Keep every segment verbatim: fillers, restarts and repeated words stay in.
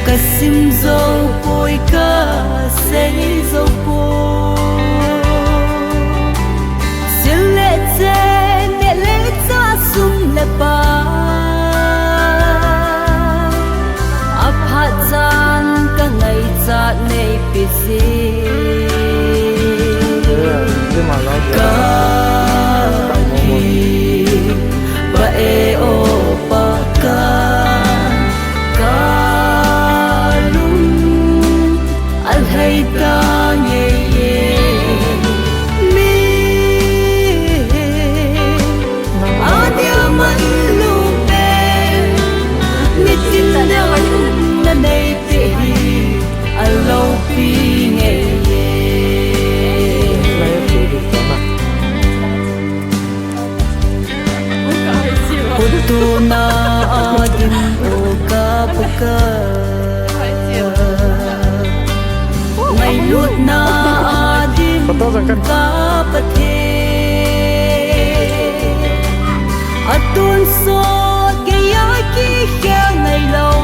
Ka sim zo poi, ka sei zo poi. Sil le chen, neh le chah, sum le pai. Aphat chan ka ngaichat neipe jing. Ka kipah e o Pakai, ka lung alhai tange. Mi adia man lupeh, nitin damna neipeh hi aloupi ngeiye. Khutdohna a ding o ka Pakai, ngailutna a ding ka Pathen. Atonsot geiya kikhel ngailou,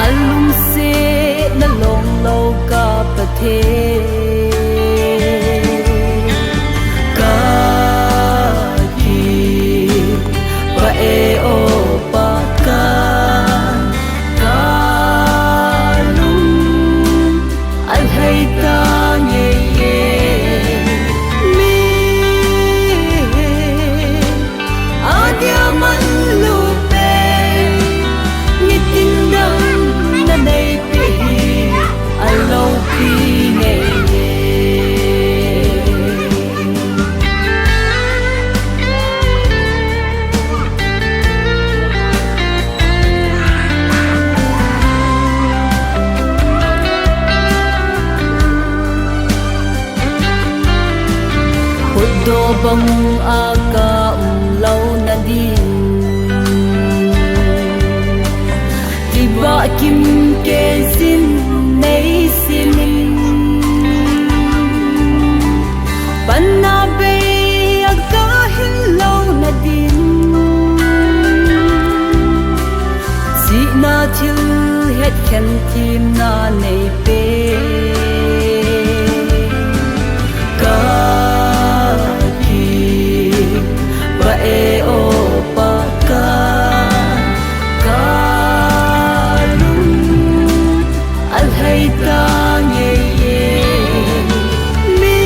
alungsetna longlou ka Pathen. Ka kipah e o Pakai, ka lung alhai tange. Mi adia man lupeh, nitin damna neipeh hi aloupi ngeiye. Khutdoh banga ka umlouna ding, kibah kimkei jin neisimin. Panna bei a ka hinlouna ding, chihna thilhet khen themna neipeh. Ka kipah e o Pakai, ka lung alhai tange. Mi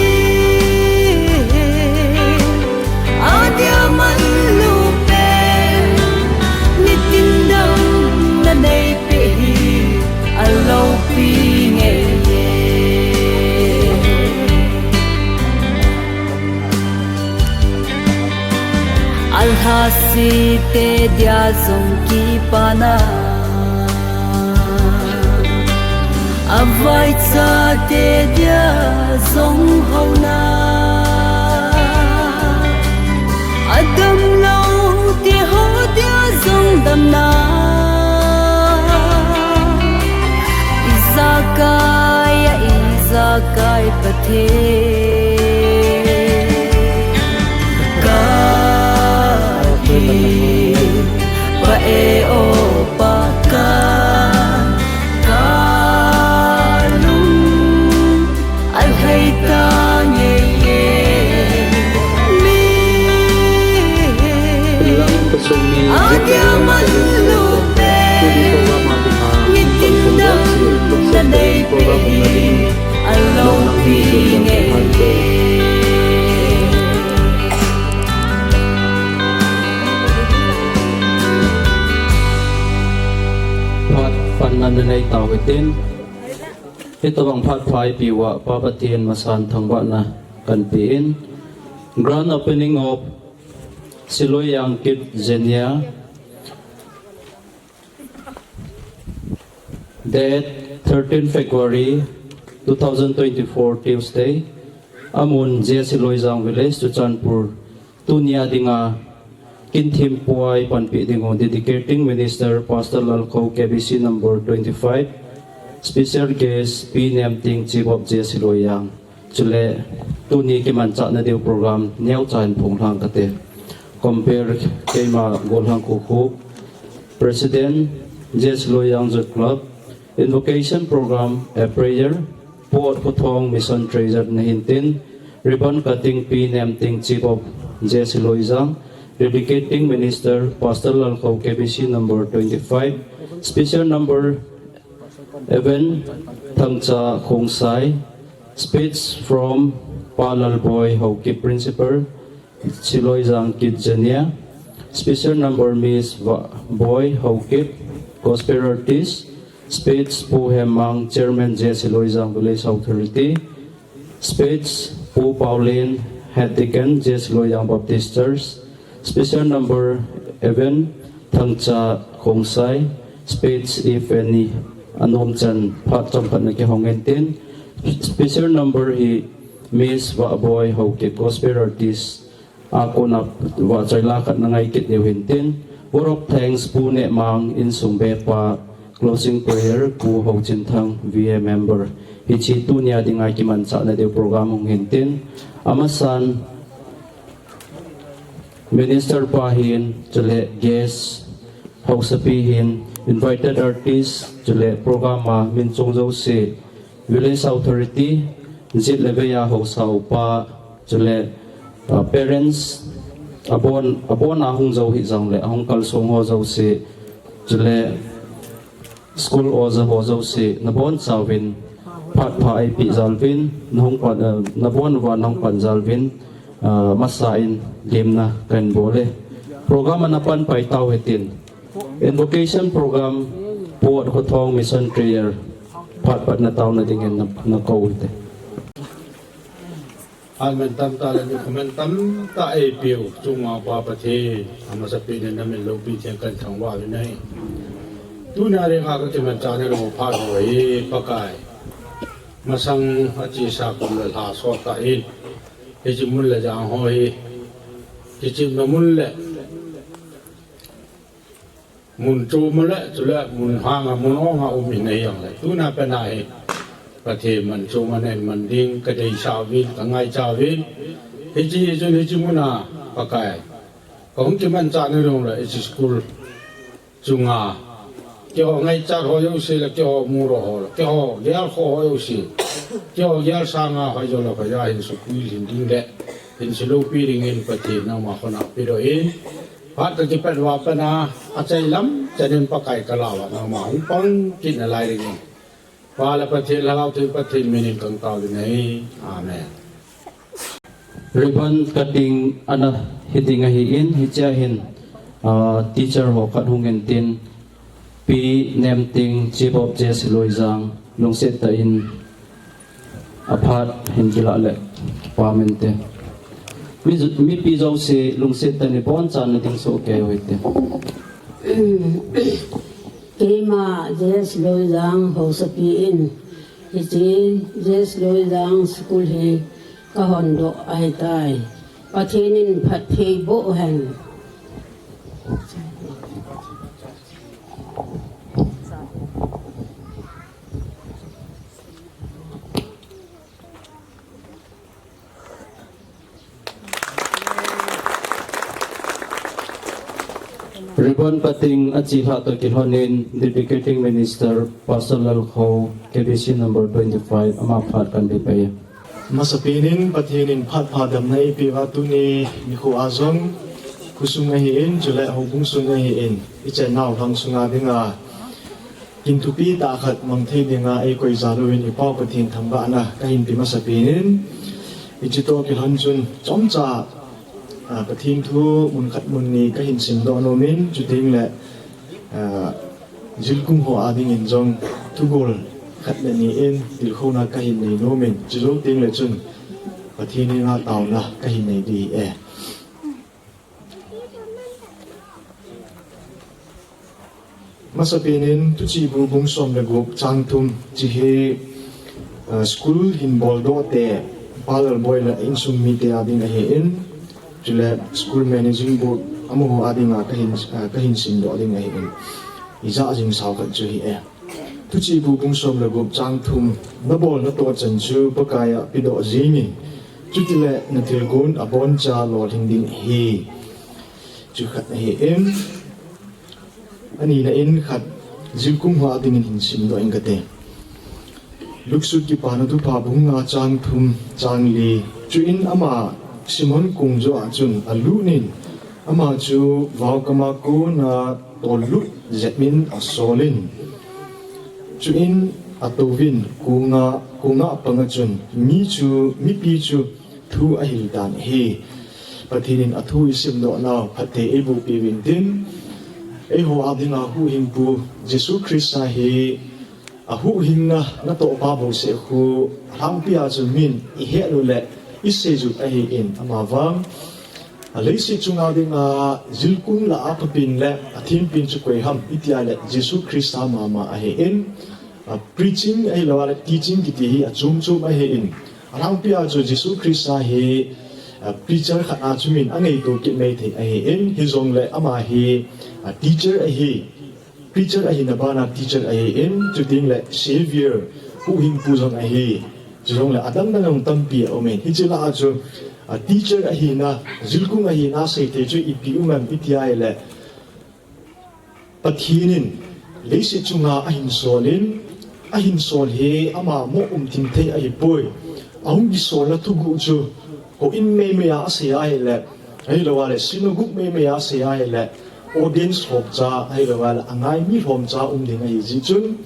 adia man lupeh, nitin damna neipeh hi aloupi ngeiye. Alhasete dia jong kipana, avaichate dia jong houna, adamlou teho dia jong damna, ijakai a ijakai Pathen. Ka kipah e o Pakai, ka lung alhai tange. Mi adia man lupeh, nitin damna neipeh hi aloupi ngeiye. Phat panna nanei tauhitin, hitobang phat pha eipeh uva Pa Pathen masang thangvahna kahin pe in. Grand opening of Siloijang Kids Zenia, date thirteen February two thousand twenty-four, Tuesday. Amun J. Siloijang Village, Churachandpur. Tunia dinga kin thempu a eipanpi dingu dedicating minister Pastor Lalkho, K B C number twenty-five. Special guest Pi Nemting, Chief of J. Siloijang. Chule tuni kimanchahna diu program neocha in phonglhang kate. Compere keima Golhang Kokhup, President, J S Loijang Youth Club, Invocation Program, a prayer, Pu Otkhotong Mission Treasurer nahin tin, ribbon cutting Pi Nemting Chief of J S Loijang, dedicating minister, Pastor Lalkhou K B C number twenty-five, special number Evan Thangcha Khongsai, speech from Pa Lalboi Haokip Principal, Siloijang Kid Junior, special number Miss Va-, Boi Haokip, Gospel Artist, speech Pu Hemang, Chairman J Siloijang Village Authority, speech Pu Paulin, Head Deacon J Siloijang Baptist Church, special number Evan Thangcha Khongsai, speech Ifeni Anomchan, phat chomkhat na kihong in tin, special number hi Miss Vahboi Haokip, Gospel Artist, a kona vahchoi la khat na ngai kit diu hin tin, vote of thanks Pu Nehmang insung bepa, closing prayer Pu Hochinthang V A member. Hiche tunia dinga kimanchahna diu program hung hin tin, amasan minister pa hin, chule guest, haosapi hin, invited artist, chule program a min chung jouse, Village Authority, jit le vei a haosa upa, chule, uh, parents, abon, abon a hung jou hih jongle, ahung kalsong ho jouse, chule school oja ho jouse, nabonchauvin, phat pha eipeh jal uvin, nahung pan, uh, nabon uva nahung pan jal uvin, uh, masa in lemna kahin bol e. Program ana pan pai tau hitin. Invocation program, Pu Otkhotong Mission Prayer, phat patna taona dingin na, nakou hite. Amen. Tamtah le nikho man tamtah eipeu, chunga Pa Pathen, amasapen in namin loupi theng kahin thangvah uvin ahi. Tuna dinga kakimanchah nalou phat ho hi, Pakai. Masang achesa kum le lha sot tah in, hiche mun le jang ho hi, kichepna mun le mun chom le, chule mun hanga, mun onga um in ahi jongle, tuna pena hi Pathen man chom a nahin man ding kadeisah uvin, kangaicha uvin. Hiche hi chun hiche muna, Pakai, kahung kimanchah nalou le, hiche school chunga, keiho ngaichat ho jouse le, keiho mulo ho le, keiho gelkhoh ho jouse, keiho gel sanga hoijo le hoiya hin supuilhin ding le, hin suloupi dingin Pathen nangma khut a pedoh in, phat kakipat uva pat a, achai lam chan in Pakai kalah uva nangma hung pang kit nalai dingin, Pa le Pathen, Lhagao Theng Pathen minin kahung tao uvin ahi. Amen. Ribbon cutting ana hiding ahin, hichea hin, ah, teacher ho khat hung in tin, Pi Nemting, Chief of J S Loijang, lungset tah in aphat hin kilah le kipa mente. Mi, mipi jouse lungset tah in iboncha nading soh kei uhite. Keima J S Loijang haosapi in, hiche J S Loijang school hi kahondoh ahitai. Pathen in phatthei boh hen. Ribbon cutting achelhah toh kilhonin dedicating minister Pastor Lalkhou, K B C number twenty-five, ama phat kahin pe pai. Masapen in Pathen in phat pha damna eipeh uva tuni nikho a jong khosung ahin, chule houbung sung ahin, ichan nau lhang sunga dinga kin thupi tah khat mang thei dinga eikoi jal uvin i Pau Pathen thangvahna kahin pe masapen in, hiche toh kilhon chun chomcha, ah, Pathen thu mun khat mun ni kahin simdoh nom in, chuteng le, ah, jilkung ho a dingin jong thugol khat le ni in tilkhouna kahin nei nom in, chujou teng le chun Pathen henga taona kahin nei ding ahi. Masapen in Thuchih bu bung som le gup chang thum, hiche hi, ah, school hin boldoh te, Pa Lalboi le insung mite a ding ahin, chule school managing board amaho a dinga kahin, ah, kahin simdoh ding ahin. Ijat jing sao khat chu hi e. Thuchih bu bung som le gup chang thum, nabol natoh chan chu Pakai a pedoh jing in, chutile nathilgon aboncha lolhing ding ahi. Chu khat ahin. Anina in khat, Zilkung ho a dingin hin simdoh inge kati. Luksut Kipana Thupha bung nga chang thum, chang li. Chuin ama Simon kung joh a chun alut in, ama chu vaokam a kona tollut jep in asolin. Chuin atouvin kunga, kunga panga chun mi chu, mipi chu thu ahil dan ahi. Pathen in athu isimdoh nau phatthei eiboh peh uvin tin, eiho a dinga huhhingpu Jesu Christa hi ahuhhingna natoh pa bouseh khu alhangpi a chu min ihet u le isei u ahin, amavang a leiset chunga dinga Zilkung lah a phapen le athenpen chu koi ham iti a le Jesu Christa mama ahin, a preaching ahilou a le teaching kiti hi achom chom ahin, alhangpi a chu Jesu Christa hi a preacher khat a chu min angaito kit mai thei ahin, hijongle ama hi a teacher ahi. Preacher ahina bana teacher ahin, chuteng le Savior, huhhingpu jong ahi. Chujongle adang dang jong tampi aumin. Hiche lah a chu, a teacher ahina, Zilkung ahina seithei chu ipi um em iti a le, Pathen in leiset chunga ahin solin, ahin sol hi ama mo um thim thei ahipoi. Ahung kisolna thuguh chu, houin meimei a asei ahile, ahilou a le synagogue meimei a asei ahile, audience lhomcha, ahilou a le angai mi lhomcha um ding ahi jeh chun,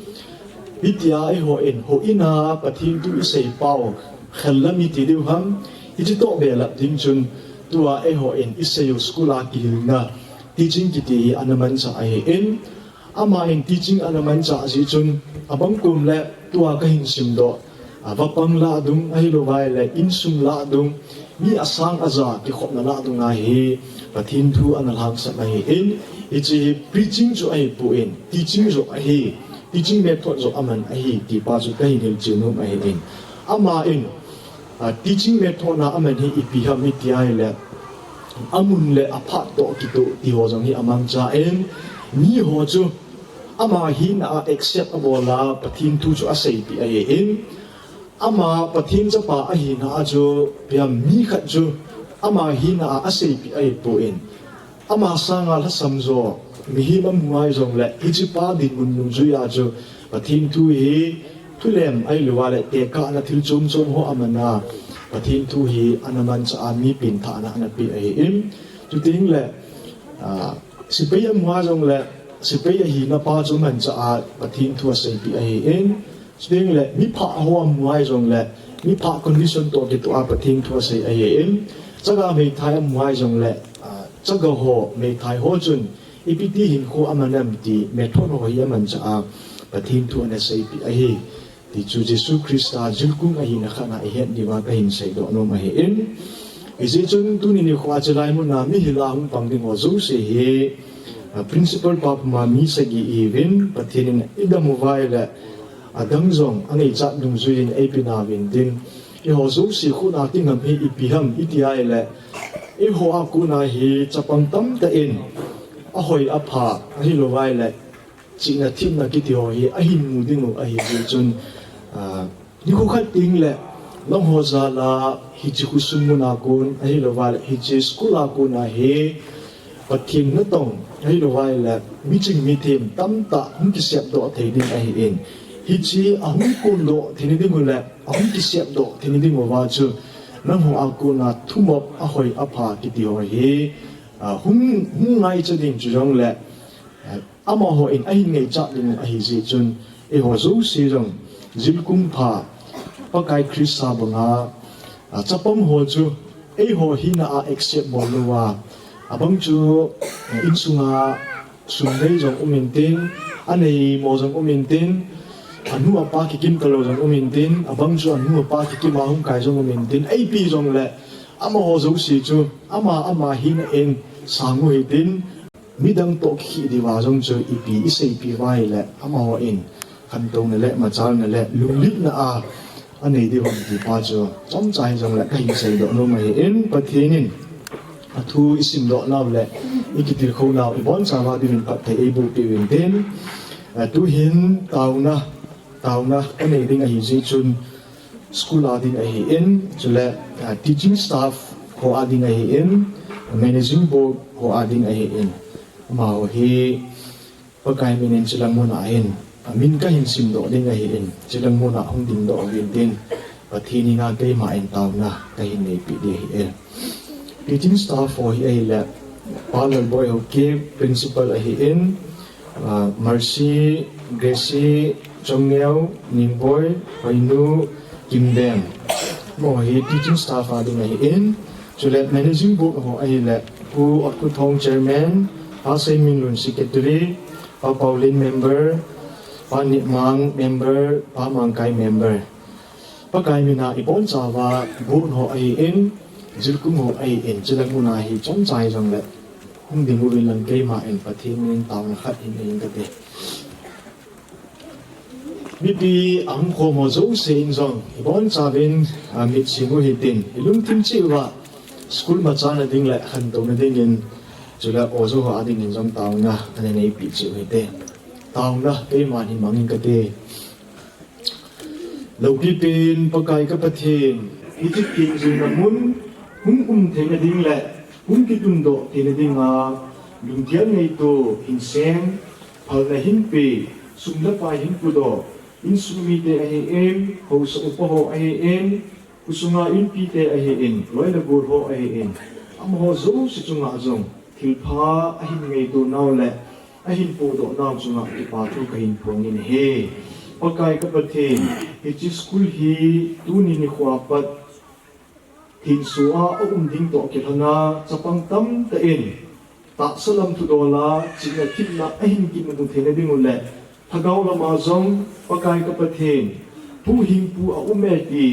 hitia eihon houin a Pathen thu isei pau, khellam iti diu ham, hiche toh belap ding chun, tua eihon isei u school a kihilna, teaching kiti hi ana manchah ahin, ama in teaching ana manchah jeh chun, abang kom le tua kahin simdoh, a vapang lah dung, ahilou a le insung lah dung, mi asang aja kikhopna lah dung a hi Pathen thu ana lhangsap ahin, hiche hi preaching chu ahipon, teaching joh ahi, teaching method joh aman ahi, ti pa chu kahin hilchen nom ahin. Ama in, a teaching method na aman hi ipi ham iti a le, amun le aphat toh kitoh ti ho jong hi amangchan, miho chu ama hina a accept abol a Pathen thu chu aseipeh ahin, ama Pathen chapa ahina a chu ipi ham mi khat chu ama hina a aseipeh ahipon, ama sanga lhasam jo mihem amu a jongle hiche pa dinmun nungjui a chu Pathen thu hi thulem ahilou a le tekahna thil chom chom ho aman a, Pathen thu hi ana manchah a mi penthahna ana pe ahin. Chuteng le, a, sepai amu a jongle sepai ahina pa chu manchah a Pathen thu aseipeh ahin. Chuteng le miphah ho amu a jongle miphah condition toh kitoh a Pathen thu asei ahin. Chaga meithai amu a jongle, a, chaga ho meithai ho chun ipi ti hinkho aman em ti method ho hi amanchah a Pathen thu ana seipeh ahi. Ti chu Jesu Christa Zilkung ahina khat na ihet diuva kahin seidoh nom ahin. Hijeh chun tuni nikho a chulai mun a mihil a hung pang ding ho jouse hi, a, principal pa puma mi sagi ihiuvin, Pathen in idam uva ahile adang jong angaichat dungjui in eipe nauvin tin, eiho jouse khut a kingam hi ipi ham iti a ahile, eiho a kona hi chapang tamtah in ahoi apha ahilou a ahile, chihna themna kiti ho hi ahin mu ding u ahi jeh chun, a, nikho khat teng le nangho jal a hiche khosung mun a kon ahilou a le hiche school a kon a hi Pathen natong ahilou a le miching mithem tamtah hung kisepdoh thei ding ahin, hiche ahung kondoh theina ding u le ahung kisepdoh theina ding uva chu nangho a kon a thumop ahoi apha kiti ho hi, a, hung, hung ngaicha ding chu jongle, a, amaho in ahin ngaichat ding u ahi jeh chun, eiho jouse jong Zilkung pha, Pakai Christa banga, a, chapang ho chu eiho hina a accept bol louva, abang chu, a, insunga sum nei jong um intin, anei mo jong um intin, anu apa kikim talou jong um intin, abang chu anu apa kikim a hung kai jong um intin, eipi jongle amaho jouse chu ama, ama hina in sang u hitin, midang toh kikhih diuva jong chu ipi iseipeh uva ahile, amaho in khantouna le machalna le lunglhitna a anei diu ham ti pa chu chomcha hijongle kahin seidoh nom ahin, Pathen in athu isimdoh nau le ikitilkhou nau ibonchauva diuvin phatthei eiboh peh uvin tin, a, tuhin taona, taona kanei ding ahi jeh chun school a ding ahin, chule, a, teaching staff ho a ding ahin, managing board ho a ding ahin, amaho hi Pakai minin chilang muna hin, amin kahin simdoh ding ahin, chilang muna hung dingdoh uvin tin, Pathen henga keiman taona kahin neipi ding ahi. Teaching staff ho hi ahile, Pa Lalboi Haokip, principal ahin, ah, Mercy, Gracie, Chongneo, Ningboi, Hoinu, Kimveng. Amaho hi teaching staff a ding ahin, chule managing board ho ahile, Pu Otkuthong chairman, Pa Seiminlun secretary, Pa Paulin member, Pa Nihmang member, Pa Mangkai member. Pakai mina ibonchauva board ho ahin, jilkung ho ahin, chilang muna hi chomcha hijongle, hung ding uvin lang keiman Pathen minin taona khat hin nei inge kati. Mipi ahung khom ho jousen jong, ibonchauvin, ah, mitsim u hitin, ilungthim cheh uva, school machana ding le khantouna dingin, chule oja ho a dingin jong taona ana neipi cheh u hite. Taona keiman hin mang inge kati. Loupipin Pakai ka Pathen, hiche themjilna mun hung um theina ding le hung kitundoh theina dinga, lunggel ngaito, hinseng, phalna hinpe, sum le pai hin pudoh, insung mite ahin, haosa upa ho ahin, khosunga inpite ahin, loi le gol ho ahin, amaho jouse chunga jong thilpha ahin ngaito nau le ahin pohdoh nau chunga kipa thu kahin phong in ahi. Pakai ka Pathen, hiche school hi tuni nikho a pat thenso a aum ding toh kilhona chapang tamtah in tahsa lam thudol a chihna thepna ahin kimu theina ding u le lhagao lama jong Pakai ka Pathen, huhhingpu aum e ti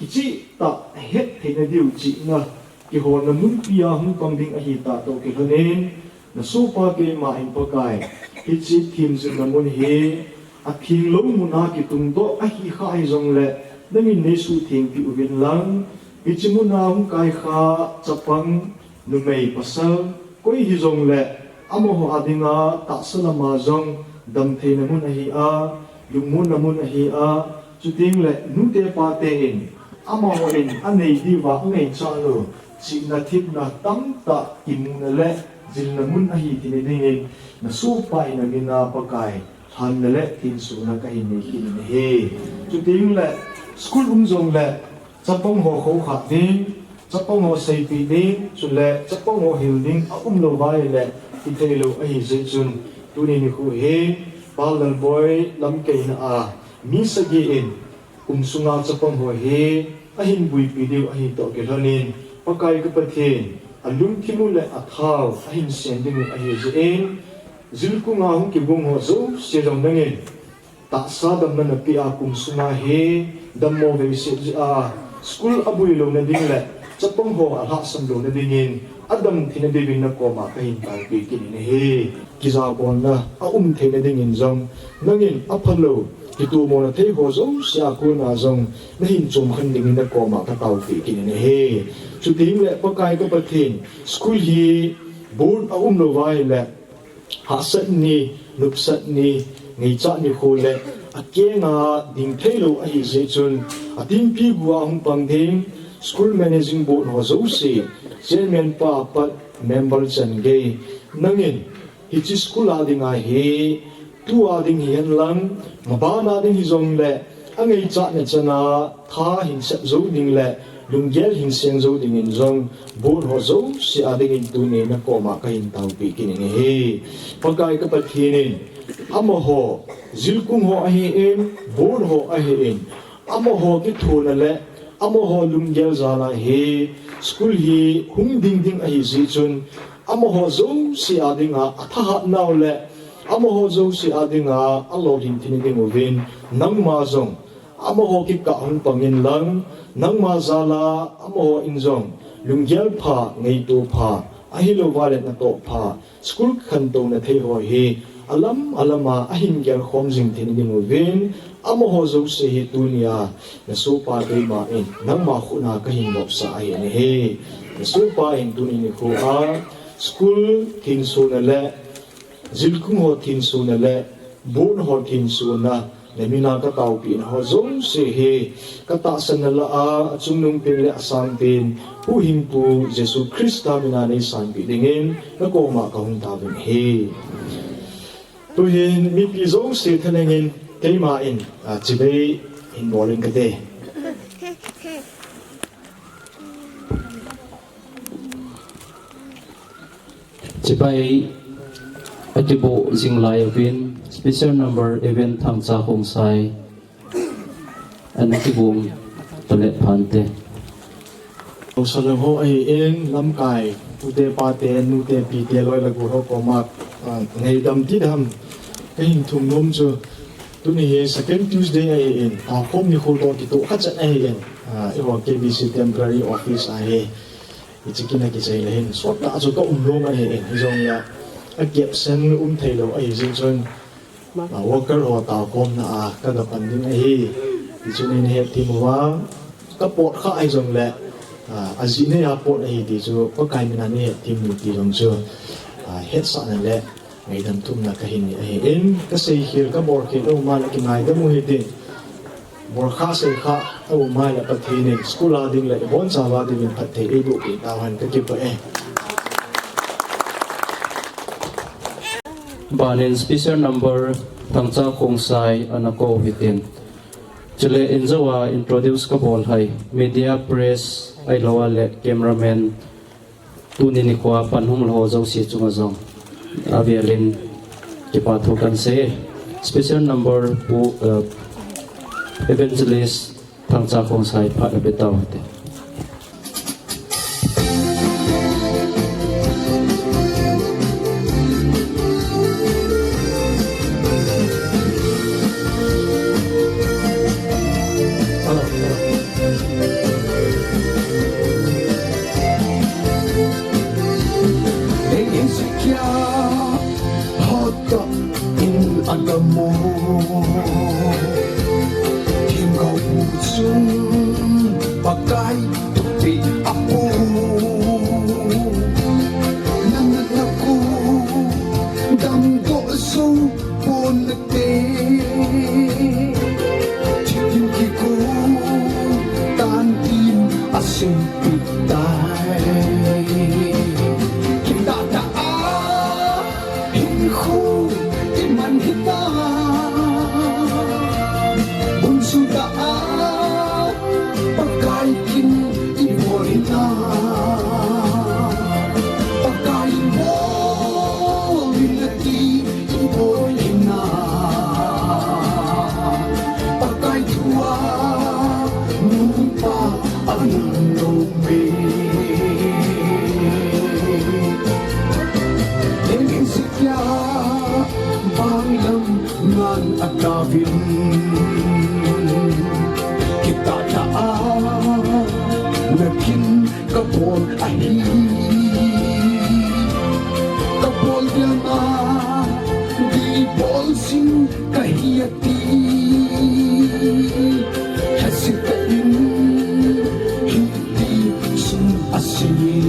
kichehtah ahet theina diu chihna kiholna munpi a hung pang ding ahitah toh kilhonin, na sohpa keiman Pakai, hiche themjilna mun hi athenglou muna kitungdoh ahi kha hijongle, nangin neisuhthengpi uvin lang, hiche muna hung kai kha chapang, numei, pasal, koi hijongle, amaho a dinga tahsa lama jong damtheina mun ahi a, lungmonna mun ahi a, chutengle nute pate in, amahon anei diuva angaichat u, chihna thepna tamtah kimuna le jilna mun ahi theina dingin, na sohpa in amin a Pakai, lhanna le thensona kahin nei kit in ahi. Chutengle, school um jongle, chapang ho khoukhah ding, chapang ho seipeh ding, chule chapang ho hil ding aumlou uva ahile, kitheilou ahi jeh chun, tuni nikho hi, Pa Lalboi lamkaina a, mi sagi in, kum sunga chapang ho hi ahin buipi diu ahi toh kilhonin, Pakai ka Pathen, alungthim u le athau ahin sen ding u ahi jeh in, jilkunga hung kigong ho jouse jong nangin tahsa damna napeh a kum sunga hi dammo veiseh jeh a school abui louna ding le chapang ho alhahsam louna dingin adam theina diuvin na koma kahin taopeh kit in ahi. Kijabolna aum theina dingin jong nangin aphalou kitomona thei ho jouse a kona jong nahin chomkhen dingin na koma kataopeh kit in ahi. Chutengle Pakai ka Pathen, school hi board aumlou uva ahile, hahsat ni, nopsat ni, ngaichat nikho le akenga dingtheilou ahi jeh chun, athempi gu a hung pang ding, school managing board ho jouse, chairman pa apat member chan gei, nangin hiche school a dinga hi, tua ding hihen lang, maban a ding hijongle, angaichatna chana tha hinsep jou ding le lunggel hinseng jou dingin jong board ho jouse a dingin tuni na koma kahin taopeh kit in ahi. Pakai ka Pathen in, amaho, jilkung ho ahin, board ho ahin, amaho kithona le amaho lunggel jal a hi school hi hung ding ding ahi jeh chun, amaho jouse a dinga athahat nau le amaho jouse a dinga alolhin theina ding uvin, nangma jong amaho kikah hung pangin lang, nangma jal a amaho in jong lunggel pha, ngaito pha, ahilou vale natoh pha, school khantouna thei ho hi alam alam a ahin gelkhom jing theina ding uvin, amaho jouse hi tunia na sohpa keiman nangma khut a kahin nopsah ahi nahi. Na sohpa in tuni nikho a school thensona le jilkung ho thensona le board ho thensona, na min a kataopeh na ho jouse hi, katahsan na lah a, achungnung pen le asang pen, Huhhingpu Jesu Christa min a neisanpeh dingin, na koma kahung taovin ahi. Tuhin mipi jouse thalheng in keima in, ah, chibai hin bol in kate. Chibai akiboh jing lai uvin, special number Evan Thangcha Khongsai ana kibom talet phante. Haosa lang ho ahin, lamkai, tute pate, nute pite, loi le gol ho koma, ah, ngaidam ti dam kahin thum nom chu, tuni hi second Tuesday ahin, ah, khom nikho toh kitoh kha chan ahin, ah, eiho K B C temporary office ahi. Hiche kin a kichai le hin, sot tah chu ka um lou ahi, hijongle, a absent um thei lou ahi jeh chun, ah, worker ho taokhomna a ka ga pan ding ahi. Hichu nei hethem uva, ka pot kha ahi jongle, ah, ajeh nei a pot ahi ti chu, Pakai min a nei hethem u ti jong chu, ah, hetsahna le ngaidam thumna kahin nei ahin, ka seikhel, ka bolkhel, aum a le kingaidam u hitin. Bolkha seikha aum a le Pathen in school a ding le ibonchauva dingin phatthei eiboh peh tauhen, ka kipah e. Banin special number Thangcha Khongsai ana kou hitin. Chule injou a introduce ka bol hai, media, press, ahilou a le cameraman, tuni nikho a pan hung lou ho jouse chunga jong avelin kipa thu kan sei. Special number Pu, eh, Evangelist Thangcha Khongsai phat a be tau hite. Leng Hezekiah hotdoh in a gam u, themgao bu chun Pakai thupeh a pu. Na natna khu damdoh jou pon nate, thisan kikou tan in a sempeh tai. Kitah tah a hinkho i man hita, bun chu tah a Pakai kin i bol hita, Pakai bol in ati i bol hita, Pakai thu a nupa a nung lou me. Leng Hezekiah bang lam ngan a tauvin, kitah tah a na kin ka bol ahi. Ka bol dia na di bol jing ka hi ati. Hesitah in hiti chun a sei.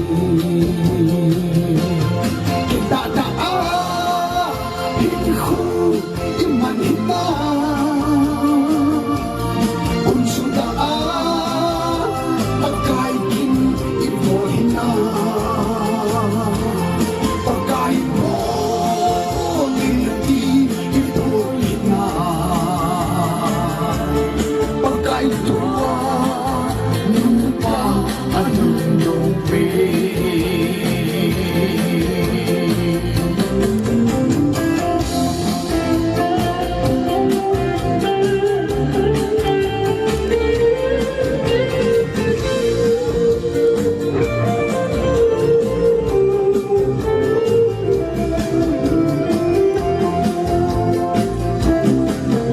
Kitah tah a hinkho i man hita, bun chu tah a Pakai kin i bol hita, Pakai bol in ati i bol hita, Pakai thu a nupa a nung lou me.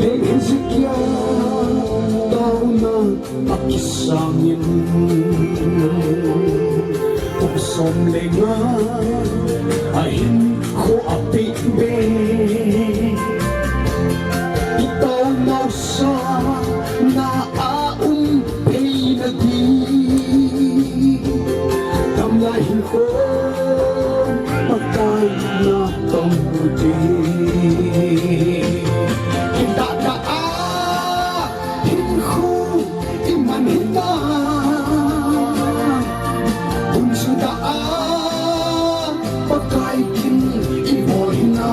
Leng Hezekiah taona a kisang in, kum som le nga a hinkho a peh be. I taonau sa na a um thei na di, tam lai hinkho Pakai na tong di. Kitah tah a hinkho i man hita, bun chu tah a Pakai kin i bol hita,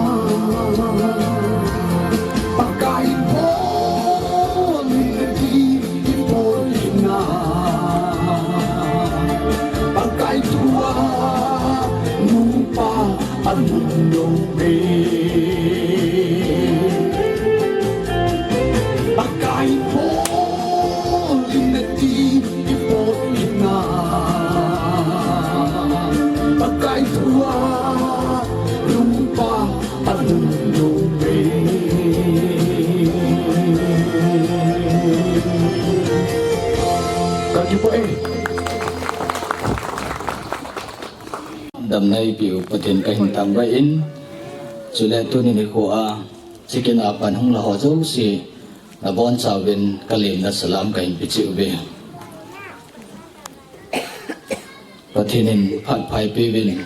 Eipiu Pathen kahin thangvah in, chule tuni nikho a, chicken a pan hung la ho jouse, nabonchauvin kalemna salam kahin pe cheh uve. Pathen in phat pha eipeuvin,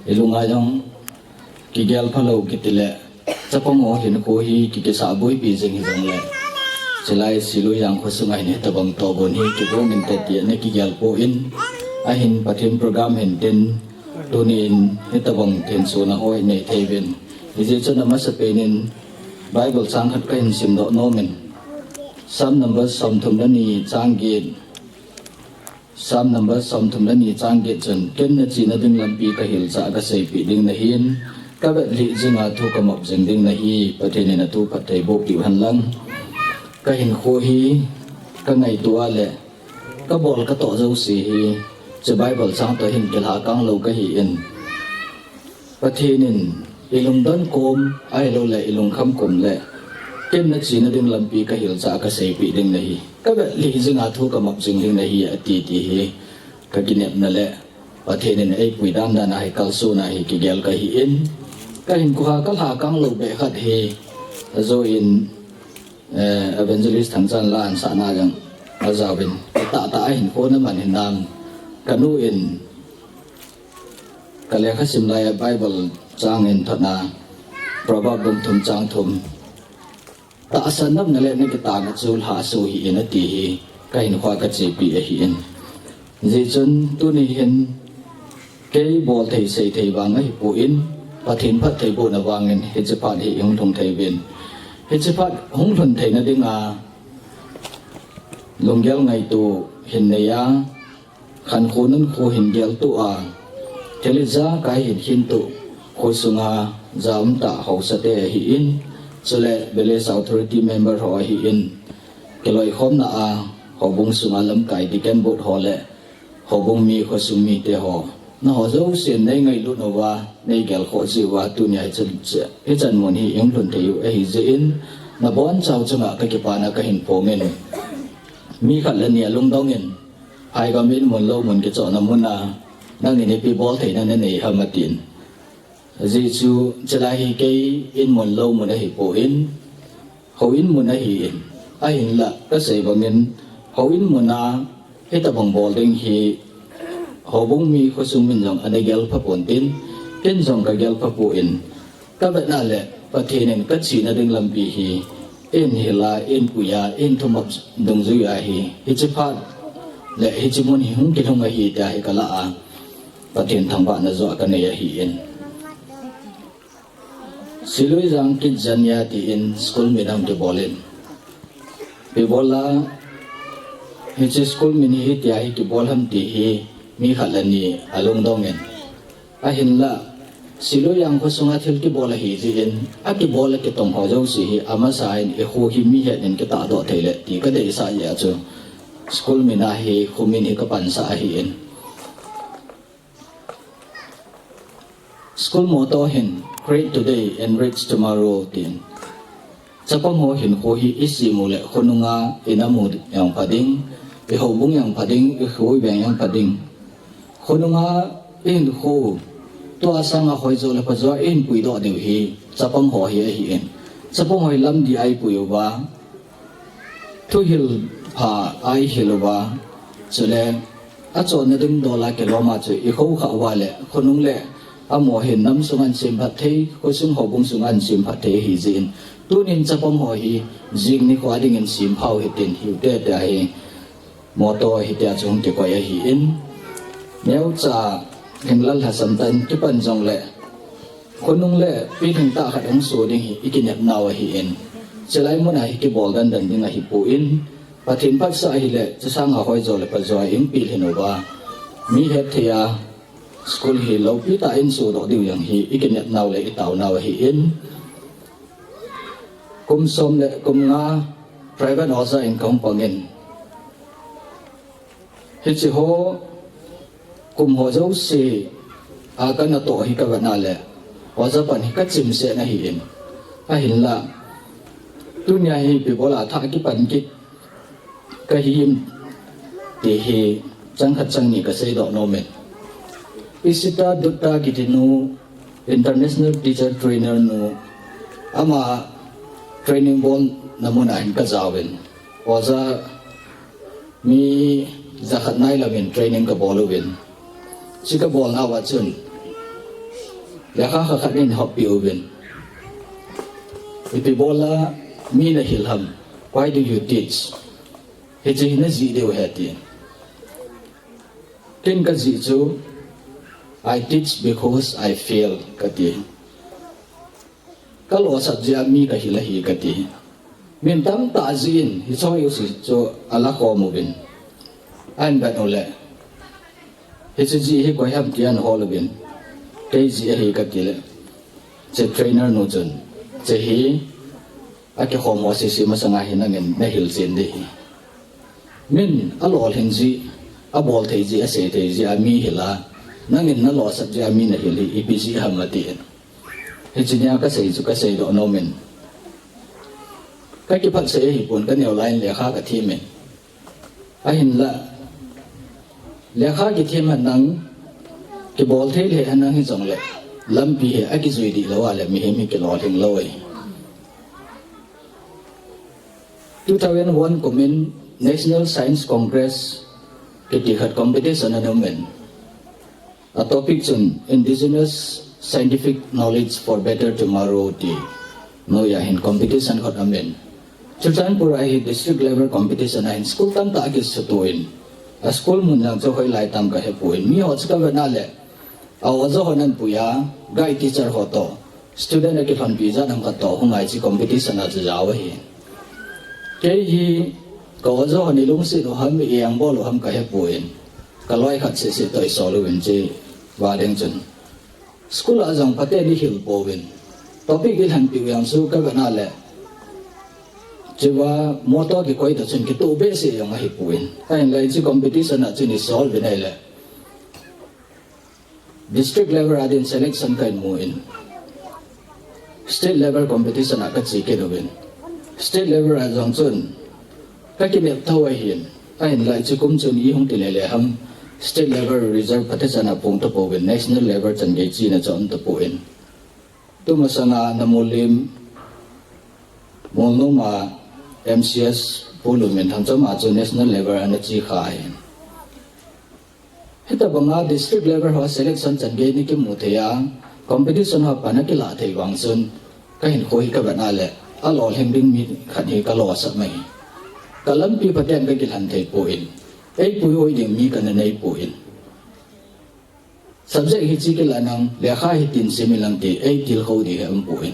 ilunga jong kigel phalou kiti le, chapang ho hinkho hi kikisah boipi jing hijongle, chulai Silui Jang khosunga hin hitobang tohgon hi kigong inte tia na kigel poi, ahin Pathen program hintin, tuni in hitobang thensona ho inei thei uvin. Hijeh chun amasapen in Bible chang khat kahin simdoh nom in. Psalm number somthum le ni chang get. Psalm number somthum le ni chang get chun, ken nachena ding lampi kahilchah a kaseipeh ding nahin, kavetlhi jinga thu kamop jing ding nahi, Pathen in athu phatthei boh peh u hen lang. Kahinkho hi, kangaito a le, kabol katoh jouse hi, hiche Bible chang toh hin kilhakang lou kahin. Pathen in ilungdon kom, ahilouleh ilungkham kom le, ken nachena ding lampi kahilchah a kaseipeh ding nahi, kavetlhi jinga thu kamop jing ding nahi, ati ti hi, kakinepna le, Pathen in eipui dandan a hi kalsona hi kigel kahin, kahinkho a kalhakang lou beh khat hi, ajo in, eh, Evangelist Thangchan la ansahna jong ajaovin, tahtah a hinkho naman hinam, kanu in, kalekha sim lai a Bible chang in thotna, Proverb bung thum chang thum. Tahsan nopna le nakitahna chu lhahsuh hih in ati hi, kahinkho a kachepi ahin. Hijeh chun tuni hin, kei bolthei seithei vang ahipon, Pathen phattheibohna vangin hiche phat hi ihung lhung thei uvin. Hiche phat hung lhun theina dinga, lunggel ngaito hin nei a, khankho nunkho hin geltoh a, thil ijakai hin khintoh, khosunga ja umtah haosate ahin, chule Village Authority member ho ahin, kiloikhomna a, houbung sunga lamkai Deacon Board ho le, houbung mi, khosung mite ho, nangho jousen neingailut uva, neigelkhoh jeh uva, tunia hichan, hichan mun hi ihung lhun thei u ahijeh in, nabonchau chunga kakipana kahin phongin, mi khat le ni alungdongin, Phaigam in mun lou mun kichohna muna, nangin ipi boltheina nanei ham atin. Ajeh chu, chulai hi kei in mun lou mun ahipon, houin mun ahin, ahinla, kasei bangin, houin muna, hitobang bol ding hi, houbung mi khosung min jong ana gelpha pontin, ken jong kagelpha pon, kavetna le Pathen in kachena ding lampi hi, eihil a, eipui a, eithumop dungjuia hi, hiche phat le hiche mun hi hung kilhung ahi tia hi kalah a, Pathen thangvahna joh kanei ahin. Silui Jang Kidzania tin school min ahung kibol in. Ipi bola, hiche school min hi hitia hi kibol ham ti hi mi khat le ni alungdongin. Ahinla, Silui Jang khosunga thil kibol ahijeh in, akibol akitong ho jouse hi, amasa in, ikho hi mihet in kitahdoh thei le, ti kadeisah jeh a chu, school min a hi, kho min hi kapansah ahin. School motto hin, Create today, enrich tomorrow, tin. Chapang ho hinkho hi isem u le khonunga inamu jong pha ding, ihoubung jong pha ding, ikho iveng jong pha ding. Khonunga ihinkho, tua sanga hoijo le phajo a ihin puidoh diu hi chapang ho hi ahin. Chapang ho hi lamdih a ipui uva, thuhil pha a ihil uva, chule achonna ding dol a kilom a chu ikhoukhah uva le khonung le amaho hin nam sunga ahin semphat thei, khosung houbung sunga ahin semphat thei ahijeh in, tunin chapang ho hi jing nikho a dingin sempha u hitin hiu tete ahi. Motto hitia chu hung kikoi ahin, neocha hinlal lhasam tah in kipan jongle, khonung le pilhing tah khat hung soh ding hi ikinepnau ahin, chulai muna hi kibol dandan ding ahipon, Pathen phatsah ahile, chusanga hoijo le phajo a ihung pilhin uva, mi hetthei a school hi loupitah in sohdoh diu jong hi ikinepnau le itaonau ahin, kum som le kum nga private oja in kahung pangin, hiche ho, kum ho jouse a kanatoh hi kavetna le, oja pan hi kachimset ahin, ahinla, tunia hi ipi bola thah kipan kit kahim ti hi chang khat chang ni kaseidoh nomin. Isita Dutta kiti nu, international teacher trainer nu, ama training bolna mun a hin kajaovin. Oja mi jakhat nai lamin training kabol uvin. Hiche kabolna uva chun lekha khat khat in hoppi uvin. Ipi bola mi nahil ham? Why do you teach? Hiche hi najih diu ahi tin. Ken kajih chu, "I teach because I fail," kati. Kalosap jeh a mi kahil ahi kati. Min tamtah jih in hiche hi chu ala khom uvin. Ahin vet uleh, hiche jih hi koi ham tin ahol uvin. Kei jih ahi kati leh, hiche trainer nu chun, hiche hi akikhom ho sese masanga hi nangin nahil chen ding ahi. Min alolhin jeh, abol thei jeh, asei thei jeh a mi hil a, nangin nalosap jeh a mi nahil hi ipi jeh ham atin. Hiche nia kasei chu kasei doh nomin. Kakiphatsah ahipon, kaneo laiyin lekha kathem in. Ahinlah, lekha kithem henlang, kibol thei le henlang hijongleh, lampi hi akijui dih lou a leh mihem hi kilolhing lou ahi. Two thousand one kumin National Science Congress kiti khat competition ana umin. A topic chun Indigenous Scientific Knowledge for Better Tomorrow ti noiya hin competition khat aumin. Churachandpur a hi district level competition a hin school tamtah akisuto in. A school mun jong chu hoilai tam kahepon. Mi ho chu kavet na leh, a oja ho nanpui a, guide teacher ho toh, student akilhonpi jat ham khat toh hung a hiche competition a chu jao ahi. Kei hi ka oja hon ilungset u ham, ieng bol u ham kahepon. Kaloi khat seh seh toh isol uvin hiche va ding chun. School a jong phaten ihil pouvin. Topic ilhenpi u jong chu kavet na leh, hichea motto kikoi toh chun kitoh behseh jong ahipon. Ahinlah hiche competition a chun isol uvin ahileh, district level a din selection kahin mun. State level competition a kache kit uvin. State level a jong chun kakinep thou ahin. Ahinlah hiche kum chun ihung ti lele ham, state level result phatechan a phong tapouvin, national level chan gei chena chu aum tapon. Tumasanga Namulim, Molnom a M C S Pu Lunminthang chom a chu national level ana che kha ahin. Hitobanga district level ho selection chan gei ana kimu thei a, competition ho pan akilah thei vang chun, kahinkho hi kavet na leh, alolhing ding mi khat hi kalosap mai. Kalampi phaten kakilhen thei pon, eipuihoi ding mi kana nei pon. Subject hiche kilah nang, lekha hitin sim inlang ti, eitilkhou ding hi aumpon.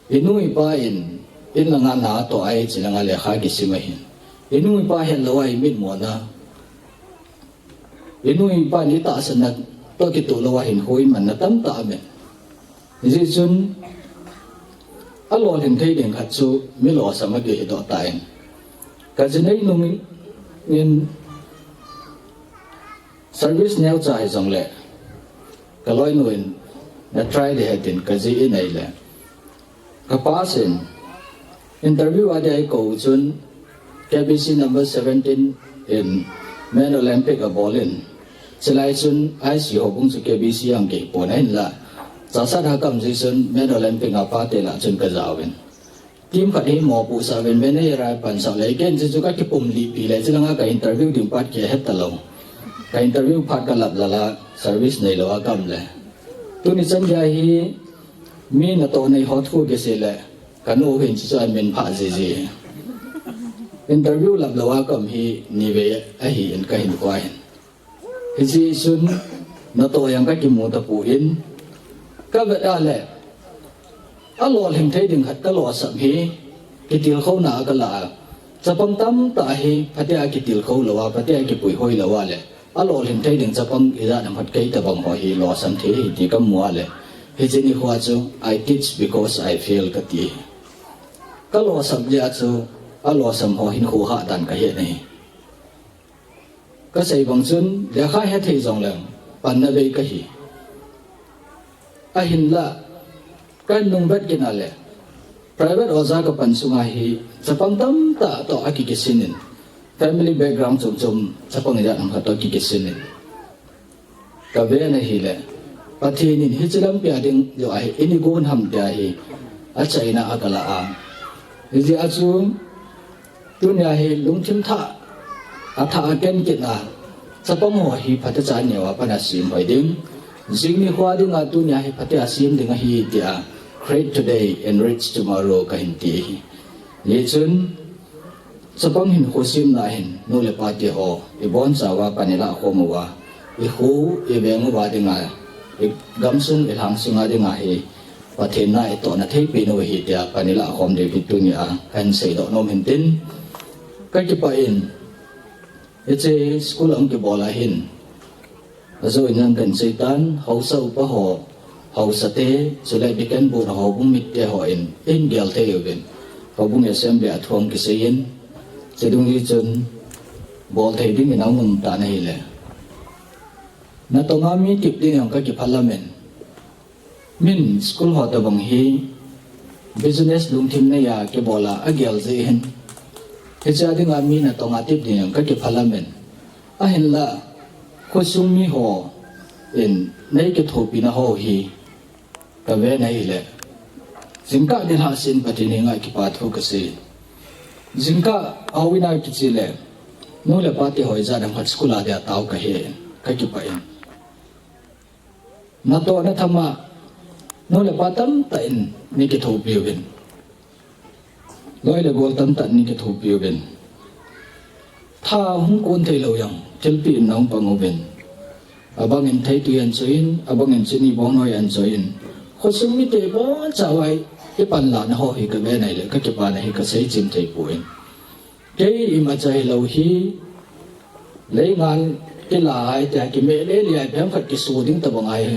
Inu ipa in, in langa na atoh a hiche langa lekha kisim ahin. Inu ipa hetlou a imitmona, inu ipa in itahsanna toh kitoh lou a hinkho imanna tamtah aumin. Hijeh chun, alolhin thei ding khat chu mi losam akihidoh tan. Kaji neinung in service neocha hijongleh, kaloinu in na try ding ahi tin kaji in ahileh, ka pass in, interview a dia eikou chun, K B C number seventeen in Men Olympic abol in. Chulai chun I C houbung chu K B C a kihipon ahinlah, Chassad a kaum jeh chun Men Olympic a pate lah chun kajaovin. Team khat hi mopohsah uvin, manager a pansah leh, ken chu chu kakipumlih pi leh, chulanga ka interview ding phat kihe talou. Ka interview phat kalap lal a, service neilou a kaum leh. Tuni chan gei hi mi natoh nei ho thu kisei leh, kanu hin chu chu amin phah jiji. Interview lap lou a kaum hi nivei ahin kahinkho ahin. Hijeh chun natoh jong kakimu tapon, kavet a leh, alolhing thei ding khat kalosam hi, kitilkhouna a kalah a, chapang tamtah hi phatea kitilkhou lou a, phatea kipuihoi lou a leh, alolhing thei ding chapang ijat ham khat kei tobang ho hi losam thei ahi ti kamu a leh, hiche nikho a chu I teach because I fail kati. Kalosam jeh a chu, alosam ho hinkho hahdan kahe ahi. Kasei bang chun, lekha hethei jongleng, panna bei kahi. Ahinlah, kanung vet kit a leh, private oja kapan sunga hi, chapang tamtah toh akikisin in, family background chom chom, chapang ijat ham khat toh akikisin in. Ka ven ahile, Pathen in hiche lampi a ding joh ahi, ini gon ham tia hi, achaina a kala a. Hijeh a chu, tunia hi lungthim thah, athah a ken kit a, chapang ho hi phatecha neo a pan a sem hoi ding. Jing nikho dinga tunia hi phatea sem ding ahi tia, create today, enrich tomorrow kahin ti ahi. Hichun, chapang hinkho semna hin, nu le pa te ho, ibonchauva pan ilah khom uva, ikho, iveng uva dinga, igamsung, ilhangsunga dinga hi, Pathen na itohna thei pen u ahi tia pan ilah khom diu hi tunia, kahin seidoh nom hin tin. Kakipah in, hiche school a hung kibol a hin, ajou in jong kahin seitan, haosa upa ho, haosa te, chule deacon bu ho, houbung mit te ho in, in gel thei uvin. Houbung assembly a thu hung kisei in, chudung hi chun, bol thei dingin ahung um tan ahile, natonga mi tip ding jong kakipah lamen. Min school ho tabang hi business lungthim neiya kibol a agel jeh hin. Hichea dinga mi natonga tip ding jong kakipah lamen. Ahinla, khosung mi ho in nei kithopina ho hi kaven ahile, jingkah nilhah sen Pathen henga kipa thu kasei. Jingkah houin a kiche le, nu le pa te ho ijat ham khat school a dia tao kahe in, kakipah in. Natoh natham a, nu le pa tamtah in nei kithopi uvin. Loi le gol tamtah in nei kithopi uvin. Tha hung kon thei lou jong, thilpeh in nahung pang uvin. Abang in Theitui ahin choi in, abang in Chinibong noi ahin choi in. Khosung mite bonchauva ipanlahna ho hi kaven ahile, kakipana hi kasei chim thei poi. Kei imacha hilou hi, leingan kila a tia kimeh lele a ipi ham khat kiso ding tabang ahi.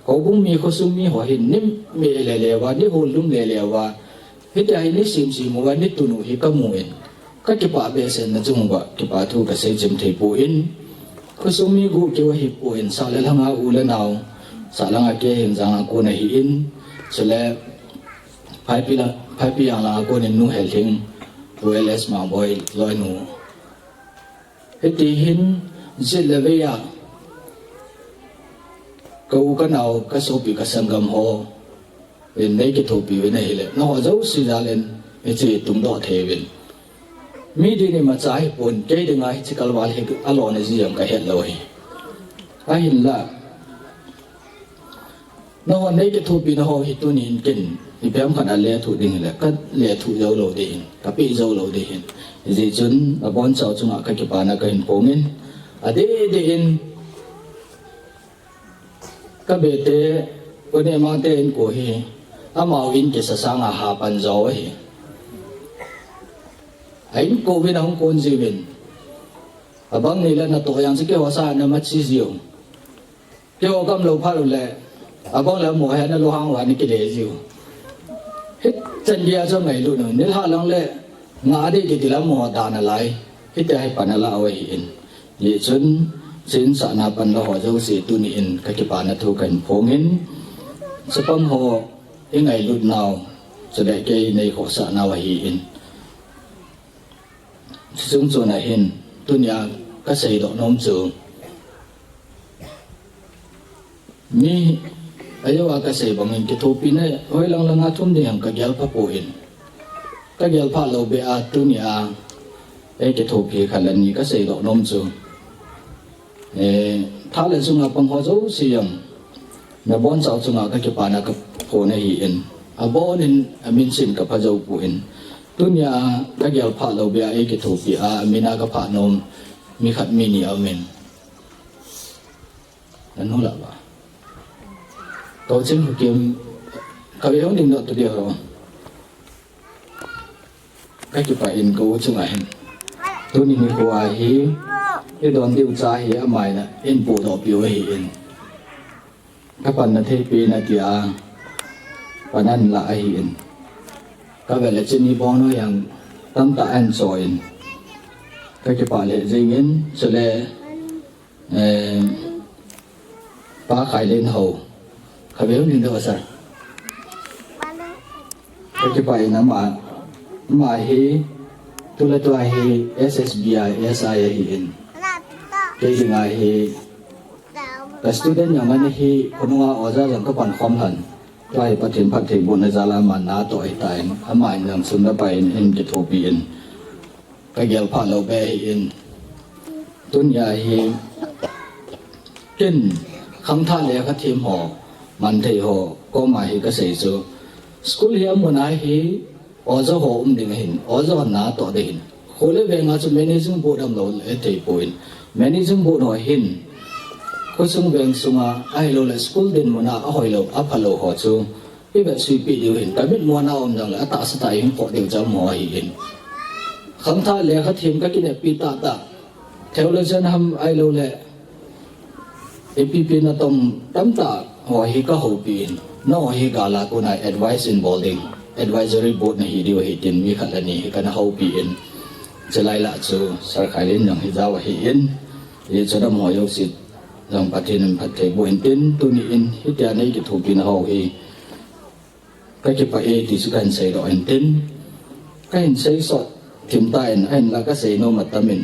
Houbung mi khosung mi ho hin nei meh lele uva, nei hollum lele uva, hitia hi nei semsem uva nei tun u hi kamu in, kakipah behseh in, nachung uva kipa thu kasei chim thei poi. Khosung mi guh keu ahipoi, sah le lhanga u le nao, sah langa kei hin janga kon ahin, chule Phaipi la, Phaipi Jang langa kon in Nu Helhing, Pu L S Mangboi loinu. Hiti hin, jet le vei a, ka u ka nao, ka sopi ka sanggam ho in nei kithopi uvin ahile, nangho jouse jal in hiche tungdoh thei uvin. Mi din imacha ahipon, kei dinga hiche kalval hi alona ji jong kahet lou hi. Ahinla, nangho nei kithopina ho hi tunin ken ipi ham khat alethuh ding hile, kalethuh jou lou ding ahin, kapeh jou lou ding ahin. Hijeh chun abonchau chunga kakipana kahin phong in, adeh deh in, ka bete, U Nema te inko hi, amau in kisa sanga hapan jo ahi. A inko uvin ahung kon jiuvin. Abang ni le natoh jeng chu keiho sanga namachi jiu. Keiho gam lou phat ule, abang le amaho hi ana lunghang uva ana kile jiu. Hichan geiya chu ngailut u, nilhah lang le, ngah ding kiti le amaho dan alai. Hitia hi pan alah u ahin. Hijeh chun, chensahna panla ho jouse tunin kakipana thu kahin phong in. Chapang ho, ingailut nau, chule kei nei khohsah nau ahin. Chuche chung chon ahin, tunia kaseidoh nom chu, mi, ajeh a kasei bangin kithopina hoilang langa thum ding jong kagel pha poi. Kagel phah lou beh a tunia, ei kithopi khat le ni kaseidoh nom chu, eh, tha le sunga pang ho jouse jong, nabonchau chunga kakipana kaphon ahin. Abonin amin sen kapha jou poi. Tunia kagel phah lou beh a ei kithopi a, amin a kaphah nom mi khat mi ni aumin. Nanu lah ba. Kouching Hukim, kave hung ding doh tu dia ho. Kakipah in kou chunga hin. Tuni nikho a hi, idon diu cha hi amai na, in pudoh piu ahin. Kapanna thei pen atia, pan ahin lah ahin. Kave le Chinibong noi jong tamtah ahin choi in. Kakipah lheh jengin, chule, eh, Pa Khailen ho. Kave hung ding doh sir. Kakipah in ama, ama hi, tule tua hi S S B I, S I ahin. Kei dinga hi, Ka student jong ana hi, khonunga oja jong ka pankhom lhon. Tua hi Pathen phattheibohna jal a aman natoh ahitan, aman jong sum le pai in, eikithopi in, ka gelphah lou beh ahin. Tunia hi, ken, khangthah lekha them ho, manthei ho koma hi kasei chu, school hi amun a hi, oja ho um ding ahin, oja ho natoh ding ahin. Kho le veng a chu managing board umlou le theipoi. Managing board ho hin, khosung veng sunga, ahilouleh school dinmun a ahoilou, aphalou ho chu, ivetsuipeh diu ahin, ka mitmu a na um jongle, atahsa tah a ihin khoh diu chu amaho ahin. Khangthah lekha them kakineppi tahtah, theologian ham ahilouleh, ipi ipi natong tamtah ho hi kahoupi in, nangho hi gal a kona advice in bol ding, advisory board nahi diu ahi tin mi khat le ni hi kana houpi in, chulai lah chu Sir Khailin jong hijao ahin, hichun amaho jouse jong Pathen in phattheiboh intin, tuni in hitia neikithopina ho hi kakipah e ti chu kahin seidoh intin, kahin seisot thim tan, ahinla kasei nom atam in,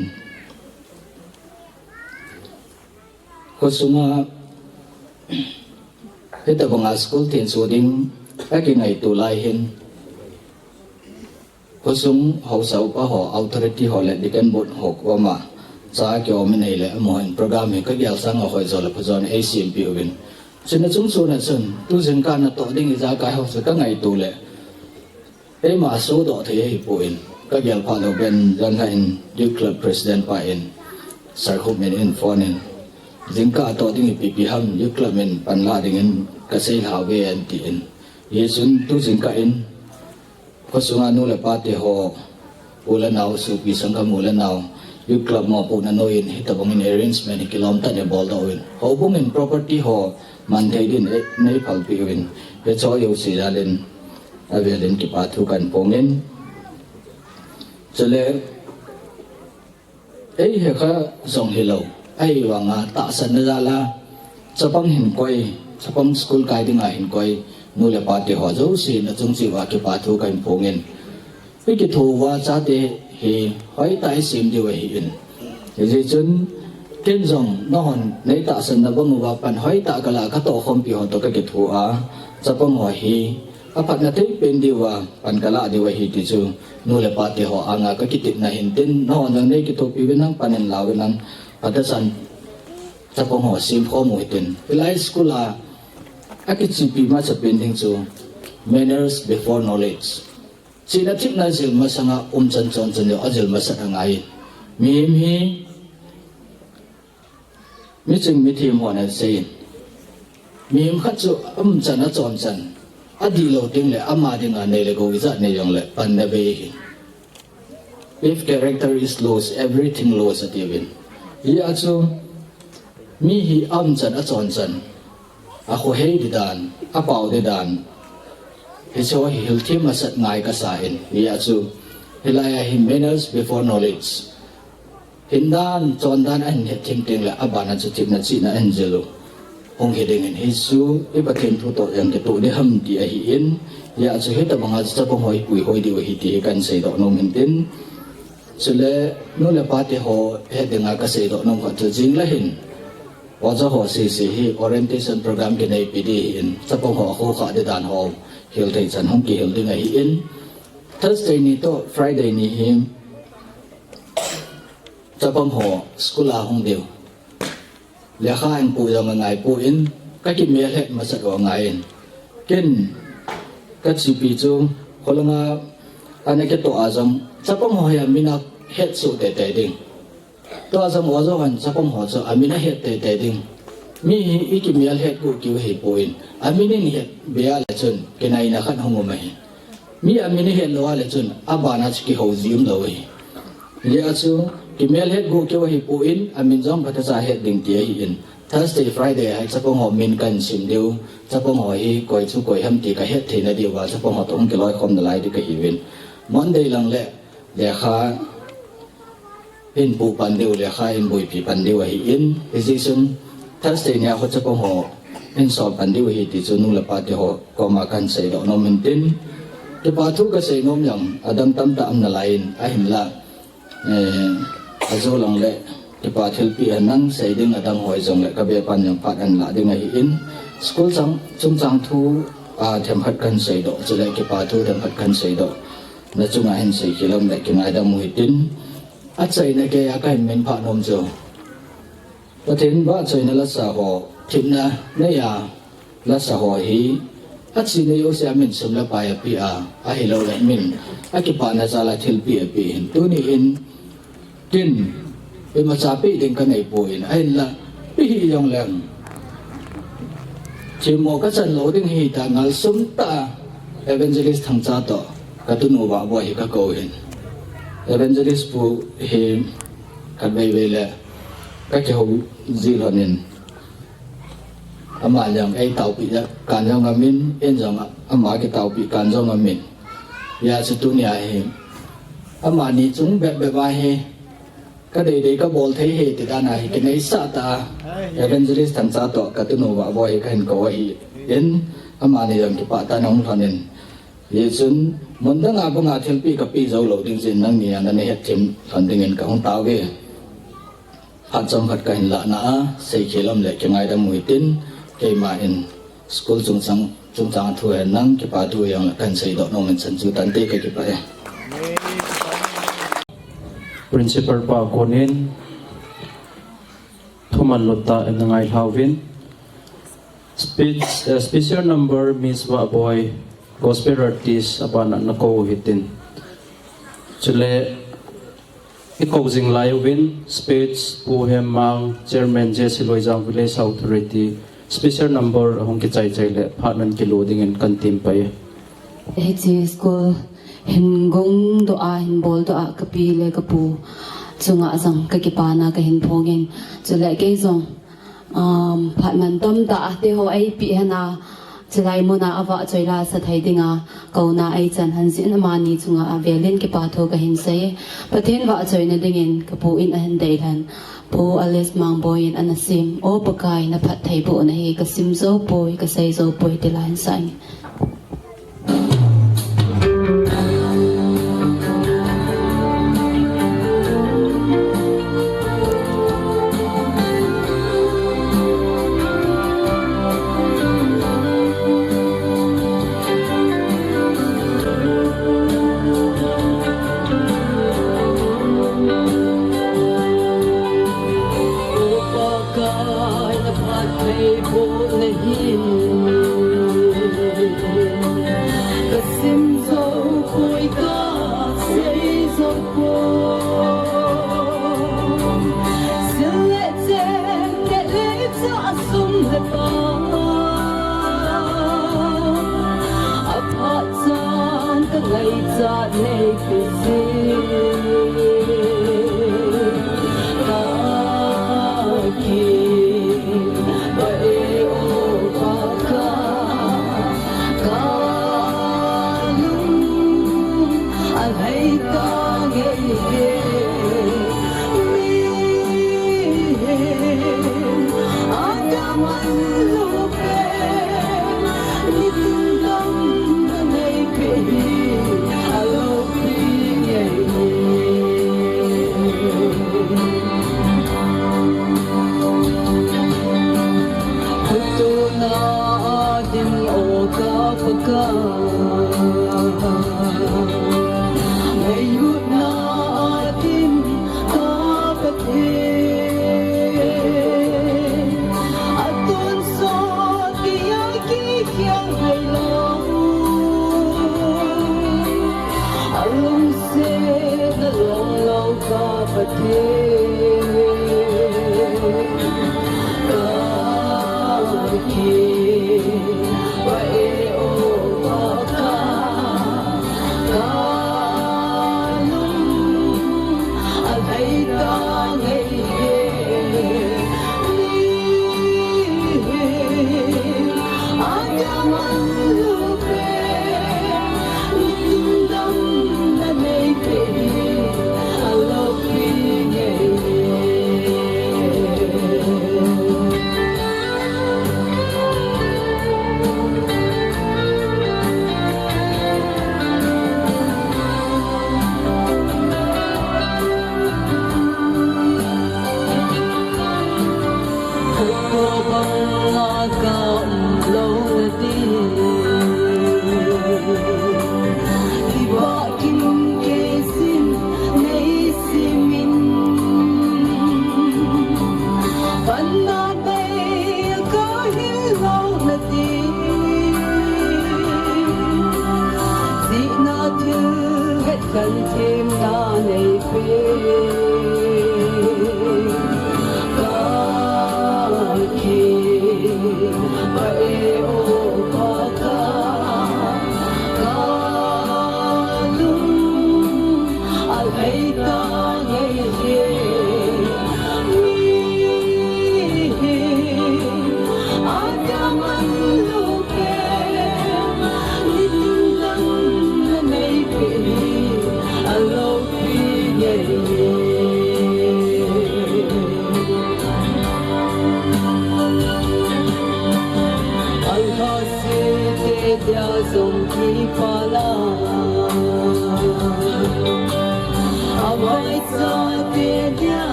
khosunga hitobanga school thenso ding akingaito lai hin, khosung haosa upa ho, authority ho le deacon board ho koma cha kiom inei le, amahon program hi kagel sanga hoijo le phajon eisempeh uvin. Chuna chungchon a chun, tu jingkah natoh ding ijakai ho chu kangaito le, eima sodoh thei ahipoi. Kagelphah lou beh in, janhi in Youth Club President pa in, Sir Khupmin in phone in, jingkah atoh ding ipi ipi ham, Youth Club in panla dingin kaseilhauve atin. Hichun tu jingkah in, khosunga nu le pa teho, u le nao, sopi sanggam u le nao, Youth Club mopohna noiyin, hitobangin arrangement hi kilom tah in eiboldoh uvin. Houbung in property ho manthei din, e, neiphalpeh uvin. Hicheho jouse jal in, avel in kipa thu kahin phongin. Chule, eihe kha jong hilou, ahivanga tahsanna jal a, chapang hinkoi, chapang school kai dinga hinkoi, nu le pa teho jouse nachung cheh uva kipa thu kahin phongin. Ikitho uva chate hi hoitah a isem diu ahin. Hijeh chun, ken jong nahon neitahsanna bang uva pan hoitah kalah a katohkhompi ho toh kakitho a, chapang ho hi aphatna theipen diuva pan kalah diu ahi ti chu nu le pa teho anga kakitepna hintin, nahon jong neikithopi uvin lang, pan in lau vin lang, phatechan chapang ho semkhom u hitin. Hilai school a akichepi masapen ding chu manners before knowledge. Chihna thepna jil masanga umchan chonchan jong ajil masat angaiyin. Mihem hi miching mithem hon aseiyin. Mihem khat chu aumchan achonchan adihlou tengle ama dinga nei le gou ijat nei jongle panna bei ahi. If character is lost, everything lost atiuvin. Hijeh a chu mi hi aumchan achonchan, akhohei di dan, apao di dan, hicheho hi hilthem masat ngai kasan, hijeh a chu hilai a hi manners before knowledge. Hindan, chondan ahin hetthem tengle abana chu thepna chihna ahin jil u hung hi dingin, hichu i Pathen thu toh jong kitoh ding ham ti ahin, hijeh a chu hitobanga chu chapang ho ipuihoi diu ahi ti hi kahin seidoh nom intin. Chule nu le pa teho het dinga kaseidoh nom khat chu jing le hin oja ho sese hi orientation program kineipi ding ahin, chapang ho akhokhah di dan ho hilthei chan hung kihil ding ahin, Thursday ni toh Friday ni hi chapang ho school a hung diu. Lekha in pu jong angaipoi, kakimelhet masat u angaiyin. Ken kachepi chu kholanga ana kitoh a jong chapang ho hi amin ahetsoh teitei ding. Tua jong oja hon chapang ho chu amin ahet teitei ding. Mi hi ikimelhet gu keu ahipoi, amin in het be a le chun kinaina khat hung um ahi. Mi amin ihet lou a le chun abana chu kihou ji umlou ahi. Hijeh a chu kimelhet gu keu ahipoi, amin jong phatecha het ding ti ahin. Thursday, Friday a hi chapang ho min kahin sim diu, chapang ho hi koi chu koi ham ti kahet theina diuva chapang ho toh hung kiloikhom nalai ding kahiuvin. Monday lang le lekha in pu pan diu, lekha in boipi pan diu ahin, hijeh chun Thursday nia ho chapang ho in sol pan diu ahi ti chu nu le pa teho koma kahin seidoh nom intin, kipa thu kasei nom jong adang tamtah um nalaiyin, ahinla, eh, ajo lang le Kipa thilpeh a nang sei ding adang hoi jongle ka bepan jong phat ahin lah ding ahin, school chang, chungchang thu, a, themkhat kahin seidoh, chule kipa thu themkhat kahin seidoh. Na chunga hin seikhel um le kingaidam u hitin, achaina geiya kahin min phah nom chu, Pathen vahchoina lasa ho, themna neiya lasa ho hi, achi nei jouse a min sum le pai apeh a, ahilouleh min akipana jal a thilpeh apeh hin. Tuni in, tin, imacha peh ding kaneipoi, ahinla, peh hih jongleng, themmo kachan lou ding hita, ngal sum tah a Evangelist Thangcha toh katunu Vahboi hi kakou hin. Evangelist pu hi khatvei vei le kakihou ji lhonin, ama jong eitaopeh kan jong aumin, in jong ama kitaopeh kan jong aumin. Hijeh chun tunia hi, amani chung bep bep a hi, kadeidei kabol thei hi ti dan a hi kineisah tah a, Evangelist Thangcha toh katunu Vahboi hi kahin kou ahin, amani jong kipah tah in ahung lhonin. Hijeh chun, mun dang a banga thilpeh kapeh jou lou ding jeh in nangni a nana hetthem lhon dingin kahung taove. Phat chomkhat kahin lahna a, seikhel um le kingaidam u hitin, keima in school chungchang, chungchang thu hi nang kipa thu hi jongle kahin seidoh nom in chan chu tante, kakipah e. Principal pa konin thuman lutta in ngailhauvin. Speech, eh, special number Miss Vahboi, gospel artist, abana nakou hitin. Chule, ikou jing lai uvin, speech Pu Hemmang, Chairman J C Loijang Village Authority, special number ahung kichai chai le, phat nan kilu dingin kahin tempai. Hiche school hin gongdoh a, hin boldoh a kapi le kapu chunga jong kakipana kahin phongin. Chule kei jong, um, phat mantam tah a teho eipeh hena, chulai muna avahchoi lasa thei dinga kouna eichan hon jeh in amani chunga avelin kipa thu kahin sei. Pathen vahchoina dingin kapu in ahin deilhen, Pu Alice Mangboi in ana sem, O Pakai, naphattheibohna hi kasim jou poi, kasei jou poi, ti la hin sah inge. Pakai, naphattheibohna hin kasim jou poi, kasei jou poi. Sil le chen, neh le chah, sum le pai, aphat chan kangaichat neipeh jeh in, ka kipah e, O Pakai, kalung alhai tange. Mihem agaman lou pen, nitum damna neipeh hi aloupi nge. Khuttona a din, O ka Pakai, ngailutna a din, ka Pathen, atonsot geiya kikhel ngai lou, alungset nalong lou ka Pathen, ka kipah e, O Pakai, kalung alhai tange. Mihem agaman lou pen, nitum damna neipeh hi aloupi nge. Kan themna nei pe. Ka ki pa e o pa ka. Ka lung a lei ka ngei e. Mi hi a dam an lo pe. Ni tin dam na nei pe. A lo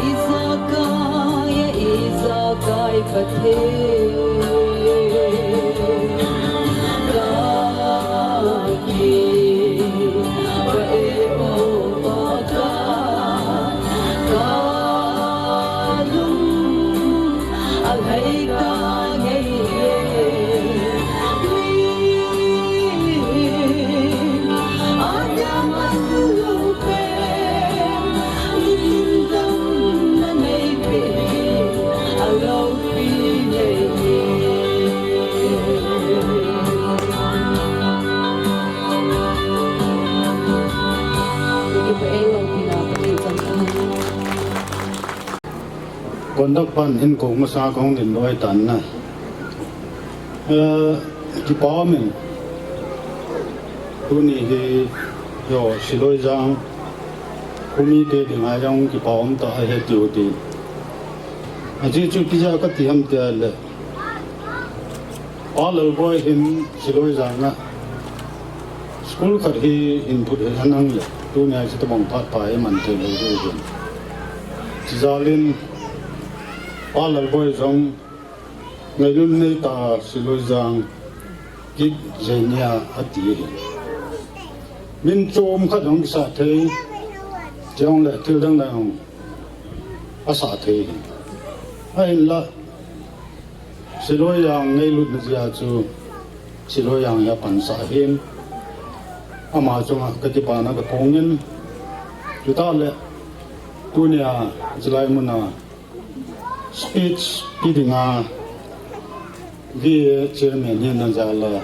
Izakai, Izakai Pathen. Ka ki pa e o pa ka. Ka lung a lei ka ngei e. Mi a dam an lo pe. Conduct pan in ko masa kong din loi tan na. Eh, kipa min. Tuni hi yo Siloi Jang. Kumi te ding a jong kipa um ta a he tiu ti. A ji chu kija ka ti ham ti a le. Pa Lalboi hin Siloi Jang a school khat hi hin phut hi anang le. Tuni a chu tabang phat pa e man te le le hin. Chi jalin Pa Lalboi jong ngailun nei ta Siloi Jang kit jenia a ti hi. Min chom khat hong sa thei. Chong le thil dang dang hong a sa thei hi. A hin la Siloi Jang ngailut na jia chu Siloi Jang ya pan sa hin. Ama chunga ka kipana ka phongin. Chuta le tunia chilai muna speech pi dinga V A chairman hin na jala.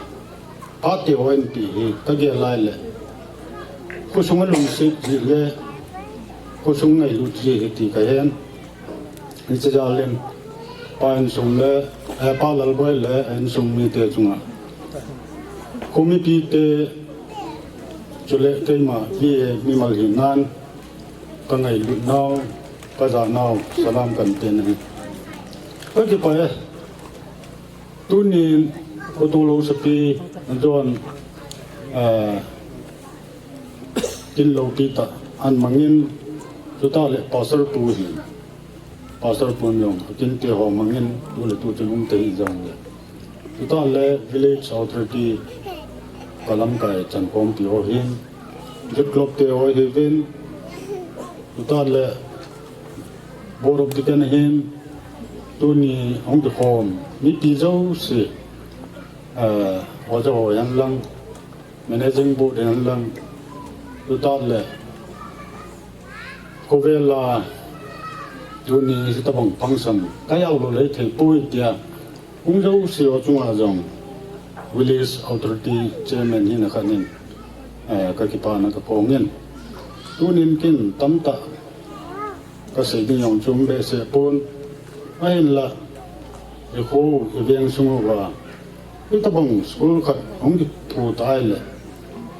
Pate ho in pi hi ka gel lai le. Khosung a lungset ji le. Khosung ngailut ji hi ti ka hen. Hiche jalin pa insung le, eh, Pa Lalboi le, eh, insung mite chunga. Kumi pite chule keima V A mimal hinan ka ngailut nau, ka ja nau, salam kan pe na hi. Ka kipah e. Tunin, Pu Tunglo Sapi, John, eh, kin lopi ta, an mangin, chuta le Pastor Pu hi, Pastor Pu Nong, kin te ho mangin, tu le tu chun um te hi jong le. Chuta le Village Authority, ka lamkai chan khompi ho hin, Youth Club te ho hi vin, chuta le, Board of Deacon hin, tuni hung kikhom, mipi jouse, eh, oja ho hihen lang, Managing Board hihen lang, chuta le, khovel a, tuni hitabang function, ka jao lou le thei poi tia, Hung jouse ho chunga jong, Village Authority Chairman hina khat in, eh, ka kipana ka phongin. Tunin kin tamtah ka sei ding jong chu um behseh pon. Ahinla, i kho, i veng sung uva, hitabang school khat hung kiphu tai le,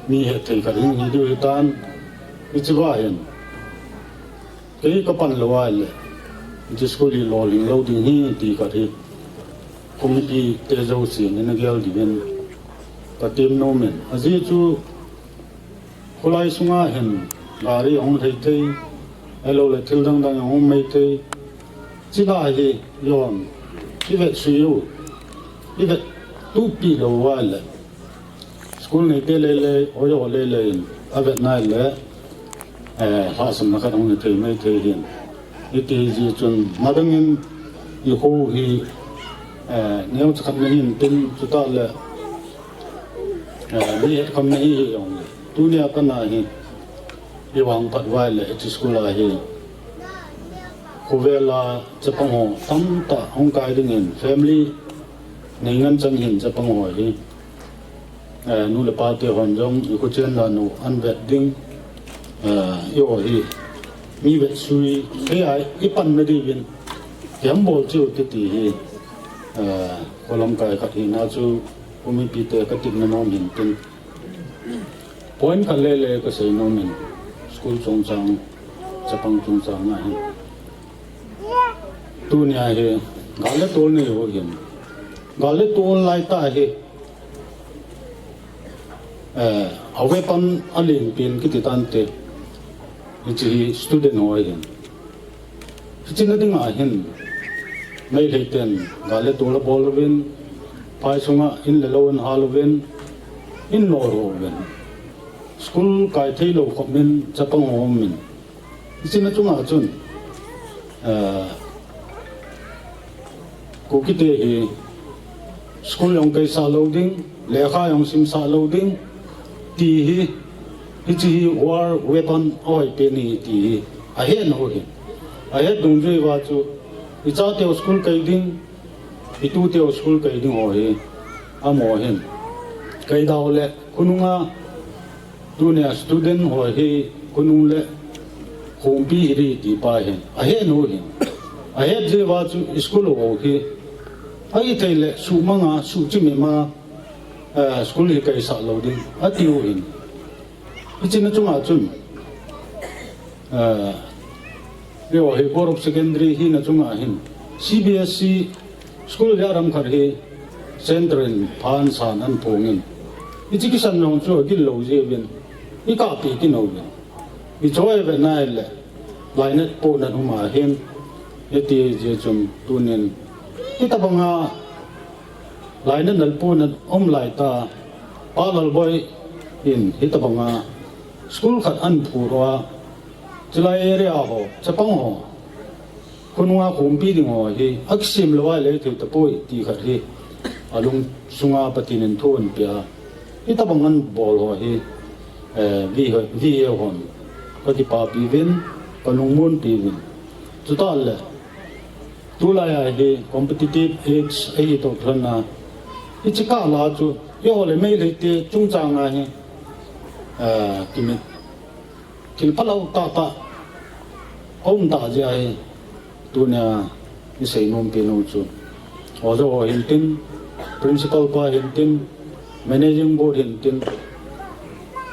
mi hetthei khat hung hi diu hitan, hiche va hin. Kei ka pan lou a le, hiche school hi lolhing lou ding hi ti khat hi. Committee te jousen ana gel dingin ka tem nom in. Ajeh chu kholai sunga hin gari ahung lhai thei, ahilou le thil dang dang ahung um mai thei. Chila hi, i vet sui u, i vet tup pi lou a le. School neite lele, oja ho lele in, avet nai le, Eh, lhahsamna khat hung hi thei mai thei hin. Hiti jeh chun, madangin i kho hi, eh, neocha khat na hin tin, chuta le, eh, mi het kham na hi hi jong le. Tunia kana hi, i vangphat vai le, H school a hi. Khovel a chapang ho tamtah hung kai dingin, family nei ngen chang hin chapang ho hi. Eh, nu le pa te hon jong i khuchen dan u an vet ding, eh, i o hi mi vetsui kei a i pan na diuvin kiam bol chiu te ti hi, eh, kolam kai khat hi na chu umi pi te ka tip na nom hin tin. Point khat le le ka sei nom in school chungchang, chapang chungchang a hi. Tunia hi, gal le tol nei ho hin. Gal le tol lai ta hi. Eh, a weapon a len pen kiti tante. Hichi hi student ho hin. Hichi na dinga hin. Meitei ten, gal le tol a bol uvin. Phai sunga in le lou an hal uvin. In lo ro uvin. School kai thei lou khop min, chapang ho min. Hichi na chunga chun, eh, Kuki te hi school jong kai sah lou ding, lekha jong sim sah lou ding, ti hi, hichi hi war weapon a hoi pen hi ti hi, a het na ho hi. A het dungjui uva chu, i cha teu school kai ding, i tu teu school kai ding ho hi, a mo hin. Kai dau le, khonunga, Tunia student ho hi khonung le khompi hi ri ti pa hin. A het nu hin. A het jeh uva chu school ho hi. A hi thei le suhmang a, suhchim ma, eh, school hi kai sah lou ding. A tiu hin. Hichi na chunga chun. Eh, Leo hi Board of Secondary hi na chunga hin. C B S E school ya ram khat hi central phan san an phongin. Hichi kisan jong chu gil lou jeh uvin. I ka pi ki no uvin. I choi ve nai le. Lainat po na huma hin. Hiti jeh chun tunin. Hitabanga Lainat nalpu na um lai ta, Pa Lalboi in hitabanga school khat an phu ua, chilai area ho, chapang ho, khonunga khompi ding ho hi, a kisim lou vai le thei tapoi ti khat hi, a lungsunga Pathen in thu an pia, hitabang an bol ho hi, eh, vi ho, vi ho hon, ka kipapi uvin, ka lungmonpi uvin. Chuta le, Tulai a hi competitive age a hi toh lhon a, hichi kah la chu, eiho le Meitei te chungchang a hi, ah, kimit, thil phalou tah tah, um tah jeh a hi, tunia i seinom pen u chu. Oja ho hin tin, principal pa hin tin, Managing board hin tin.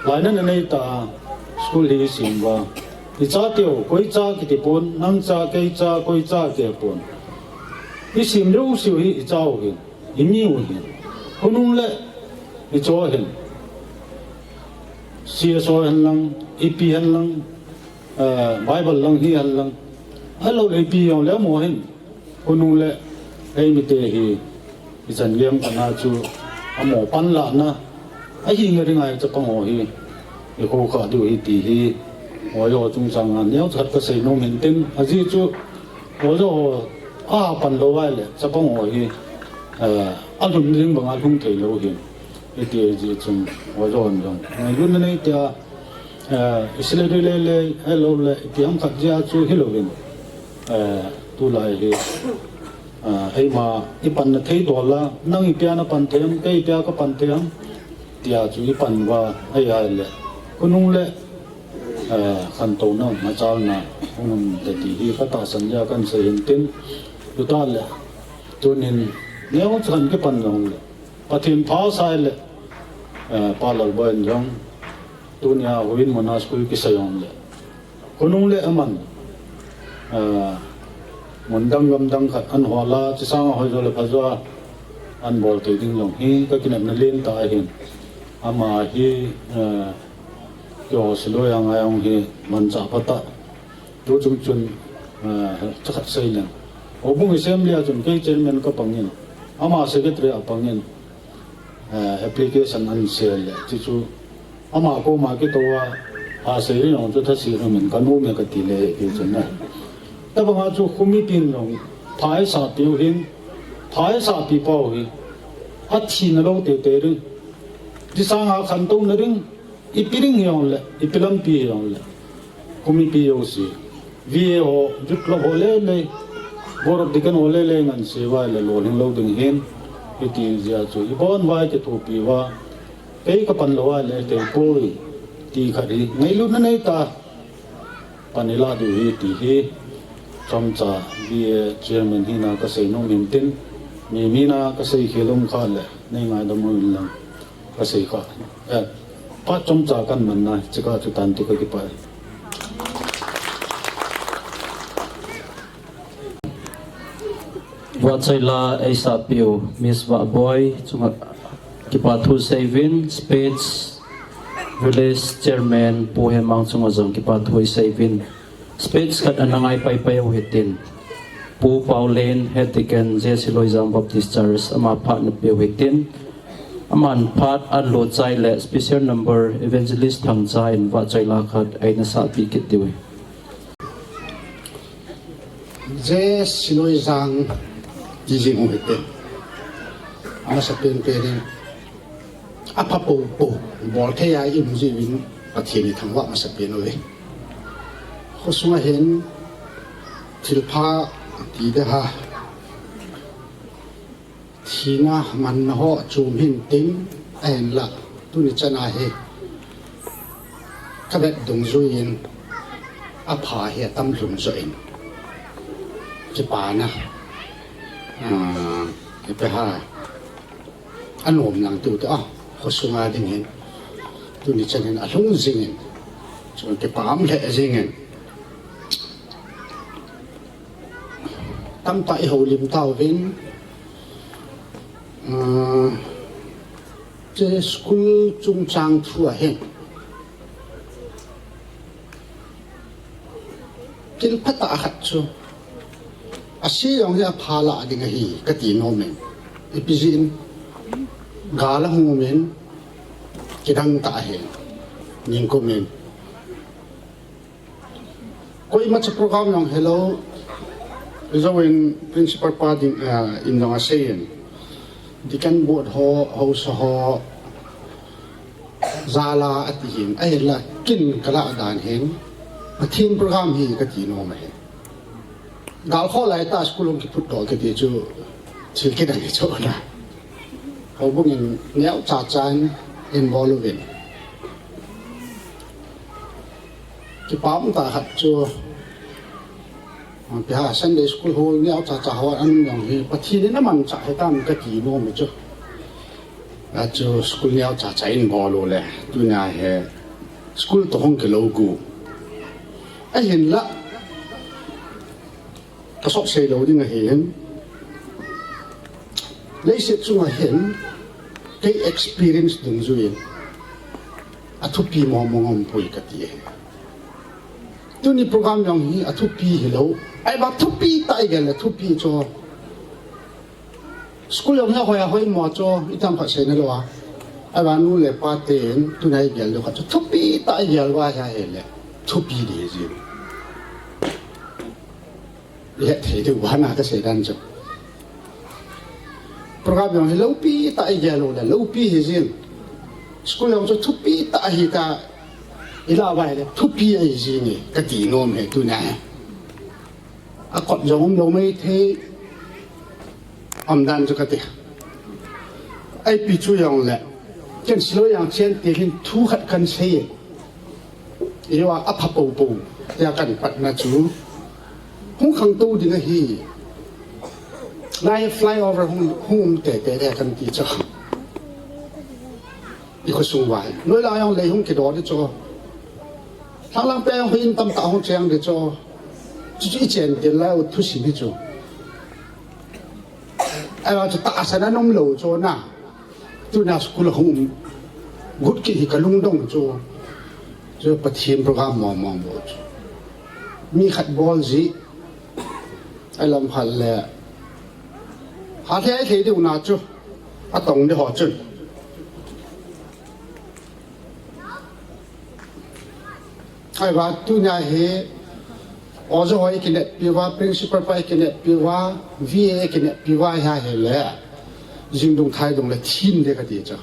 Lainat na nei ta school hi sim uva. I cha teu, koi cha kiti pon, nang cha, kei cha, koi cha kiti pon. I sim lou siu hi i cha u hin, i mi u hin. Khonung le, i cho hin. C S O hen lang, I P hen lang, eh, Bible lang hi hen lang. Ahilou le I P jong le mo hin. Khonung le, ei mite hi, i chan gem kana chu, amo panlahna, a hi nga ringai chapang ho hi, i kho kha diu hi ti hi, oja ho chungchang a, neocha khat ka seinom hin tin, ajeh chu, oja ho, a pan lou vai le, chapang ho hi, eh, a lhun ding banga lhung thei lou hi, hiti jeh chun, oja hon jong. Ngailutna nei tia, eh, i sile dei le le, ahilou le, i ti ham khat jeh a chu hilouvin. Eh, tulai hi, eh, eima i panna thei dol a, nang i pia na pan thei ham, kei pia ka pan thei ham, tia chu i pan uva, ahi le. Khonung le, eh, khantouna, machalna, hung um te ti hi ka tahsan jeh a kan sei hin tin, tuta le, tunin, neocha khat kipan jong le, Pathen pha sai le, eh, Pa Lalboi in jong, tunia Houin mun a school kisei jong le, Khonung le aman, ah, mun dang gam dang khat an hol a, chi sang a hoi jo le pha jo a, an bol thei ding jong hi, ka kinepna len tah ahin. Ama hi, ah, keiho Siloi a ngai jong hi, manchah pha tah. Tu chung chun, ah, cha khat sei leng. Houbung assembly a chun kei chairman ka pangin, ama secretary a pangin. Eh, application an share le, chuchu ama koma kitou a, Asei ri jong chu thase ri min ka nom e ka ti le hi chu na. Tabanga chu khomipin jong pha eisah piu hin, pha eisah pi pau hi. Athina lou tete ri. Ti sanga khantouna ding, ipi ding hi jong le, ipi lampi hi jong le. Khomipi jouse. V A ho, Youth Club ho le le, Board of Deacon ho le le ngan se vai le lo hing lo ding hin, iti jia chu, i bon vai ke thopi va, kei ka pan lo vai le, kei poi, ti khat hi, ngailutna nei ta, pan i la diu hi ti hi, chomcha, V A Chairman hina ka sei nom hin tin, mi mina ka sei khel um kha le, nei ngaidam un lang. Ka sei kha. Eh, phat chomcha kan man na, chika chu tan ti ka kipah. Vahchoila eisah piu, Miss Vahboi, chunga kipa thu seiyuvin, Spades Village Chairman, Pu Hemang chunga jong kipa thu seiyuvin. Spades khat ana ngai pai pai u hitin. Pu Paulen, Head Deacon, J C Loijang Baptist Church, ama phat na piu hitin. Aman phat an lo chai le special number Evangelist Thangcha in Vahchoila khat eina sah pi kit diu hi. J C Loijang ti jing u hitin. Amasa pen pen in. Apha popo, bol thei a i um jiuvin Pathen i thangvah masa pen uve. Khosunga hin thilpha ti de ha. Thina manna ho chom hin tin ahin la tuni chana hi ka vet dungjuiyin apha hi atam lhum jo in kipana, ah, kipe ha. Anom lang tu te, ah, khosunga ding hin. Tuni chan hin alhung jing in. Chun kipah lheh jing in. Tamtah i houlim tauvin. Ah, che school chungchang thu ahin. Thil phatah khat chu. Ase jong hi apha lah ding ahi, kati nom in. Ipi jeh in, gal ahung um in, kidang tah ahi. Ningkum in. Koima cha program jong helou, jou in principal pa ding, ah, in jong asei in. Deacon board ho, house ho, jal a ati hin, ahinla kin kalah dan hin, Pathen program hi kati nom ahi. Gal kho lai tah school hung kiphut doh kiti chu, thil kidang hi chu na. Houbung in neocha cha in involve uvin. Kipah um tah khat chu, ah, pi ha Sunday school hall neocha cha ho an jong hi, Pathen in amanchah hitam kati nom chu. Achu school neocha cha in bol u le, tunia hi school toh hung kilou gu. Ahinla, ka sot sei lou ding ahi hin. Leiset chunga hin, kei experience dungjuiyin, athupi mong mong um poi kati ahi. Tuni program jong hi athupi hilou. Ahivang thupi tah igel le thupi chu. School jong hi ahoi ahoi mo chu, itam khat seina lou a. Ahivang nu le pa ten, tuna igel lou khat chu, thupi tah igel uva hi ahile. Thupi ding jin. Ihet thei diu vana kasei dan chu. Program jong hi loupi tah igel u le, loupi hi jin. School jong chu thupi tah ahi ta, ilah uva ahile, thupi ahi jin e, kati nom e tuna. Akot jong umlou maithei, umdan chu kati. Ipi chu jong le, ken Silvai jang chen te hin thu khat kan sei e. Eiho a apha popo, tia kan patna chu. Hung khangtou ding ahi. Lai flyover hung, hung um tete, tia kan ti chu. I khosung uva. Noi la jong lei hung kido ding chu. Lhanglang peh jong hoi in tamtah hung cheng ding chu. Chuchu i chen ding lai u thusim hi chu. Ahivang chu tahsan a umlou chu na. Tuna school hung um. Gut kit hi ka lungdong chu. Chu Pathen program mong mong bou chu. Mi khat bol ji. Alam khat le. Ha thei thei diu na chu. Atong ding ho chun. Ahivang tunia hi, oja ho ikineppi uva, principal pa ikineppi uva, V A ikineppi uva hi ahile, jingdung thaidung le thin ding kati chu.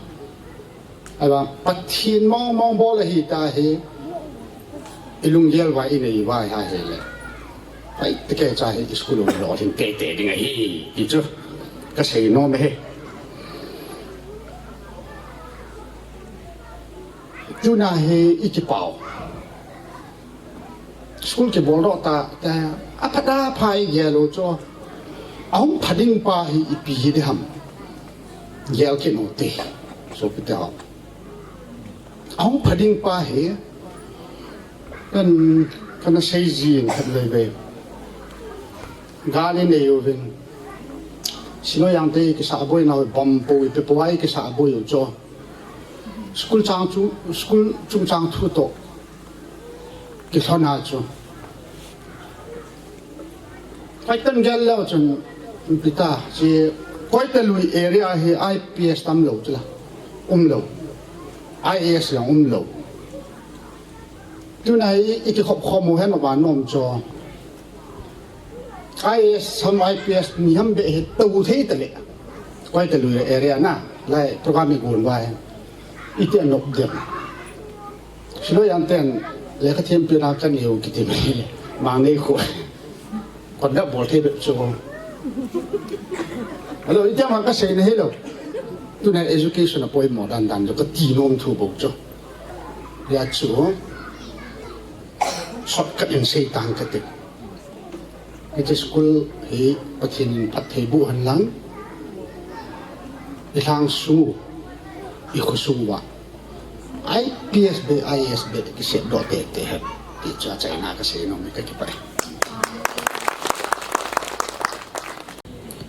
Ahivang Pathen mong mong bol ahitah hi, ilunggel uva inei uva hi ahile, pai tah kei cha hi school u lolhing teitei ding ahi, ti chu kasei nom e. Tuna hi ikipah u. School kibol doh tah, tah, aphat apha igel u chu. Ahung pha ding pa hi ipi hi ding ham. Gel kit u hite. Sopite ho. Ahung pha ding pa hi. Kan, kana sei jing khat lei ve. Gal inei uvin. Silo jang te kisah boi nau bom po ipi po a ikisah boi u chu. School chang chu, school chungchang thu toh kilhon a chu. Kaitan gel leu chun, ipi ta, chi Koitalui area hi I P S tam lou chu la. Um lou. I A S jong um lou. Tuna hi ikikhop khom u hen, aban nom chu. I A S ham I P S ni ham beh hi tou thei ta le. Koitalui area na, lai program igon uva hi. Iti anop dem. Silo jang ten lekha thempi na kanei u kiti mai le. Mangnei khu. Kon da bol thei bep chu. Hello, iti ama kasei na hello. Tuna education apoimo dan dan chu kati nom thu bou chu. Hijeh chun shortcut in sei tang kate. Hiche school hi Pathen in phatthei boh hen lang. Ilhang sung u, ikhosung uva I P S beh, I A S beh kisep doh teitei hen. Ti chu achaina kasei nom e, kakipah e.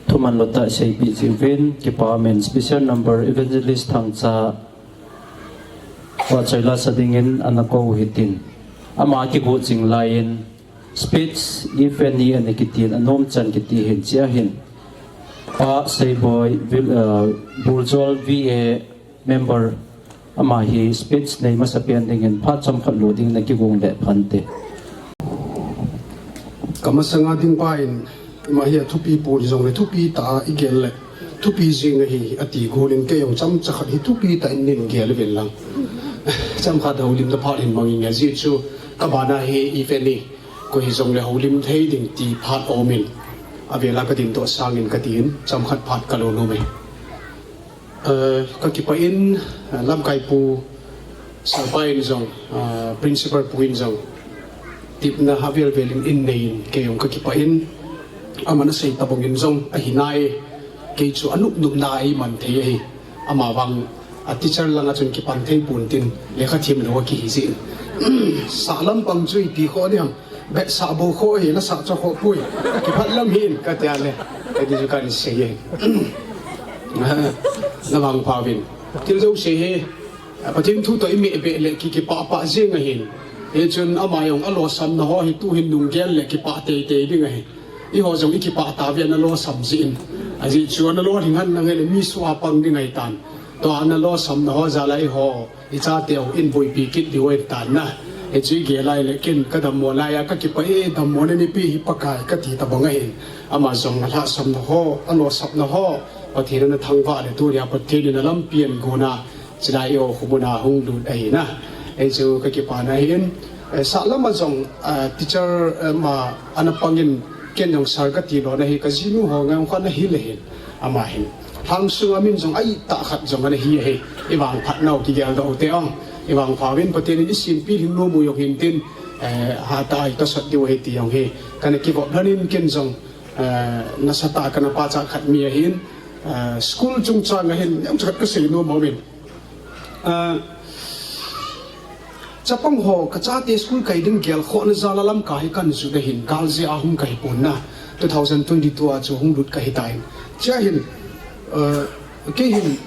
Thuman lou tah seipeh jeh uvin, kipah umin. Special number Evangelist Thangcha. Vahchoi lasa dingin ana kou hitin. Ama kigo jing laiyin speech if any ana kitin anom chan kiti hin chia hin. Pa Seiboi, Vil-, uh, Buljol V A member ama hi speech nei masapen dingin phat chomkhat lou dingin akigong le phante. Kamasanga ding pa in, ima hi athupi pon hijongle thupi tah a igel le thupi jing ahi ati gon in kei jong chomcha khat hi thupi tah in neigel uvin lang. Chomkhat houlim na phat hin mang inge, ajeh chu kabana hi if any koi hijongle houlim thei ding ti phat aumin, avela kadin doh sangin katin chomkhat phat kalou nom e. Eh, kakipah in, eh, lamkai pu, sir pa in jong, eh, principal pu in jong, tepna avel vel in einei in, kei jong kakipah in, aman asei tabang in jong, ahi nai, kei chu anop nopna a eiman thei ahi, ama vang, a teacher langa chun kipan thei pon tin, lekha them lou akihi jin. Sahlam pang chu ipi kho ding ham. Betsah bou kho hi, lasah cho kho poi. Kiphat lam hin, katia le. Kati chu kahin sei e. Na vangpha uvin. Thil jouse hi, Pathen thu toh imeh beh le ki, kipah pah jing ahin. Hichun ama jong alosamna ho hi tuhin nunggel le kipah teitei ding ahi. Eiho jong ikipah tauve ana losam jeh in. Ajeh chu ana lolhing hen lang hile mi soh a pang ding ahitan. Tua ana losamna ho jal a eiho ichate u eiboipi kit diu ahitan na. Hichu igel lai le ken kadammo laiya kakipah e, dammo na neipe hi Pakai kati tabang ahin. Ama jong alhahsamna ho, alosapna ho, Pathen in ana thangvah le tunia Pathen in alampi agon a, chulai eiho khomun a hung lut ahi na. Hichu kakipana ahin, eh, sahlam a jong, eh, teacher, eh, ma ana pangin ken jong sir kati lona hi kajinu ho ngai jong khat ana hil ahin. Ama hin. Lhang sunga min jong ahi tah khat jong ana hi ahi. Ivangphat nau kigel doh u te ong. Ivangpha uvin Pathen in isimpi lhing nom u jong hintin, eh, hatah a itosot diu ahi ti jong hi. Kana kivop lhonin ken jong, eh, nasatah a kana pachat khat mi ahin, eh, school chungchang a hin, neocha khat kasei nom umin. Ah, chapang ho, kachate school kai ding gelkhohna jal a Lamka hi kahin jot ahin, gal jeh a hung kahi pon na, two thousand twenty-two a chu hung lut kahi tan. Chia hin, ah, kei hin,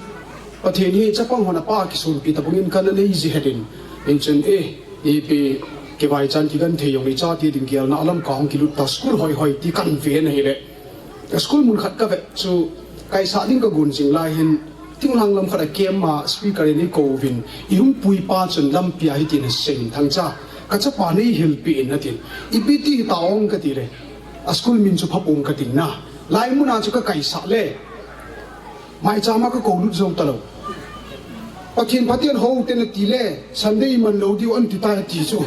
Pathen hi chapang hon apa kisonpi tabang in kana nei ji het in, hichun, eh, ipi, kivaichan kigenthei jong le ichate ding gelna a Lamka hung kilut ta school hoihoi ti kahin ven ahile. Ka school mun khat kavet chu, kaisah ding kagon jing lai hin, thinglhang lam khat a camp a speaker in eikou uvin, ihung pui pa chun lampi a hitin asei in, Thangcha, Ka chapa nei hilpeh in atin. Ipi ti hita ong kati le. A school min chu Phapong kati na. Lai muna chu ka kaisah le. Maicham a ka koulut jou talou. Pathen phaten hou te nati le, Sunday man lou diu anti tai ti chu.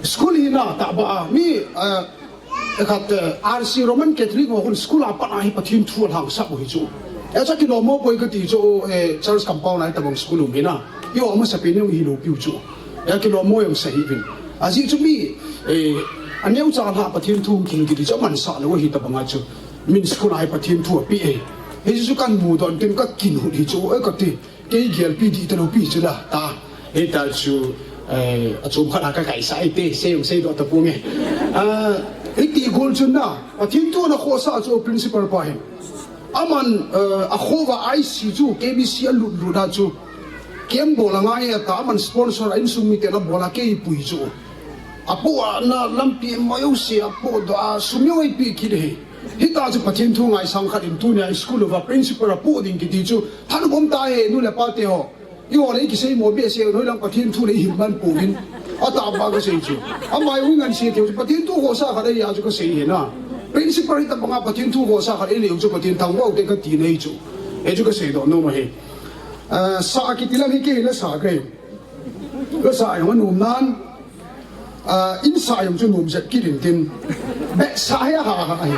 School hi na tah ba a, mi, eh, khat, eh, R C Roman Catholic ho khun school a pat a hi Pathen thu alhangsah u hi chu. Eh, cha kilom mo poi kati chu, eh, church compound a hi tabang school um hi na. Eiho masapen jong hilou piu chu. Eh, kilom mo jong sa hih uvin. Ajeh chu mi, eh, aneocha lha Pathen thu hung kin kiti chu amansah lou ahi tabang a chu. Min school a hi Pathen thu apeh e. Hichu kan mudoh in tin ka kinuh hi chu, eh, kati. Kei gelpi dih talou pi chu la ta. Hita chu, eh, achom khat a ka kaisah e te, sei jong seidoh tapong e. Ah, hiti gol chun na, Pathen thu ana khohsah chu principal pa hi. Aman, eh, akhoh uva I C chu K B C alut lut a chu. Camp bol angai ata, aman sponsor a insung miten abol a kei pui chu. Apoh a na lampi mo jouse apohdoh a, sum jong eipeh kit e. Hita chu Pathen thu ngaisang khat in tunia school uva principal apoh ding kiti chu. Thanop um tah e, nu le pa te ho. Eiho le ikisei mo behseh, hoilang Pathen thu le ihil man pouvin. Atah ba kasei chu. Ama jong ingansei thei chu. Pathen thu khohsah khat ahi a chu kasei ahi na. Principal hi tabang a Pathen thu khohsah khat ahi leu chu Pathen thangvah u te kati na hi chu. Hichu kasei doh nom ahi. Ah, sah kiti lang hi kei la sah kahi. Ka sah jong anom nan, ah, in sah jong chu nom jep kit in tin. Beh sah hi aha ha hi.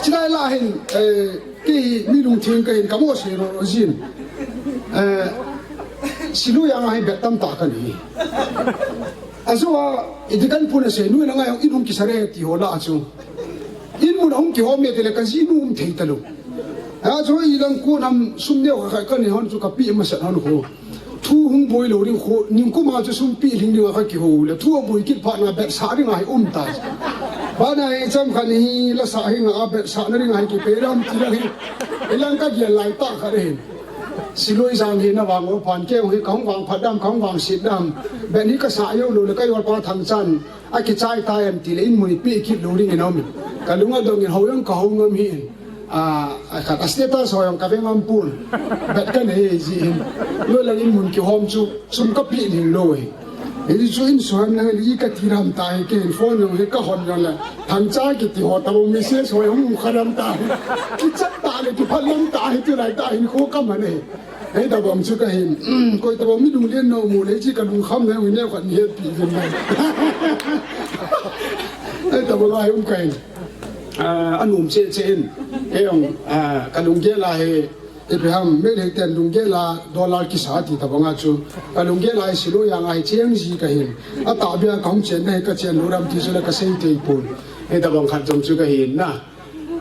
Chulai lah hin, eh, kei mi lungthim kahin ka mo se ro ro jin. Eh, Silui a nga hi beh tamtah kanei. Ajou a, iti kan pun asei, nu le ngai jong in hung kisa re ti ho lah a chu. In mun a hung kihom e tile ka jinu um thei talou. Ajou ilang kon ham sum neo kha kha kanei hon chu kapeh masat hon khu. Thu hung boi lou ding khu, ningkum a chu sum peh lhing ding a kakihou le. Thu aboi kit phat na beh sah ding a hi um tai. Bana hi cham khat hi la sah hi nga a beh sah na ding a hi kipeh lam ti lang hi. Ilang ka gel lai tah khat ahin. Silui jang hi na vang o phan keu hi ka hung vang phat dam, ka hung vang sit dam. Beh hi ka sah jou lou le ka jol pa Thangchan. Akichai tai em ti le in mun ipeh kit lou ding in aum in. Ka lung adong in hou jong ka hou ngam hih in. A, a khat a status ho jong ka ve ngam pon. Beh kanei ji hin. Loi lang in mun kihom chu sum kapeh ding lou hi. Hichu in suhan na hi kati ram ta hi kei hin phone jong hi ka hon jong le. Thangcha kiti ho tabang message ho jong kha ram ta hi. Kichat tah le kiphat lam ta hi tulai tah hin kho ka man e. Hitabang chu kahin, um, koi tabang mi lunglen na um u le chi ka lungkham na um neo khat ni hetpi uvin na. Hitabang a hi um kahin. Ah, anom cheh cheh in. Kei jong, ah, ka lunggel a hi, ipi ham, Meitei ten lunggel a dollar kisa ti tabang a chu. Ka lunggel a hi Silui a nga hi cheng ji kahin. Atahbeh a ka hung chen na hi ka chen lou ram ti chu la ka sei thei pon. Hitabang khat jong chu kahin na.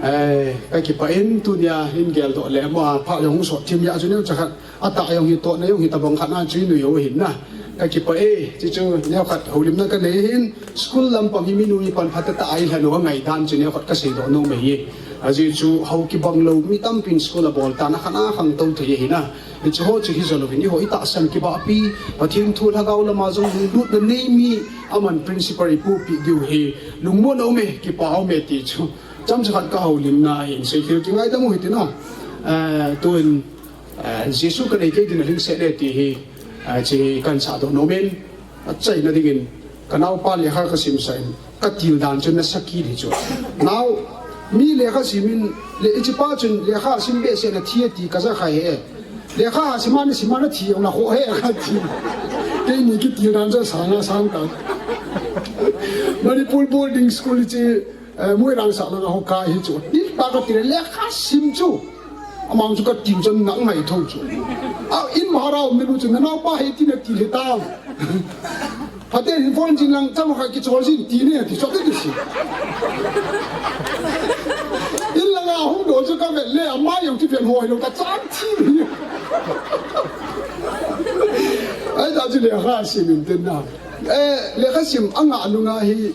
Eh, ka kipah in tunia hin geldoh le mo a pha jong hung sot thim a chu neocha khat. Atah jong hi tohna jong hi tabang khat na chu inui u hin na. Ka kipah e, chuchu neo khat houlimna kanei hin school lampang hi mi nu mi pan phat tah a ilhen u angai dan chu neo khat kasei doh nom e hi. Ajeh chu hou kibang lou mi tampin school abol tan a khat a khangtou thei ahi na. Hichu ho chu hi jolou hin eiho itahsan kibahpi, Pathen thu lhagao lama jong lunglutna nei mi aman principal ipuipeh diu hi lungmonna um e, kipah um e ti chu. Chomcha khat ka houlimna ahin, seikhel kingaidam u hitin a. Eh, tun, eh, Jesu kanei kei din alhingset e ti hi, eh, chu kahin sahdoh nom in, achaina dingin, ka naopa lekha kasimsah in, ka til dan chu nasa kit hi chu. Nao, mi lekha sim in, le, hichepa chun lekha asim behseh in athi e ti kaja khai e. Lekha asim a nasim a nathi jong nakhoh e kati. Keini kitil dan chu asang asang ta. Manipur boarding school chu, eh, Moirang sah langa ho kai hi chu. Tin pa kati le lekha sim chu. Amang chu katil chun na ngai tho chu. A, in bhara um ni lu chu, nanaopa hi tin atil hitam. Phaten hin phone jin lang chama kha kichol jin ti ne ti chot ti si. In langa hung doh chu kavet le ama jong kiven hoi lou kachan thi. Ahita chu lekha sim in tin na. Eh, lekha sim anga lunga hi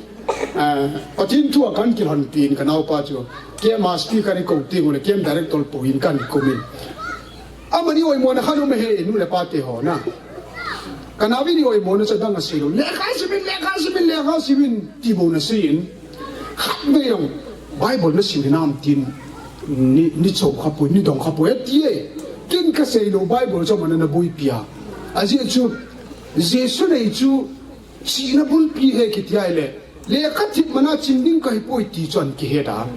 Ah, Pathen thu a kahin kilhonpi in ka naopa chu, keima speaker ikou teng ule, keima director pou in kahin kum in. Amani oimona khat um e he, nu le pa te ho na. Ka naopa in oimona chu adang asei lou. Lekha sim in, lekha sim in, lekha sim in, ti bou na sei in. Khat vei jong, Bible na sim hinam tin, nei, nei chou kha poi, nei dong kha poi, ati e. Ken kasei lou, Bible chu amani ana boipi a. Ajeh chu, Jesu nei chu chihna bulpi ahi kiti ahile, lekha thip mana chim ding kahipoi ti chu ana kihet a.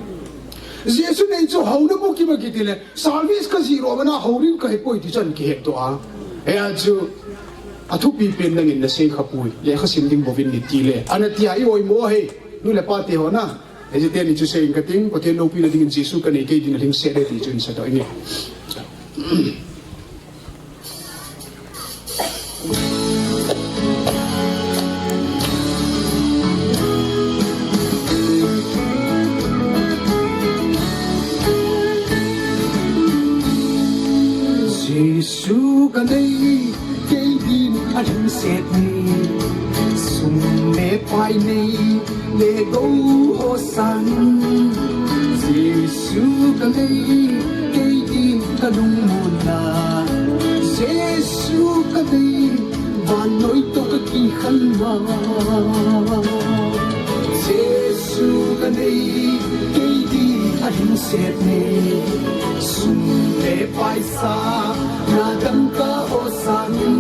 Jesu nei chu houna bukim ahi kiti le, service kajih lou mana houlim kahipoi ti chu ana kihet doh a. Hia chu athupi pen nangin nasei khapoi, lekha sim ding bouvin nati le, ana tia i oimo ahi, nu le pa te ho na. Hijeh chun tuni chu seiyin kating, Pathen loupina dingin Jesu kanei, kei din alhingset e ti chu hin seidoh inge. Jesu kanei, kei din alhingset e. Sum le pai nei, le gou ho sangin. Jesu kanei, kei din kalungmonna. Jesu kanei, vannoi toh kakikhenna. Jesu kanei, kei din alhingset e. Sum le paisa, na dangka ho sangin.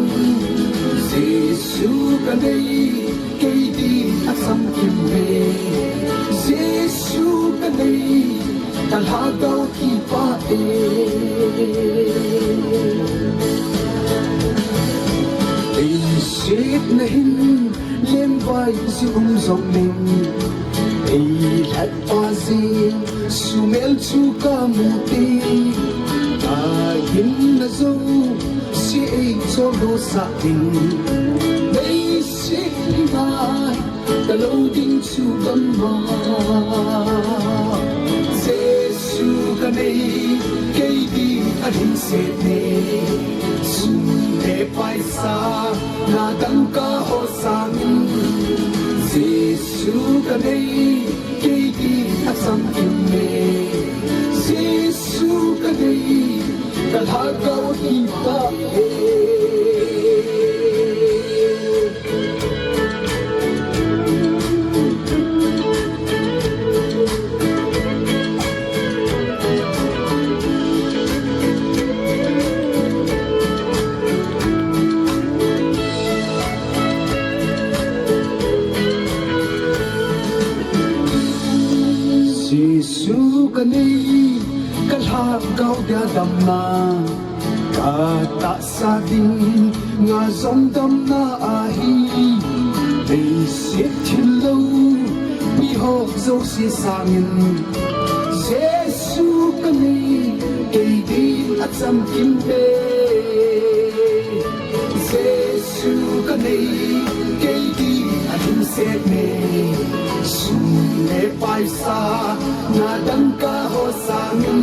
Jesu kanei, kei din achamkim e. Jesu kanei, kalhagao kipah e. Leiset nahin lengvai jeh um jongleng, eilhatpa jeh sumil chu kamu teng, kagin na jouse eichol doh sah ding. Leiset hi ngai talou ding chu bangma. Jesu kanei, kei din alhingset e. Sum le paisa, na dangka ho sangin. Jesu kanei, kei din achamkim e. Jesu kanei, kalhagao kipah e. Jesu kanei, kalhagao dia damna. Katahsa ding nga jong damna ahi. Leiset thil lou miho jouse sangin. Jesu kanei, kei din achamkim e. Jesu kanei, kei din alhingset e. Sum le paisa, na dangka ho sangin.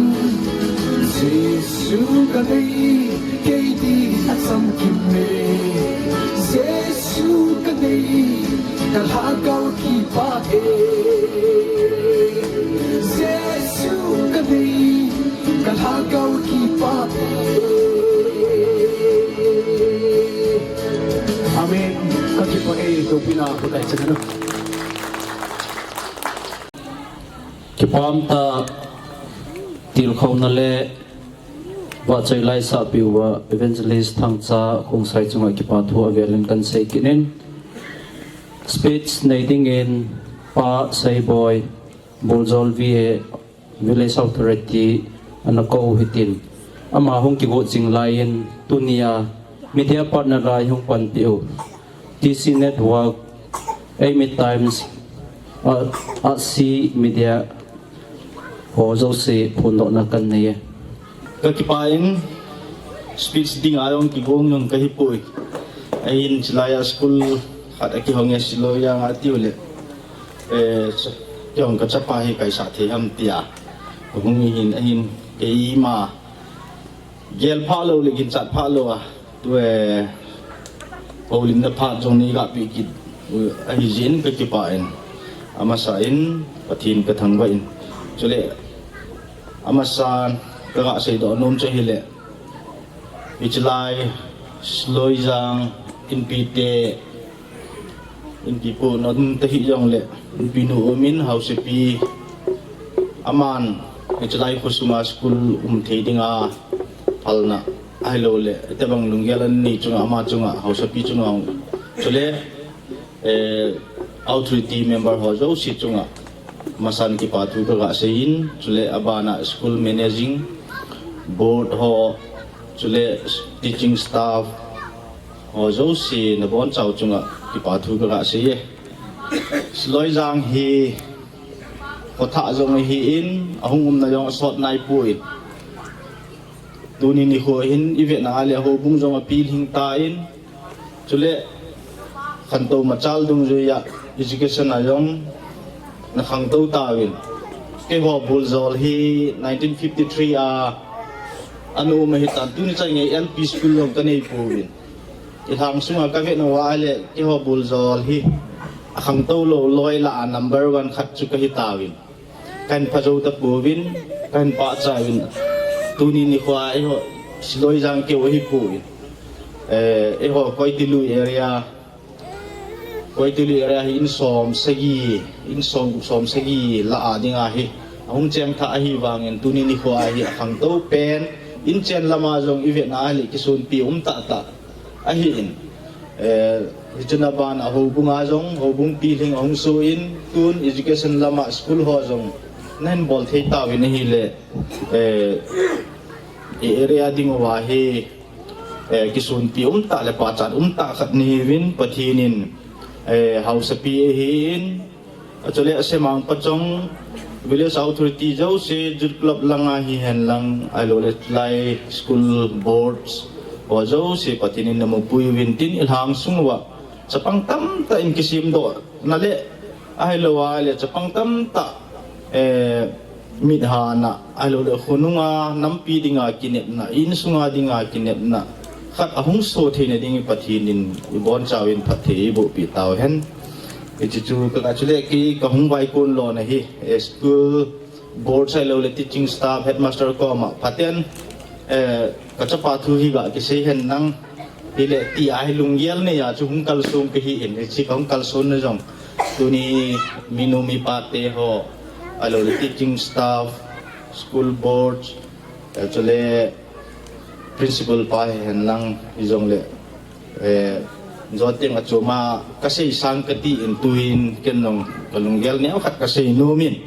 Jesu kanei, kei din achamkim e. Jesu kanei, kalhagao kipah e. Jesu kanei, kalhagao kipah e. Amen. Kakipah e, tupina, khutai chana. Kipah tah, tilkhouna le vahchoi la eisahpeh uva Evangelist Thangcha Khongsai chunga kipah thu avelin kahin sei kit in. Speech nei dingin Pa Seiboi, Buljol V A, Village Authority, ana kou u hitin. Ama hung kigot jing laiyin tunia media partner lai hung panpeh u T C Network, Eimi Times, a, Asi Media, ho jouse phondohna kahin nei e. Kakipah in speech dinga jong kigong jong kahipoi. Ahin chulaiya school khat akihong e Siloi janga tiu le. Eh, ch-, kei jong kachapa hi kaisah thei ham tia. Kahung hi hin ahin keima gel phalou le ginchat phalou a. Tua, houlimna phat jong nei gapeh kit u ahi jeh in kakipah in. Amasan, Pathen kathangvah in. Chule, amasan, kaga seidoh nom chu ahile. Hiche lai, Siloijang, Inpi te, Inpi pu nom tahih jongle, Inpi nu umin, Hausapi, aman, hiche lai khosuma school um thei dinga, phalna. Ahilou le, itobang lunggel anei chunga, ama chunga, haosapi chunga, chule, eh, authority member ho jouse chunga, masan kipathu kaga seiyin, chule abana school managing board ho, chule teaching staff ho jouse nabonchau chunga kipathu kaga seiye. Siloijang hi khothah jong ahin, ahung umna jong asot naipoi. Tuni nikho hin ivetna a le houbung jong apilhing tan, chule khantou machal dungjuiya education a jong nakhangtou tauvin. Keiho buljol hi nineteen fifty-three a ana um ahitan, tuni chan gei L P school jong kanei pouvin. Ilhang sunga kavetna uva le keiho buljol hi akhangtou lou loi lah a number one khat chu kahi tauvin. Kahin phajou tapouvin, kahin pachat uvin. Tuni nikho a eiho Siloijang keu ahipouvin. Eh, eiho Koitilui area, Koitilui area hi in som sagi, in som, som sagi lah a dinga hi ahung chengthah ahivangin tuni nikho a hi akhangtou pen, in chen lama jong ivetna a le kisonpi um tahtah ahin. Eh, hichun abana houbunga jong, houbung pilhing ahung soh in, tun education lama school ho jong nahin bol thei tauvin ahile, eh, i area dinguva hi, eh, kisonpi umtah le pachat umtah khat nahiuvin, Pathen in, eh, haosapi ahin, achule Semang Pachong Village Authority jouse, Youth Club langa hihen lang, ahilou le tulai school boards ho jouse Pathen in namopui uvin tin, ilhang sunguva chapang tamtah in kisemdohna le, ahilou a le chapang tamtah, eh, mithana, ahilou le khonunga nampi dinga kinepna, insunga dinga kinepna khat ahung soh theina dingin Pathen in ibonchauvin phatthei eibohpi tauhen. Hiche chu kaga chule kei kahung vaikon lona hi, eh, school board ahilou le teaching staff, headmaster koma phaten, eh, kachapa thu hi ga kisei hen lang, hile tia hi lunggel neiya chu hung kalsong kahin, hiche kahung kalsonna jong tuni minu mipa te ho, ahilou le teaching staff, school board, eh, chule principal pa hihen lang hijongle, eh, joteng achoma kasei sang kati in tuin ken jong kalunggel neokhat kasei nomin.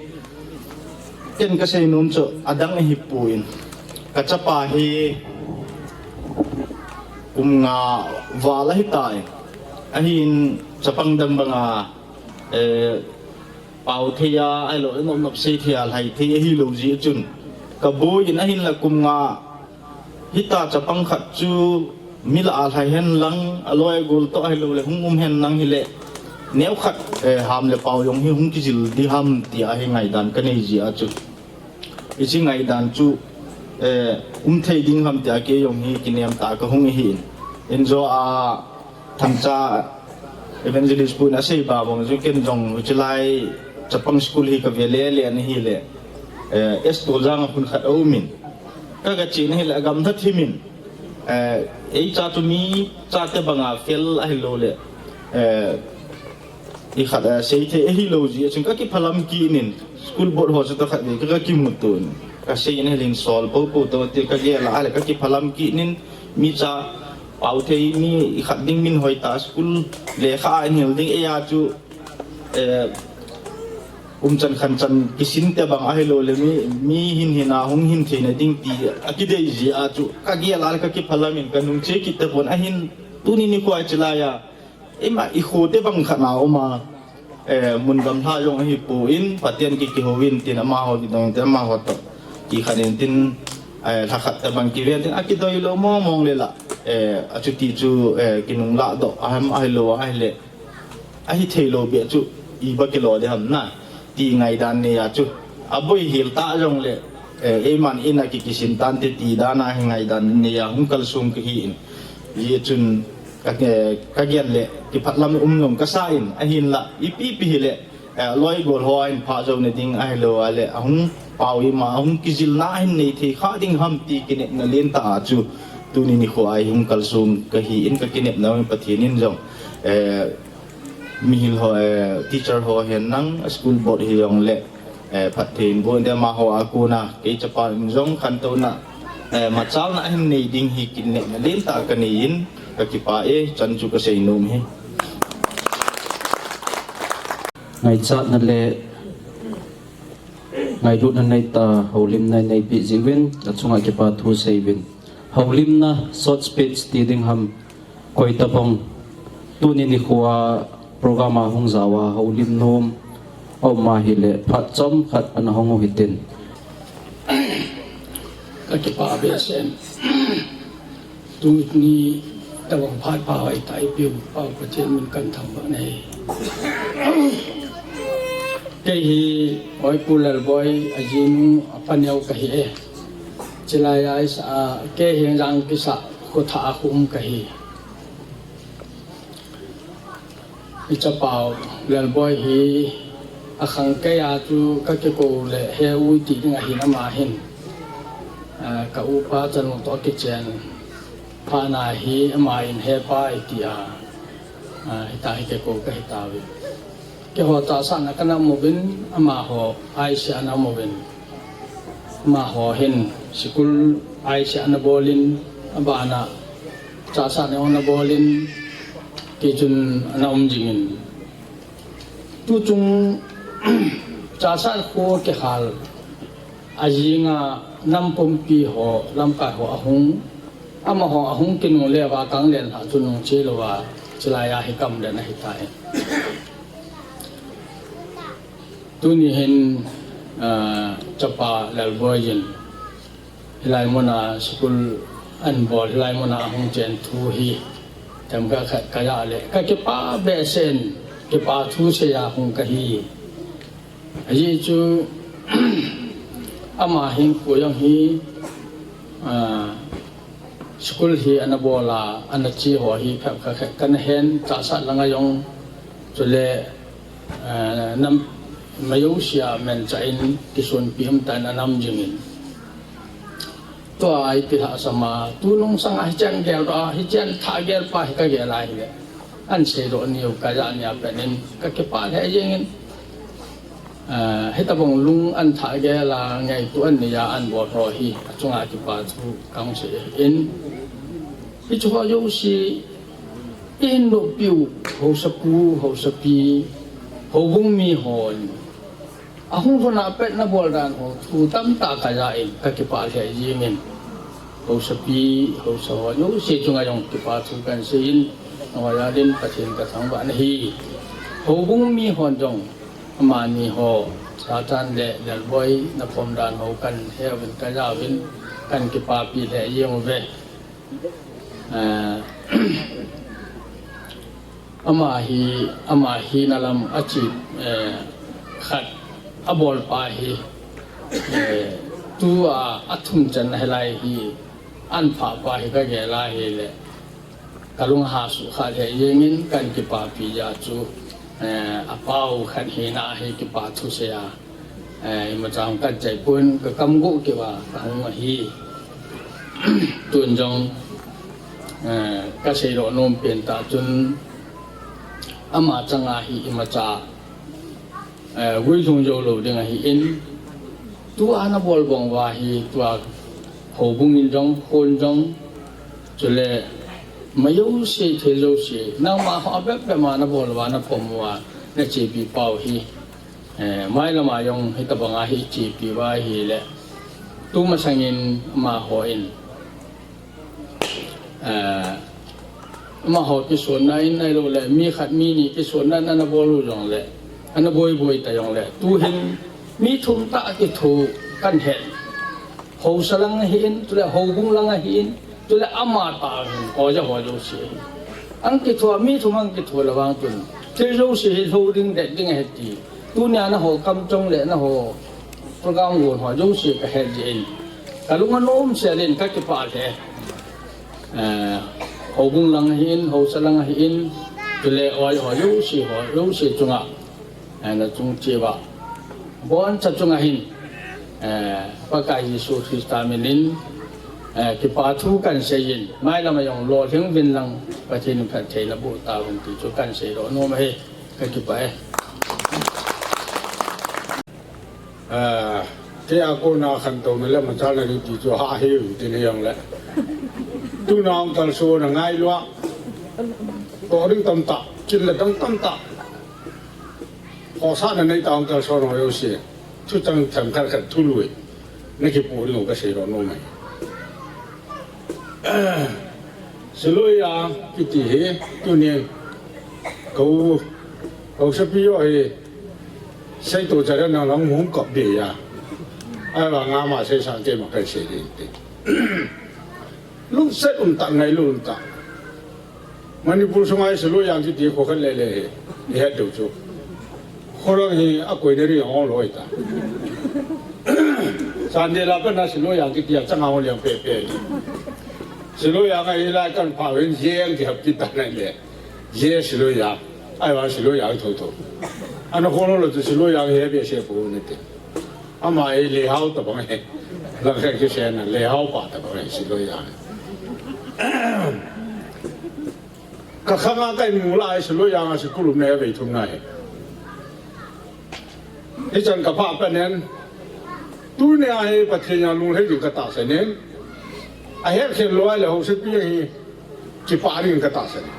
Ken kasei nom chu adang ahipon, kachapa hi kum nga val ahitan, ahin chapang dang banga, eh, pao thei a, ahilou le nop nop sei thei a, lhai thei ahilou jeh chun kaboiyin ahinla kum nga hita chapang khat chu mi lah a lhai hen lang, aloi agol toh ahilou le hung um hen lang hile, neokhat, eh, ham le pao jong hi hung kijil ding ham tia hi ngaidan kanei jeh a chu, hiche ngaidan chu, eh, um thei ding ham tia kei jong hi kinem tah a kahung ahin. Injo a Thangcha Evangelist pu in asei ba bang chu ken jong hiche lai chapang school hi kave lele ahile, eh, S Toljang a hun khat aumin, kaga chen ahile agamtha thimin, eh, eicha chu mi chate banga fel ahilou le, eh, ikhat, eh, seithei ahilou jeh a chun kakiphalam kit in, school board ho chu toh khatvei ka, kakimuto in, kasei in ahile in sol popo to ti kagel a le kakiphalam kit in, micha pao thei, mi ikhat ding min hoitah school lekha a in hil ding, eia chu, eh, umchan khanchan kisin tobang ahilou le mi, mi hin hin a hung hin theina ding ti akidei jeh a chu kagel a le kakiphalam in kanung che kit tapon ahin, tuni nikho a hiche laiya eima ikho tobang khat na uma, eh, mun gamla jong ahipon, Pathen kiki houvin tin amaho kidong tin amaho toh kikhen in tin, eh, lhakhat tobang kiven tin akidoi lou mong mong le la, eh, achuti chu, eh, kinung lahdoh aham ahilou ahile, ahithei lou beh chu iba kilo ding ham na ti ngaidan neiya chu, aboi hel tah jongle, eh, eiman in a kikisin tante ti dan a hi ngaidan neiya hung kalsong kahin. Hijeh chun ka, eh, kagel le kiphatlam um jong kasa in, ahinla ipi ipi hile, eh, loi gol ho ahin phah jouna ding ahilou a le ahung pao ima ahung kijilna ahin nei thei kha ding ham ti kinepna lentah a chu tuni nikho a hi hung kalsong kahin, kakinepna Pathen in jong, eh, mihil ho, eh, teacher ho hihen lang, school board hijongle, eh, phatthei in boh in te amaho a kona kei chapa in jong khantouna Eh, machalna ahin nei ding hi kinepna lentah kanei in, kakipah e, chan chu kasei nom e. Ngaichatna le ngailutna neitah a houlimna neipe jeh uvin, achunga kipa thu sei uvin. Houlimna short speech ti ding ham, koi tabang, tuni nikho a program a hung jao a houlim nom aum ahile phat chomkhat ana hong u hitin. Kakipah behseh in. Tuni tabang phat pha hoitah eipeu Pa Pathen min kathangvah e. Kei hi Hoipu Lalboi ajinu apaneo kahi e. Chilai a isa a kei hi jang kisa khothah a khu um kahi. Ichapa u Lalboi hi akhang keiya chu kakikou le he u ti ding ahin ama hin. Ah, ka upa chanu toh kichen phat na hi ama in hepa iti a. Ah, hita hi kikou kahi tauve. Keiho chahsahna kana um uvin, amaho aiseh ana um uvin. Amaho hin school aiseh ana bol in, abana chahsahna ana bol in, tichun ana um jing in. Tuchung chahsah kho kihal ajing a nam pumpi ho, lamkai ho ahung, amaho ahung kinungle uva kanglen ha chu nung che louva, chilai a hi kamlen ahitai. Tuni hin, ah, chapa Lalboi in hilai muna school ana bol, hilai muna ahung chen thu hi themkhat khat kaja le kakipah behseh in, kipa thu seiya hung kahi. Ajeh chu ama hin koi jong hi, ah, school hi ana bol a, ana che ho hi phabep khat khat kana hen, chahsah langa jong, chule, ah, nam majousea manchah in kisonpi umtah in ana um jing in. Tua ipi lhasam a, tunung sanga hichen gel a, hichen thah gel pa hi kagel a hile. Ana seidoh niu kajah nia pen in kakipah lheh jeng in. Ah, hitabang lung ana thah gel a, ngaito ana nei a, ana bol ho hi achunga kipa thu kahung sei in. Hiche ho jouse, ihin noppiu, haosapu, haosapi, houbung mi hon ahung lhun a pat nabol dan ho, thu tamtah kaja in, kakipah lheh jeng in. Haosapi, haosa ho jouse chunga jong kipa thu kahin sei in, nangho jal in Pathen kathangvah nahi. Houbung mi hon jong, amani ho, Satan le Lalboi, napom dan ho kahin he uvin, kaja uvin, kahin kipapi lheh jeng uve. Eh, ama hi, ama hina lam ache, eh, khat abol pa hi, eh, tua athum channa hilai hi, ana phah pa hi kagel a hile, kalung ahasuh kha lheh jeng in kahin kipapi jeh chu, eh, apau khat hina hi kipa thu seiya. Eh, imacha hung kahin chai pon, kakam goh keu a kahung ahi. Tun jong, eh, kaseidoh nom pen tah chun, ama changa hi imacha, eh, guilhung jou lou ding ahi in, tua nabol bang uva hi, tua houbung in jong, khon jong, chule, majouse, thil jouse, nangma ho bep bep ma nabol uva, napom uva, nachepi pau hi. Eh, mailam a jong hitabang a hi chepi uva ahile. Tumasang in amaho in. Eh, amaho kisonna in ahilou le, mi khat mi ni kisonna in ana bol u jong le, ana boi boi ta jong le. Tuhin mi thum tah kitho kahin het. Haosa lang ahin, chule houbung lang ahin, chule ama tah ahin, oja ho jouse. Ana kitho, mi thum ana kitho le vang chun. Thil jouse hi lhou ding, det ding ahi ti. Tunia naho kamchong le naho program gon ho jouse kahet jeh in. Kalung anom sel in kakipah lheh. Eh, houbung lang ahin, haosa lang ahin, chule oi ho jouse ho, jouse chunga. Eh, nachung cheh uva. Boncha chunga hin, eh, Pakai Jesu Christa min in, eh, kipa thu kahin sei in, mailam a jong lolhing uvin lang, Pathen in phatthei naboh tauvin ti chu kahin seidoh nom ahi, kakipah e. Eh, Kei a kona khantouna le machal na ding ti chu ha he u tin hijongle. Tuna hung kalsonna ngailua. Toh ding tamtah, kin le dang tamtah. Khohsahna neitah hung kalson ho jouse. Thuchang themkhat khat thului. Na kipu lou kasei lou nom e. Siloiya kiti hi, tunin. Ko, ko sapi jo hi. Seito chara nang lang hung kap be ya. Ahivang ama seisang keima kasei ding ti. Lungset umtah, ngailut umtah. Manipur sunga hi Siloiya kiti kho khat lele hi. Ihet diu chu. Kho lang hi akoina ri hung loi ta. Chandel a pat na Siloiya kiti a chang a hung leng pepe. Siloiya ngai lai kan pha ven jeng ki hap kita na le. Je Siloiya. Ahivang Siloiya thotho. Ana kho lou chu Siloiya hi behseh pou nate. Ama hi lehao tabang e. Lang khe kisei na lehao pa tabang e Siloiya. Ka khanga ka imu lai Siloiya a school um na hi vei thum na hi. Hichan ka pha panen. Tunia hi Pathen a lunglhai ding ka tahsan in. Ahet khel lou le haosapi hi kipah ding ka tahsan in.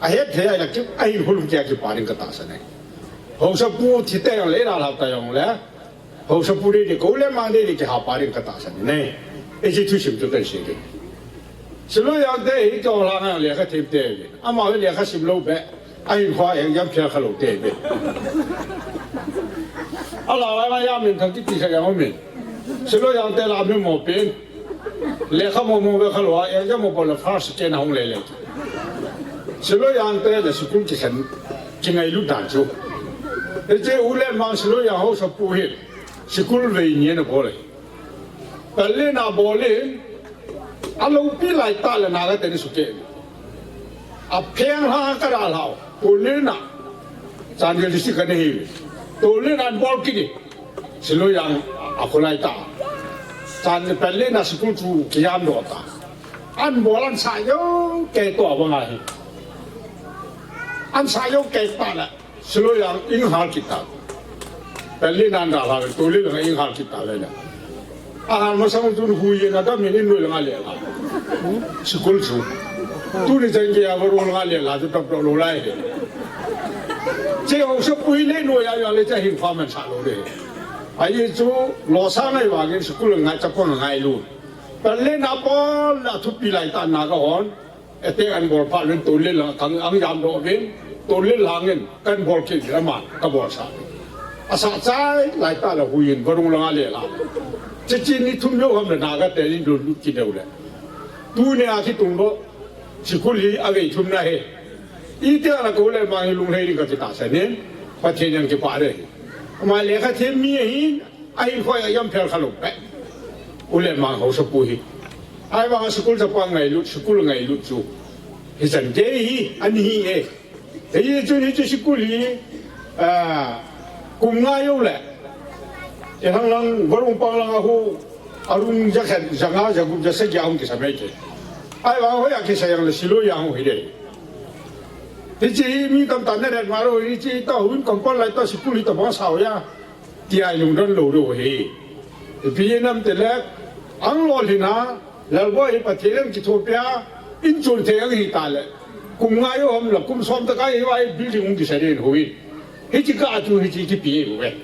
Ahet thei le ki, ahin hulum kia kipah ding ka tahsan in. Haosapu thi teng le la la ta jongle. Haosapu dei dei, kou le mang dei dei kihapa ding ka tahsan e. Hiche thusim chu kasei ding. Siloiya te hi kihou lhang a lekha them te ve. Ama hi lekha sim lou be. Ahin kho a exam fail kha lou te ve. Ala la la ya min thang kiti sa ya min. Siloiya te la min mo pen. Lekha mo mo ve kha lou a exam mo bol la first second hung le le. Siloiya te le school kikhen kingailut dan chu. Hiche u le mang Siloiya haosapu hi. School vei ni ana bol e. Pallel a bol in, alopi lai tah le Naga te ni sukeh. Apheng lha ka dalhau. Tolin a. Chandel district ka nei hi. Tolin a an bol kit e. Siloiya a kholai tah. Chan Pallel a school chu kijam doh ta. An bol an sah jou kei to abang ahi. An sah jou kei ta le. Siloiya in hal kit ta. Pallel a an dalha ve, Tolin a in hal kit ta ve le. Ahal masang chun Huiyin a dam in in noi langa le la. School chu. Tuni chan gei a Varung langa le la chu tap tap lou lai he. Hiche haosapu hi le noi a ya le cha hin pha man sa lou le. Ahi chu losang ngai vangin school ngai chapang ngailut. Pallel a bol a thupi lai tah Naga hon. Ete an bol phat uvin Tolin lang kang ang jam doh uvin, Tolin lang in kan bol kit le ama ka bol sa. Asa chai lai tah le Huiyin Varung langa le la. Hiche ni thum jou ham le Naga te in lun lut kit deu le. Tunia kitung doh, school hi avei thum na hi. Iti a la kou le mang hi lunglhai ding kati tahsan in, Pathen jong kipah ding. Ama lekha them mi ahin, Ahin kho a exam fail kha lou peh. U le mang haosapu hi. Ahivang a school chapang ngailut, school ngailut chu. Hichan gei hi, ani hi e. Hiche chu, hiche school hi, ah, kum nga jou le. Ilhang lang, Varung pang lang a hu, arung ja khat, ja nga, ja gup, ja sagi a hung kisa mai ke. Ahivang hoiya kisa jong le Siloiya hung hi de. Hiche hi mi tamtah na ret ma lou, hiche ta hun kampal lai ta school hi tabang sao ya. Tia i lungdon lou lou hi. Ipi hinam tile, ang lolhinna, Lalboi hi Pathen in kithopi a, in chun thei ang hi ta le. Kum nga jou ham le, kum som tah a hi vai building hung kisa den hoi. Hiche kah a chu hiche kipe hoi.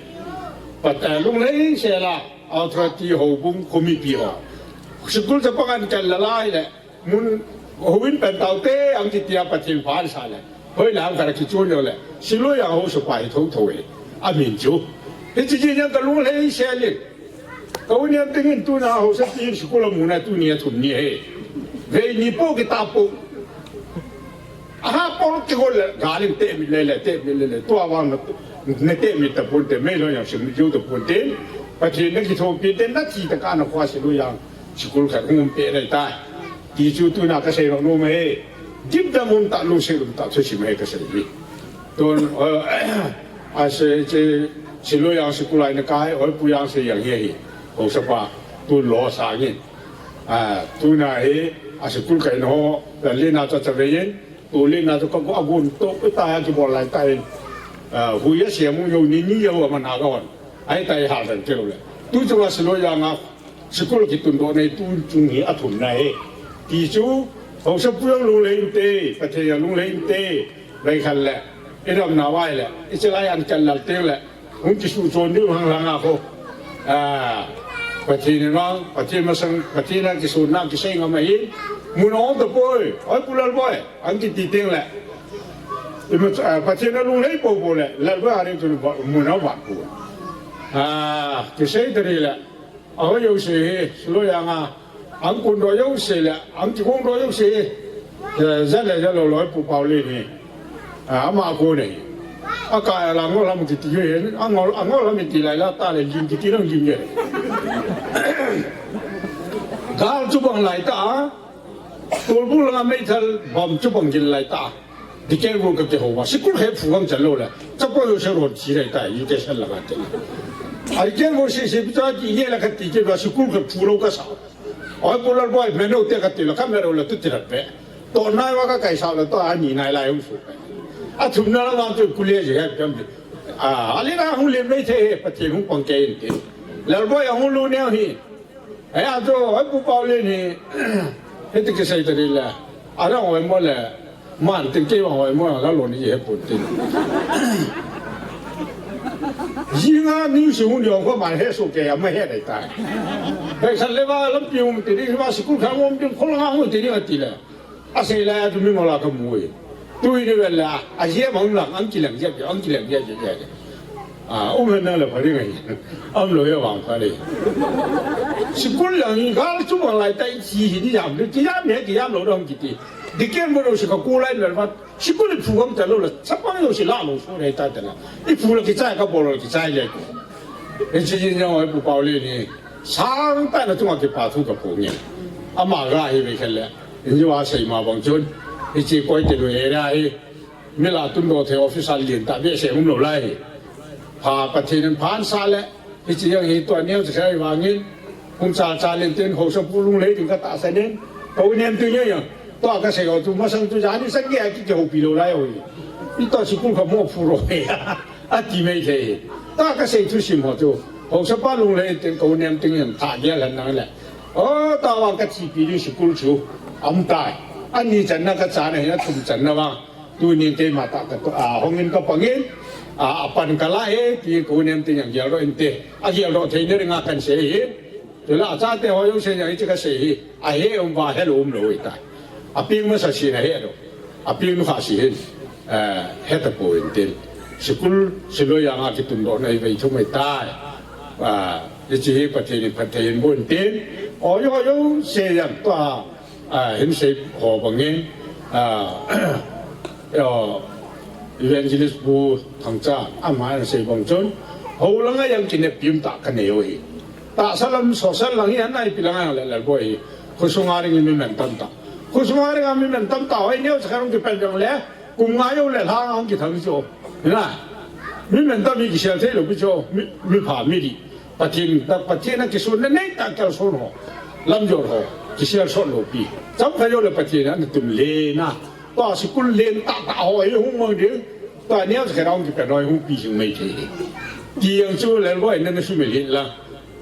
Pat, eh, lunglhai sel a, authority houbung khomipi ho. School chapang an kal la lai le. Mun houin pen taute, ang kitia Pathen pha sa le. Hoilam khat a kichon jou le. Siloiya haosa pa hi thotho e. Amin chu. Hiche ji jeng ka lunglhai sel in. Ka u niam dingin tuna haosapi in school a muna tunia thum ni hi. Vei ni po kita po. Aha po kigol le, gal in te mi le le, te mi le le. Tua vang na, na te mi ta pon te, mei loi jong sim jou ta pon te. Pathen na kithopi te, na thi tah a na kho a Siloiya. School khat hung um peh dai tai. Ti chu tuna kasei lou nom e. Dipdam umtah lungset umtah thusim hi kasei hi. Tun, eh, a se, che, Siloiya school a ina kai, oi pu yang se yang hi hi. Haosa pa, tun lo sangin. Ah, tuna hi, a school kai no, Pallel a cha cha vei in, Tolin a chu ka go agun to, ta ya kibol lai ta in. Ah, Huiyin a siam u jou ni ni jou a mana ka hon. Ahi ta i hal dan keu le. Tu chunga Siloi janga school kitundoh nei tu chung hi athumna ahi. Ti chu, Haosapu jong lunglhai inte, Pathen jong lunglhai inte, veikhat le, idamna vai le, ichelai an kal lal teng le, hung kisuh chon diu hang langa kho. Ah, Pathen in vang, Pathen masang, Pathen a kisuna kisei ngam ahi. Mun ong tapoi, oi Pu Lalboi, an kiti teng le. Ima, ah, Pathen a lunglhai popo le, Lalboi a ring chu mun a vat pu. Ah, kisei tari le. Aho jouse hi, Siloi janga, ang kun do jouse le, ang kikong do jouse hi. Eh, ja le ja lou loi Pu Paulin hi. Ah, ama ko nei. Aka la ngol lam kiti hi, angol, angol lam ti lai la ta le lim kiti lang lim ye. Gal chu bang lai ta, Tolbung langa meithal bom chu bang gin lai ta. Dikeng ro ka ke ho wa. Sikul he phu gam chan lou le. Chapo yo se ron chi lai ta. Yu te san la ka te. Ai keng ro se se pi cha ki ye la ka ti ke wa sikul ka phu lou ka sa. Oi Pu Lalboi me no te ka ti la ka me ro la tu ti ra pe. To nai wa ka kai sa la to a ni nai lai hu su. A thum na la ma tu ku le je he kam. A, a le na hu le me the he pa ti hu pang ke in te. Lalboi a hu lu ne hi. Hei a chu, hei Pu Paulin hi, hiti kisei tari le, a rang hoi mo le, man tin kei vang hoi mo la lo ni he pun tin. Jinga ni su hun yong ko man he su ke ama he dai tai. Hei san le va lampi um ti ni va sikul kha um tin khol nga um ti ni ati le. Asei lai a chu mi mola ka mu e. Tu i ni vel la, a je mang lang, ang kilang je, ang kilang je, je, je. A, um hen na la pha ri ngai. Am lo ya wang pha ri. Sikul lang i gal chu mang lai tai chi hi ni yam, ni ki yam he, ki yam lo dong kiti. Dikeng mo lo si ka ku lai vel vat. Sikul i phu gam ta lo la, sa pang lo si la lo so re ta ta la. I phu la kichai ka bol lo kichai le ko. E chi ni yong e Pu Paulin ni. Sang ta na chunga kipa thu ka pu nge. Ama ga hi ve khel le. Injo a sei ma bang chun. Hichi koi te lo area hi. Mila tun do the office a lien ta ve se um lo lai. Pha Pathen in phan sa le. Hichi yang hi to neo se sai wangin. Hung cha cha len tin Haosapu lunglhai tin ka ta sa nen. Ko nem tu ye yang. To ka sei o tu masang tu jani sa ki a ki ke ho pi lo lai o. I to sikul ka mo phu ro he. Ati mai thei. Ta ka sei thusim ho chu. Haosapa lunglhai tin ko nem tin yan tha gel han nang le. O, ta vang ka thipi ding sikul chu. Am tai. Ani channa ka chana hi a thum channa vang. Tunin keima ta ka to, a, hongin ka pangin. A, a pan ka la he, ti ko nem tin yan gel ro inte. A gel ro thei ne ringa kan sei hi. Chule a chate ho jong sei jang hiche ka sei hi, a he um va he lo um lo hi tai. A ping masa sin a he lo. A ping nu kha si hin. Eh, he ta po in tin. Sikul, Siloi janga kitundoh na hi vei thum ahi tai. Ah, hiche hi Pathen in phatthei in boh in tin. O jo jo sei jang tua. A, hin sei ho bangin, a, yo, Evangelist Pu Thangcha, ama hin sei bang chun, ho langa jang kineppi um tah ka nei u hi. Tahsa lam social lang hi, anai pi langa jang le Lalboi hi. Khosunga ding in mi man tam tah. Khosunga ding a mi man tam tah, hoi neo sa ka rung kipan jang le, Kum nga jou le lhang a hung kithang chu. Hina. Mi man tam mi kisel thei lou pi chu. Mi, mi pha mi dih. Pathen, ta Pathen a kisun na nei ta kalson ho. Lamjot ho. Kisel sot lou pi. Cham kha jou le Pathen a na tum le na. Tua sikul len tah tah ho hi hung mang ding. Tua neo sa khe rong kipan noi hung pi jing mai thei. Ti jang chu Lalboi na na sumil hin la.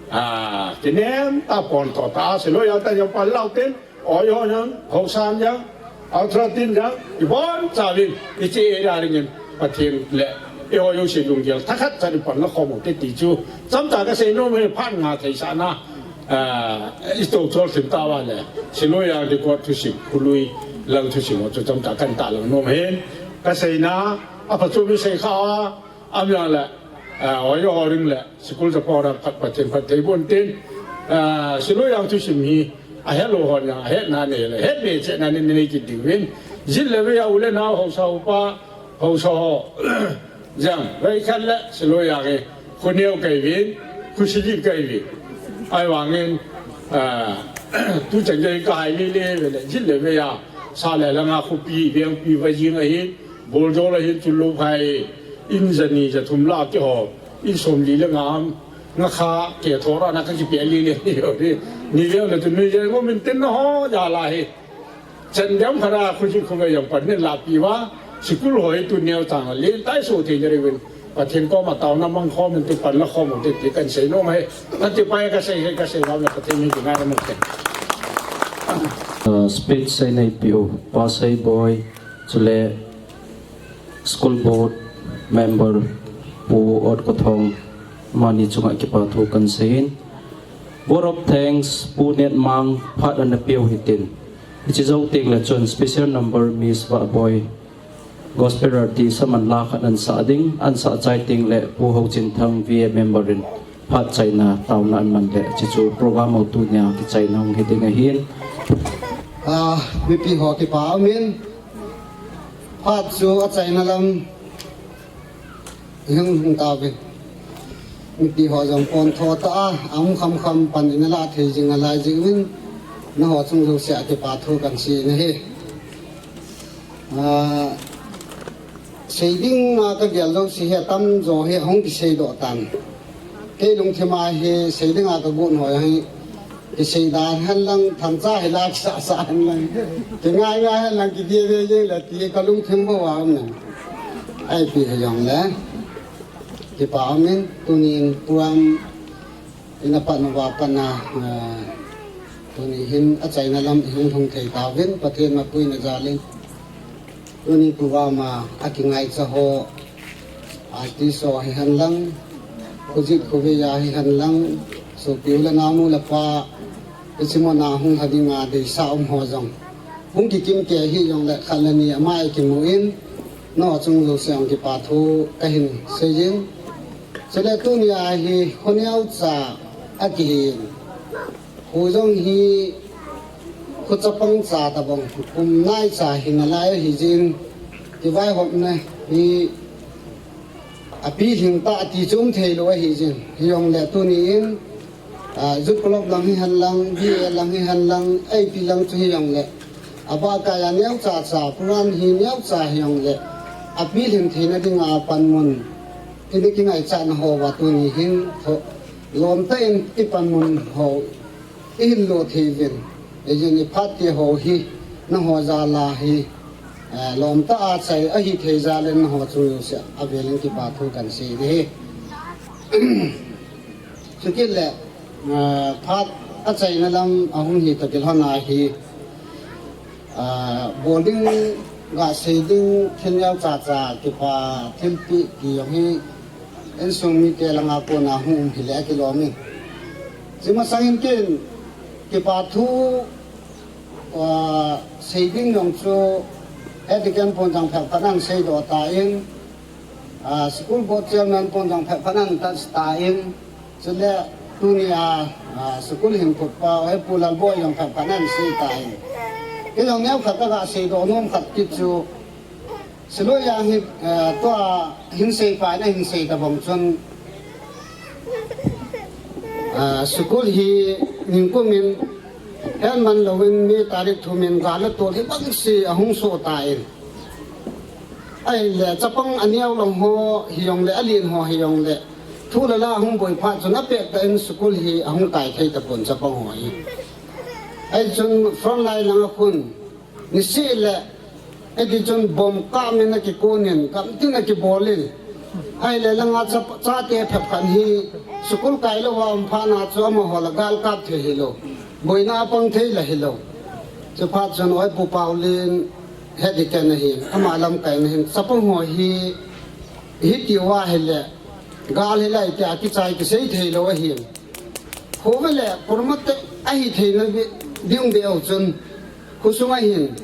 A, kinem ta pon to ta, Siloi a ta jang pan lau ten. Oi, oi, jang, Hausa jang, Ultra tin jang, ibon chauvin, hiche area ringin, Pathen le, eiho jouse lunggel, thakhat chan ipan la khom u te ti chu, chomcha ka sei nom e, phat nga theisahna, ah, ito chol thim tauva le, Siloi a record thusim, khului lang thusim chu chomcha kan tahlang nom hen, ka seina, apha chu mi sei kha a, Aum jong le, ah, oi, oi, ring le, sikul chapang ho phat, Pathen phatthei boh in tin, ah, Siloi jang thusim hi, ahet lou hon jong, ahetna nei le, het be chehna nei, nei kit diuvin, jin le vei a u le nao, haosa upa, haosa ho, jang, veikhat le, Siloi jang hi, khoneo kahiuvin, khosijih kahiuvin. Ahivangin, ah, tuchan gei kahai lele, vele, jin le vei a, sa le langa khopi, vengpi, vajing ahin, Boljol ahin chun lou khai, in jani jathum la kihou, in somli le nga, nga kha, kei thora na ka kipeh lele, ni, ni veu na tu ni je ngo min tin na ho, ja la hi. Chan dem khara khu ji khu ve jong pan ni la pi va, sikul hoi tu neo chang le, tai so thei jare vin. Pathen koma taona mang khom in ti pan la khom u ti ti kan sei nom ahi. Nati pai ka sei, ka sei nom na Pathen min ti ngai na mun te. Uh, speech sei nei pi u, Pa Seiboi, chule school board member Pu Otkothong, amani chunga kipa thu kan sei in. Vote of thanks, Pu Netmang, phat ana peu hitin. Hichi jou teng le chun special number Miss Vahboi, Gospel artist aman la khat an sa ding, an sa chai teng le Pu Hochinthang V A member in phat chaina taona an man le, hichu program ho tunia kichaina hung hi ding ahin. Ah, mipi ho kipa umin, phat chu achaina lam hung hung tauve. Mipi ho jong pon tho ta a, aum kham kham pan in ala thei jing alai jing in, naho chung jouse a kipa thu kan sei na hi. Ah, sei ding a ka gel jouse hi atam jo hi hung kisei doh tan. Kei lungthim a hi sei ding a ka gon ho hi kisei dan hen lang, thangcha hi la kisa sa hen lang, kingai ngai hen lang, kivia via jeng le ti ka lungthim bou a um in. Ahi pi hi jong le, kipa um in, tunin program in apat uva pat a, eh, tuni hin achaina lam i hung lhung thei tauvin, Pathen mapuina jal in. Tuni program a, akingaicha ho, artist ho hi hen lang, khojit khovei a hi hen lang, sopi u le nao, nu le pa, hichi mun a hung lha ding a deisah um ho jong hung kikim kei hi jong le, khat le ni amai kimu in, naho chung jouse a kipa thu ka hin sei in. Chule tuni a hi kho neocha akihin. Kho jong hi kho chapang cha tabang, kum nai cha hi nalai ahi jin, kivaihopna hi apilhing ta ati chu um thei lou ahi jin. Hi jong le tuni in, ah, Youth Club lang hi hen lang, B A lang hi hen lang, A P lang chu hi jong le, abah kai a neocha cha, program hi neocha hi jong le, apilhing theina ding a panmun, i kingaichat na ho uva tuni hin, lom tah in i panmun ho i hin lo thei uvin. Ijin i phat te ho hi, naho jal a hi, eh, lom tah a chai ahi thei jal in naho chung jouse a vel in kipa thu kan sei ding ahi. Chukit le, eh, phat achaina lam ahung hi toh kilhon a hi, ah, bol ding, ga sei ding thil neocha cha, kipa thilpeh ti jong hi insung mite lang a kon a hung um hi le akilom in. Hiche masang in ken kipa thu, ah, sei ding jong chu, Head Deacon pon jong phat phat in sei doh ta in, ah, School Board Chairman pon jong phat phat in touch ta in, chule tuni a, ah, school hin put pa, Pu Lalboi jong phat phat in sei ta in. Kei jong neokhat ka ga sei doh nom khat kit chu, Siloi a hi, eh, tua hin sei pa, na hin sei tabang chun, eh, school hi ningkum in, hen man louvin May tarik thum in gal le tol hi bang si ahung so ta in. Ahile, chapang aneo lang ho hi jong le, alen ho hi jong le, thu le la ahung boi phat chun apet tah in school hi ahung kai thei tapon chapang ho hi. Ahi chun front line lang a khun, nisih le, eti chun bomb kap in akikon in, gamtin akibol in. Ahile langa cha, chate phabep khat hi, school kai lou a um phat na chu amaho la gal kap thei hilou. Boina apang thei la hilou. Chuphat chun oi Pu Paulin, Head Deacon ahin, ama lamkaina hin, chapang ho hi, hiti uva hile, gal hilai tia kichai kisei thei lou ahin. Kho ve le, promote ahi theina ding beh u chun, khosung a hin,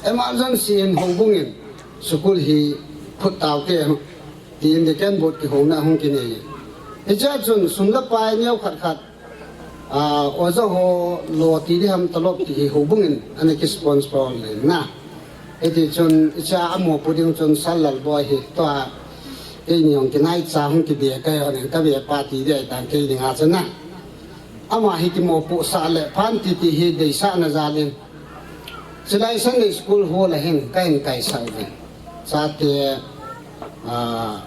emergency in houbung in, school hi phut tau te, tin Deacon Board kihouna hung kinei. Hichea chun, sum le pai neokhat khat, ah, oja ho lo ti ding ham talop ti hi houbung in, ana ki sponsor le na. Hiti chun, hichea amopo ding chun Sir Lalboi hi, tua, keini jong kinaicha hung kibe kahi hon in, ka be pa ti ding ahitan keini a chun na. Ama hi kimopoh sah le phan titi hi deisahna jal in. Chulai Sunday school hall a hin kahin kaisah uvin. Chate, ah,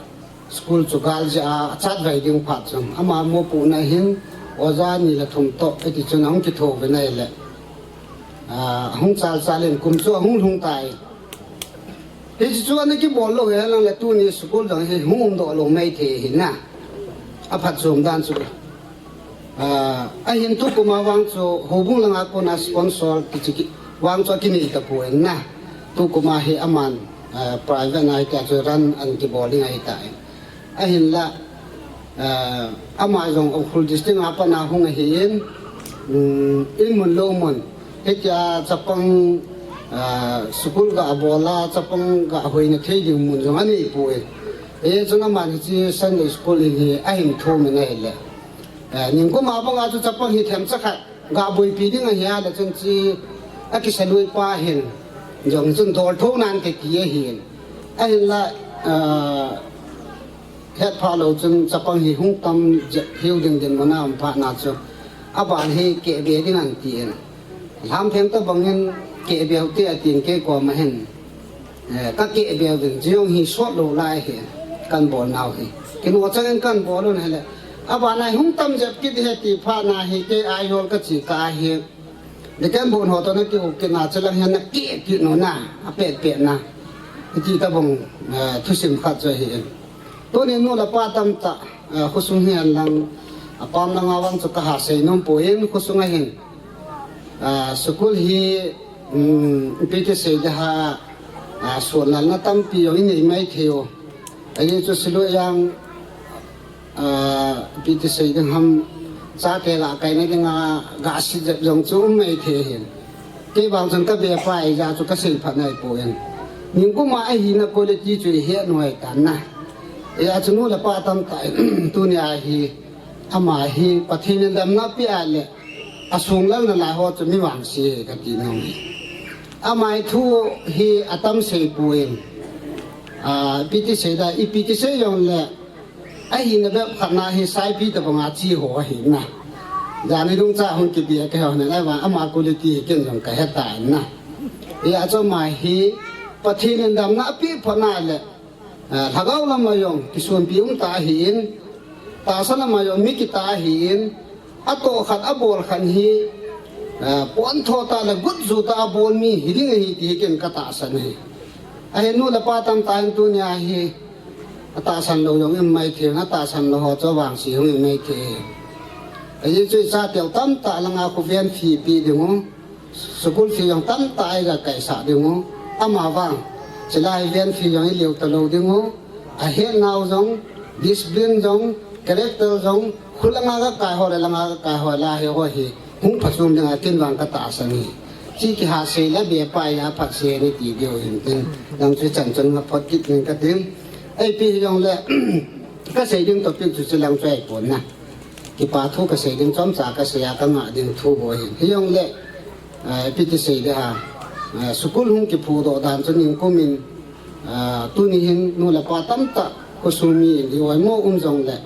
school chu gal jeh a chatvai ding phat chun. Ama mopohna hin oja ni le thum toh, hiti chun ahung kitho uvin ahile. Ah, ahung chal chal in kum chu ahung lhung tai. Hichu ana kibol lou hilang le tuni school dang hi hung umdoh lou maithei hi na. Aphatchom dan chu. Ah, ahin tukum a vang chu houbung langa kona sponsor ti chu ki, vang chu akinei tapoi na. Tukum a hi aman, ah, private na hi tia chu run ana kibol ding ahitai. Ahinla, ah, ama jong Ukhrul district a pat a hung ahin, um, in mun lou mun. Hitia chapang, ah, school ga bol a, chapang ga hoina thei ding mun jong anei poi. Hichun aman hiche Sunday school in hi ahin thum in ahile. Eh, ningkum a banga chu chapang hi themcha khat ga boipi ding ahile chun hiche akisalui pa hin jong chun dol tho nan kiti ahin. Ahinla, eh, hetphah lou chun chapang hi hung tam jep hiu ding dinmun a um phat na chu. Aban hi kehbe ding ahin tin. Lhampheng tobang in kehbe u hite atin kei koma hin. Eh, kakehbe uvin, jong hi sot lou lai hi, kahin bol nau hi. Kinoh chang in kahin bol un ahile. Aban a hung tam jep kit hi ti phat na hi, kei aihol kachi kah hi. Deacon bun ho toh ana kihou kit na, chulang hin ana keh kit nu na, apet pet na. Hiti tobang, eh, thusim khat chu ahi. Tuni nu le pa tamtah, eh, khosung hi ahin lang, apam langa vang chu kaha sei nom poi, khosung a hin. Ah, school hi, um, ipi ti sei ding ham, ah, sot nalna tampi jong inei maithei u. Ajeh chu silui jong, ah, ipi ti sei ding ham, chate ga kaina dinga, ga sit jep jong chu um maithei hin. Kei vang chun kabe pai jeh chu kasei phat nai poi. Ningkum a ahina quality chu ihet nai tan na. Hijeh chun nu le pa tamtah in, tuni a hi, ama hi Pathen in damna apeh a le, asung lalna lai ho chu mi vangse kati nom e. Ama hi thu hi atam sei poi. Ah, ipi ti sei ding, ipi ti sei jong le, ahina bep khat na hi saipi tobang a che ho ahi na. Jan nidang cha hung kibe kei ho na, ahivang ama quality hi ken jong kahe tan na. Hijeh chun ama hi Pathen in damna apeh phat na le, ah, lhagao lam a jong kisonpi um tah ahin, tahsa lam a jong mi kitah ahin, atoh khat abol khat hi, ah, pontho tah le gotjo tah a bol mi hiding ahi ti hi ken katahsan ahi. Ahin nu le pa tamtah in tuni a hi, atahsan lou jong um maithei, atahsan lou ho chu vangse hung um maithei. Ajeh chu icha teu tamtah langa khoven fee pe ding u. School fee jong tamtah a iga kaisah ding u. Ama vang, chule hi van fee jong ileo talou ding u. Ahet nau jong, discipline jong, character jong, khulanga kakai ho le langa kakai ho la hi ho hi. Hung phachom dinga ken vang katahsan e. Hiche kiha sei le be pai a phat sei ni ti diu hin tin. Lang chu chan chun nga phot kit ning katin. Ipi hijong le, kasei ding topic chu chulang chu ahipon na. Kipa thu kasei ding chomcha kasei a kangah ding thu bou ahin. Hijong le, ah, ipi ti sei ding ham. Ah, school hung kiphudoh dan chu ningkum in, ah, tuni hin nu le pa tamtah khosung mi in hi oimo um jong le.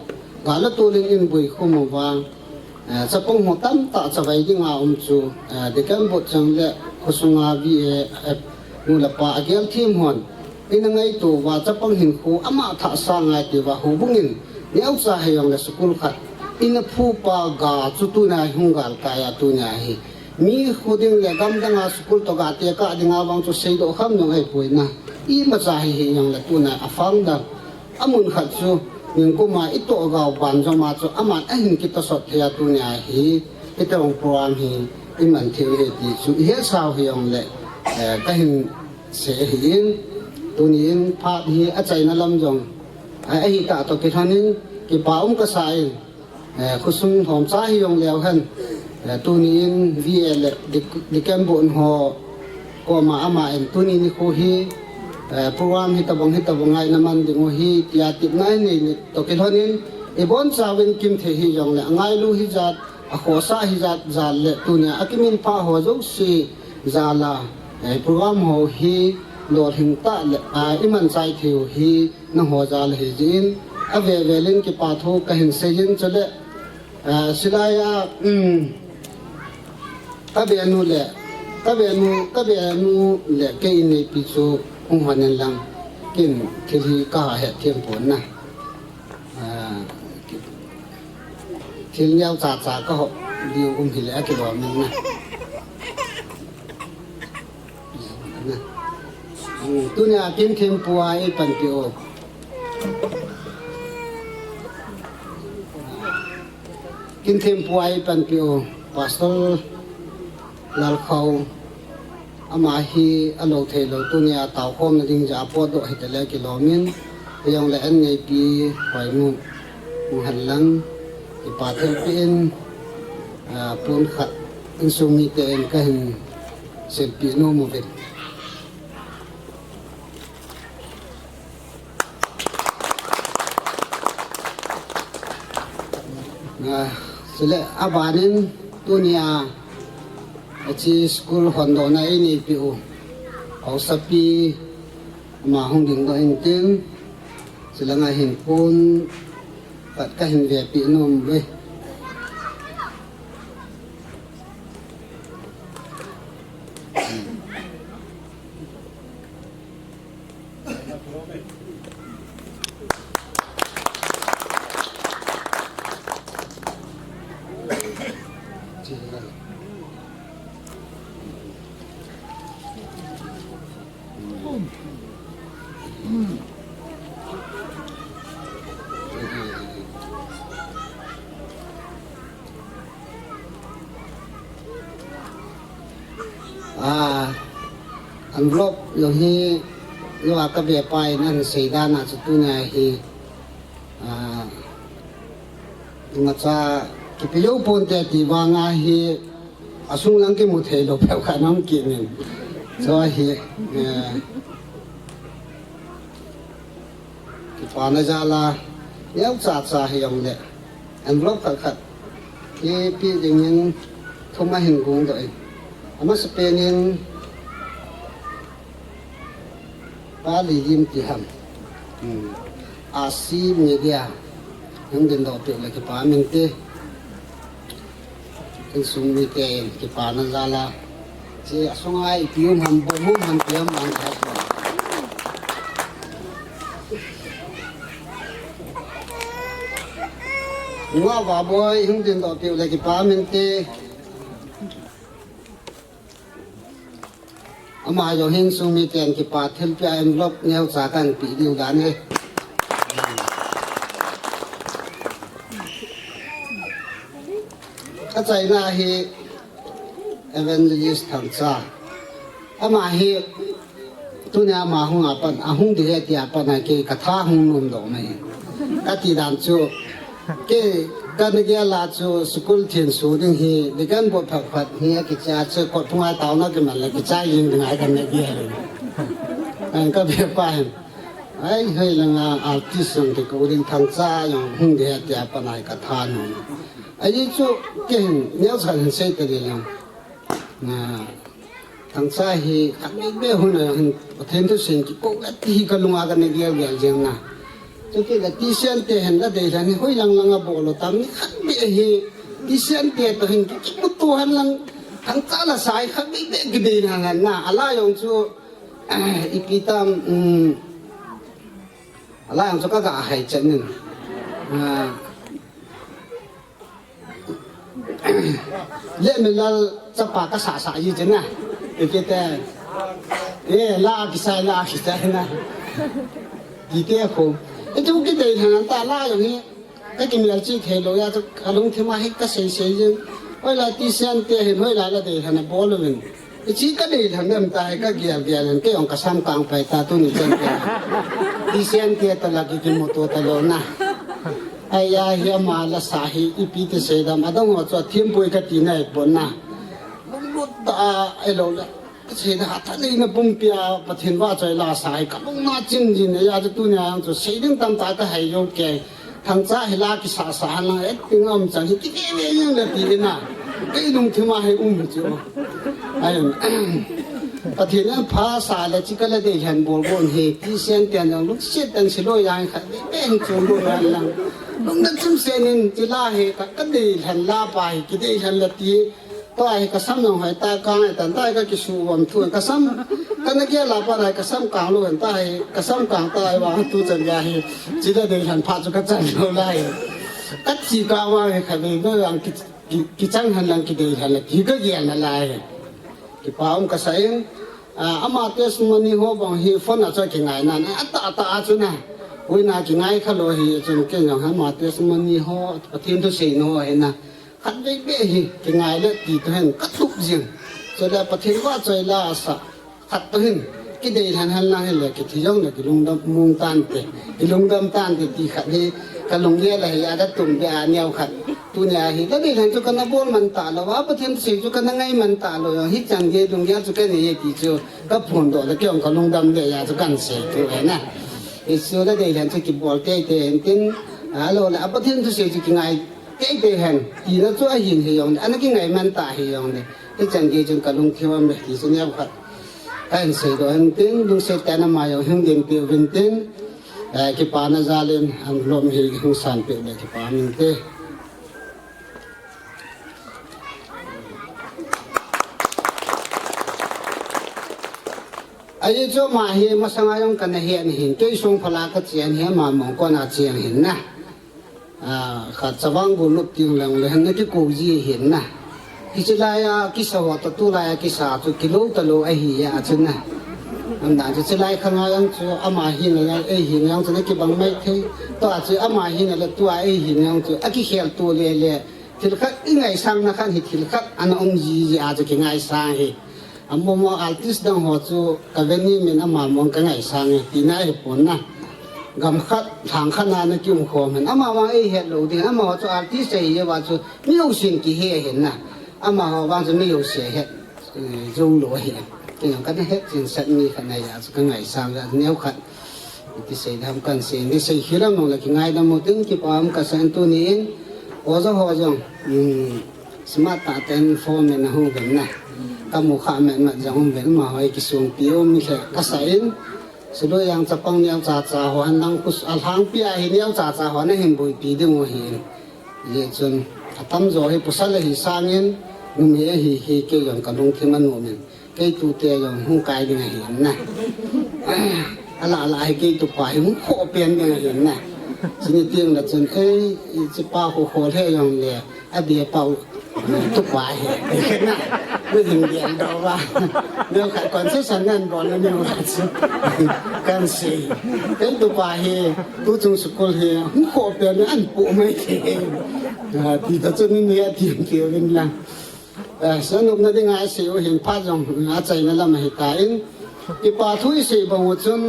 Gal le tol in in bui khum uva. Ah, chapang ho tamtah chavai dinga um chu, ah, deacon board chang le khosunga V A F nu le pa agel them hon. Ina ngaito uva chapang hinkho ama thah sa ngai ti uva houbung in neocha hijong le school khat. Ina phupa ga chu tuna hung gal kai a tuna hi. Mi kho ding le gam danga school toh ga tekah dinga vang chu seidoh kham nung ahipoi na. Imacha hi hijong le tuna a founder. Amun khat chu ningkum a itoh gao ban joma chu aman ahin kitosot thei a tuna hi. Hitobang program hi iman thei u ahi ti chu ihet sau hijong le, eh, kahin sei ahin, tuni in phat hi achaina lam jong, eh, ahitah toh kilhon in, kipa um kasa in, eh, khosung lhomcha hijong leu hen, eh, tuni in V A le Dec-, December ho koma ama in tuni nikho hi, eh, program hitobang hitobang a ina man ding u ahi, tia tepna inei toh kilhon in, ibonchauvin kimthei hijong le, angailu hijat, akhohsah hijat jal le tunia akiminphah ho jouse jal a, eh, program ho hi lolhing tah le, ah, iman chai thei u hi nangho jal ahi jeh in, avevel in kipa thu kahin sei in chule, ah, chulai a, um, kabenu le, kabenu, kabenu le kei inneipi chu hung hon in lang ken thil hi kaha hetthem pon na. Ah, thil neocha cha kahop diu um hile akilom in na. Na. Tunia Kinthempu a eipanpi u. Kinthempu a eipanpi u Pastor Lalkhau. Ama hi alou theilou tunia taokhomna ding jeh a potdoh hite le kilomin. Hijongle an neipi Hoimu, Muhanlang, kipa thilpeh in, ah, pon khat insung miten kahin silpeh nom uvin. Ah, chule abanin tunia hiche school hondohna eineipeh u haosapi ama hung dingdoh intin, chulanga hin pon khat kahin vepeh nom uve. Ah, envelope jong hi, jong a kavepa in ahin seidan a chu tunia hi, ah, imacha kipe jou ponte ti vanga hi, asung lang kimu theilou phabep khat aum kit in. Chu hi, eh, kipana jal a, neocha cha hijongle envelope khat khat hi pe dingin thum ahin gongdoh in. Amasapen in Pa Lilim ti ham. Hmm. A C Media. Hung dingdoh peh le kipa minte. Insung mite kipana jal a. Hiche asunga ipi um ham, boi um ham, ipi um ham. Nungah Vaboi, hung dingdoh peh le kipa minte. Ama jong insung miten kipa thilpeh a envelope neocha kahin pe diu dan ahi. Achaina hi Evangelist Thangcha. Ama hi tunia ama hung a pat, ahung ding ahi tia pat a kei katha hung nomdoh mai. Kati dan chu, kei kana gel a chu school thenso ding hi, deacon board phabep khat hi akicha chu, kot phunga taona kiman le kichai jing ding ahi kana gel. An kavepa hin. Ai, hoilanga artist jong kikou ding, Thangcha jong hung ding ahi tia pat a katha nom. Ajeh chu kei hin neocha hin sei tading lang. Na, Thangcha hi khatvei vei hun a hin Pathen thusei in kikou ve ti hi kalunga kana gel gel jeng na. Chukit le T C N te hin la deilhen hi hoilang lang abol u tam, ni khatvei hi T C N te toh hin ki, kimuto hen lang, Thangcha lasa hi khatvei vei kidei hen lang na. Ala jong chu, ipi tam, um, ala jong chu kaga hai chen in. Ah, Lemilal chapa kasasa ji chena. Ikite. Eh, la kisai, la kisai na. Kite khu. Itu kidei hen ta la jong hi. Kakimel chi theilou a chu kalungthim a hi kasei sei jing. Hoilai T C N te hin hoilai la dei hen abol uvin. Hiche kadei lhon dem tahi, kagel gel lhon, kei jong kasam kang pai ta tuni chan kei. T C N te toh la ki kimuto talou na. Ahi a hi ama lasa hi ipi ti sei dam, adang ho chu athempoi kati nai pon na. Lunglut ta a, ahilou le. Kasei da hatah nei na pumpi a Pathen vahchoi lasa hi kalung na chim jin, ahi a chu tunia jong chu sei ding tamtah kahai jou kei. Thangcha hi la kisasa hen lang, acting a um chan hi kiveve jeng le ti na. Kei lungthim a hi um chu. Ahin, Pathen in phasah le chu kala deilhen bol bol hi, T C N ten jong lungset tah in sei loi jeng khat, be be hin chu loi jeng lang. Lungna chim sen in chu la hi ka, kadei lhen la pa hi, kidei lhen le ti. Tua hi kasam jong hoi ta, kang e tan ta hi kakisuh vom thu, kasam, kana gel a pat hi kasam kang lou hen ta hi, kasam kang ta hi vang tu chan gei hi, chule dei lhen phat chu kachan lou lai. Kachi ka vang hi khatvei vei vang ki, ki, kichang hen lang kidei lhen le ti kagel na lai. Kipa um kasa in, Ah, ama testimony ho bang hi phone a chu kingai nan, eh, atah, atah a chu na. Ui na kingai kha lou hi chun kei jong ama testimony ho, Pathen thu sei na ho hi na. Khat vei vei hi kingai le ti to hin ka tup jing. Chule Pathen vahchoi la sa. Khat to hin, kidei lhan lhan lang hile, kithi jong le kilungdam mong tante, kilungdam tante ti khat hi, ka lunggel a hi a ka tum be a neo khat. Tunia hi, ka dei lhan chu kana bol man talou, a Pathen sei chu kana ngai man talou, hichan gei lunggel chu kanei e ti chu, ka phondoh le kei jong ka lungdam le a chu kan sei tu e na. Hichu ka dei lhan chu kibol teitei hen tin, ahilou le, a Pathen sei chu kingai teitei hen, tina chu ahin hi jong le, ana kingai man ta hi jong le. Hichan gei chun ka lungthim a um e ti chu neo khat. Ka hin seidoh hen tin, lungset tah in ama jong hung dinpi uvin tin, eh, kipana jal in, alom hi hung sanpeh le kipa um inte. Ajeh chu ama hi masanga jong kana het ahin, kei sung phala ka chen hi ama mong kona chen ahin na. Ah, khat Chavang Golnop ti lang le, na kikou ji ahin na. Hiche lai a kisa ho toh tulai a kisa chu kilou talou ahi a chu na. Ahinla chu chulai khang a jong chu ama hina jong, ei hina jong chu na kibang maithei. Tua chu ama hina le tua ei hina jong chu akikhel to le le. Thil khat i ngaisang na khat hi thil khat ana um jiji a chu kingaisang hi. Amaho artist dang ho chu ka ve ni min amaho ka ngaisang e, tina hi pon na. Gam khat, lhang khat na na kium khom hen. Amaho ei het lou ding, amaho chu artist ahi jeh uva chu mi jousen kihe ahin na. Amaho vang chu mi jouse het, eh, jou lou ahi. Kei jong kana het jing sat mi khat na ahi a chu ka ngaisang a neo khat. Iti sei dam kan sei, ni sei khilam nung le kingaidam u tin kipa um kasa in tuni in, oja ho jong, um, smart tah tah in form in ahung ven na. Ka mu kha met met jong um ven, amaho hi kisungpi um le kasa in, Sulu Jang chapang neocha cha ho, an lang kus, alhangpi a hi neocha cha ho na hin boipi ding u ahi. Hijeh chun, atamjo hi pasal ahi sangin, numei ahi hi kei jong ka lungthim a nom in. Kei tute jong hung kai ding ahi na. Ala ala hi kei tupa hi hung khoh pen ding ahi na. Chuni teng le chun, ei, hiche pa khu khol he jong le, adeh pau, tupa hi. Na, na hin ding doh uva. Neo khat concession nan bol na neo khat chu. Kan sei. Kei tupa hi, tuchung school hi, hung khoh pen ding an pu mai thei. Ah, ti ta chun ni a ti ti vin lang. Eh, sanopna dinga isei u hin phat jong, eh, achaina lam ahi tan. Kipa thu isei bang u chun,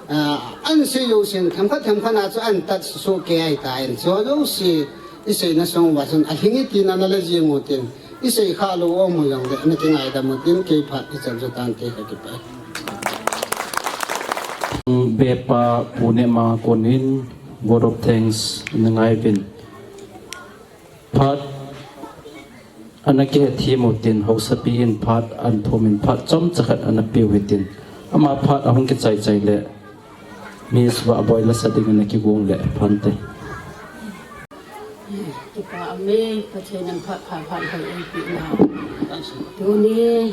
eh, an sei jousen themkhat themkhat a chu an tat soh kei ahi tan. Chu jouse isei na sung uva chun alhing e tina na le jing u tin. Isei kha lou um u jong le na kingaidam u tin kei phat ichan chu tante ka kipah e. Bepa Pu Nema konin vote of thanks na ngai uvin. Phat ana kihethem u tin, haosapi in phat ana thum in, phat chomcha khat ana pe u hitin. Ama phat ahung kichai chai le, Miss Vahboi la sa ding ana kigong le, phante. Kipa ume, Pathen in phat pha phat hoi eipe nau. Tuni,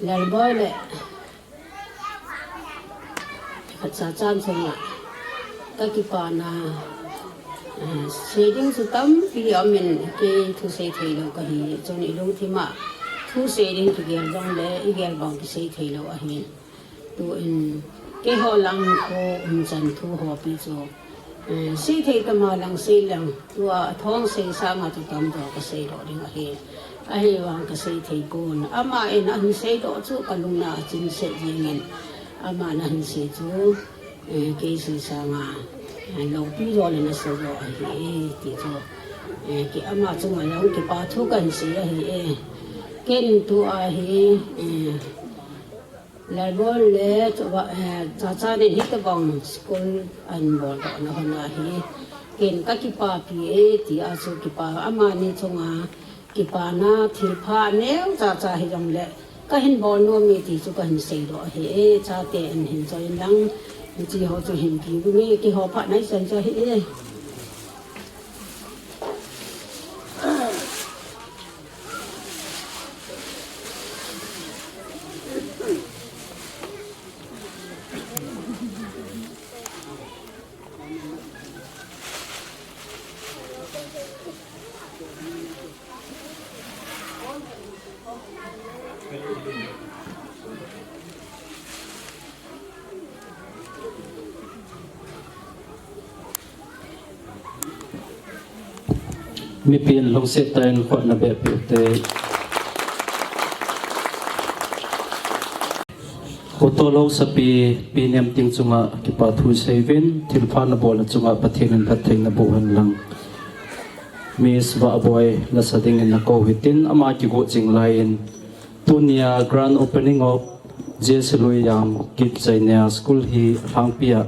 Lalboi le Khatcha chan chunga ka kipana, eh, sei ding chu tampi aum in kei thusei thei lou kahi, chun i lungthim a thusei ding kigel jong le igel bang kisei thei lou ahi. Tuin keiho lang kho umchan thu hopi chu Eh, sei thei tama lang sei lang, tua athong sei sanga chu tamjo kasei doh ding ahi. Ahivang kasei thei pon. Ama in ahin sei doh chu kalungna achin set jengin. Ama in ahin sei chu, eh, kei sei sanga, eh, loupi jo le nasa jo ahi, ti chu. Eh, kei ama chunga jong kipa thu kahin sei ahi e. Ken tua hi, eh, Lalboi le, chu va, eh, Chacha nin hitabang school ahin boldoh na hon ahi. Ken kakipapi e, tia chu kipa, amani chunga kipana thilpha neocha cha hijong le, kahin bol nom e ti chu kahin seidoh ahi e, chate in hin choi in lang, hiche ho chu hin kiu me, keiho phat nai chan chu ahi e. Mipin lungset tah in khut na beh peh ute. Pu Tolhousapi, Pi Nemting chunga kipa thu seiyuvin, thilpha nabol na chunga Pathen in phatthei naboh hen lang. Miss Vahboi lasa dingin nakou hitin, ama kigo jing laiyin, tunia grand opening of J C Luiyang Kids Senior School hi alhangpia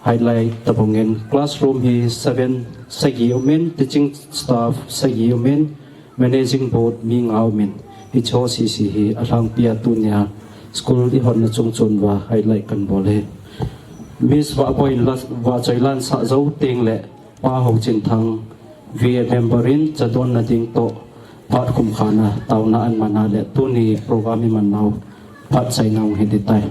highlight tabang in, classroom hi seven, sagi umin, teaching staff sagi umin, managing board mi nga umin, hiche ho sese hi alhangpia tunia school ihonna chungchon uva highlight kanbol e. Miss Vahboi in la, vahchoi la asah jou teng le, Pa Hochinthang, V A member in chadon na ding toh, phat khumkhana taona aman a le tuni program iman nau phat chaina hung hi ding tai.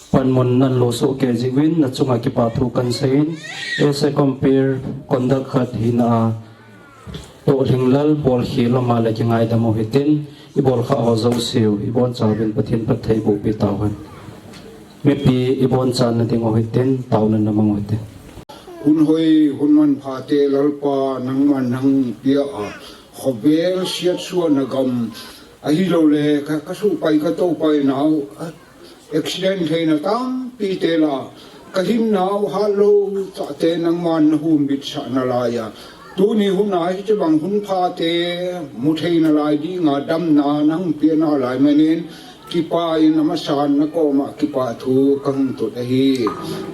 Panmun nan lo soh kei jeh uvin, na chunga kipa thu kan seiyin, as a compare conduct khat hina a, toh lhinglel bol khel lama le kingaidam u hitin, i bol kha ho jouse u, i bonchauvin Pathen phatthei boh pi tauhen. Mipi ibonchan nading u hitin, taona namang u hitin. Hun hoi, hun manpha te Lalpa nangman nahung pia a, khovel siatsuahna gam, ahilouleh ka, ka suhpai ka toupai nau, a, accident theina tampi te lah a, ka hinnau hatlou chate nangman nahumbitsah nalai a, tuni hun a hiche bang hun pha te muthei nalai dinga damna nahung pia nalai manin, kipa in amasan nakoma kipa thu kahung thot ahi.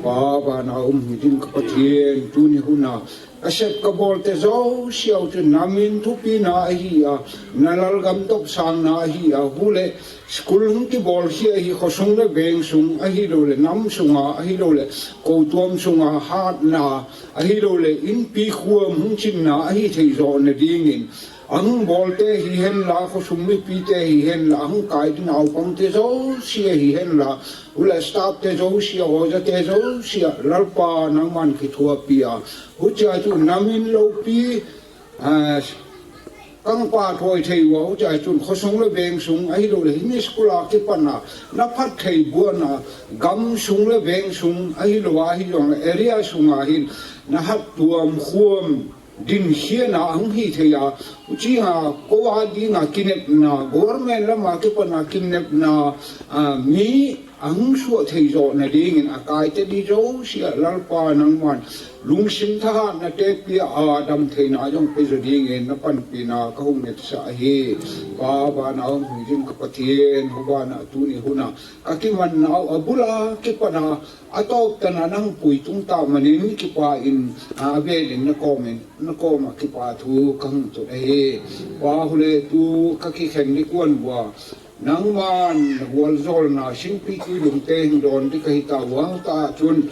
Pa, vana um hiding ka Pathen, tuni hun a, kasep kabol te jouse u chu namin thupina ahi a, nalalgam topsangna ahi a, hule school hung kibol khia ahi, khosung le veng sung ahilouleh, nam sunga ahilouleh, koutuam sunga hatna ahilouleh, inpi khuam hung chinna ahithei joh nadingin, ahung bol te hihen la, khosung mipi te hihen la, ahung kai ding naupang te jouse hihen la, hule staff te jouse, oja te jouse, Lalpa nangman kithuapi a, huchea chu namin loupi, a, kangpha thoi thei uva, huchea chun khosung le veng sung ahilouleh, himi school a kipat a, naphat thei buan a, gam sung le veng sung ahilou a, hijongle area sunga hin, nahat tuam khuam, ding hiena ahung hithei a, huchea kou a dinga kinepna, government lama kipat a kinepna, a, mi ahung suah thei joh nadingin, akai te di jouse a Lalpa nangman lungsim thahatna te pia a, damtheina jong pe joh dingin napanpina kahung ngetsah ahi. Pa, vana um hiding ka Pathen, hubana tuni hun a, ka kiman nau abul a kipat a, atop tah a nahung puitung tah manin kipa in, a, avel in nakomin, nakoma kipa thu kahung thot ahi. Pa, hule tu ka kikhen ni kuan bua, nangman nagualjolna singpi tui lum te hung don di kahi tauva, ta chun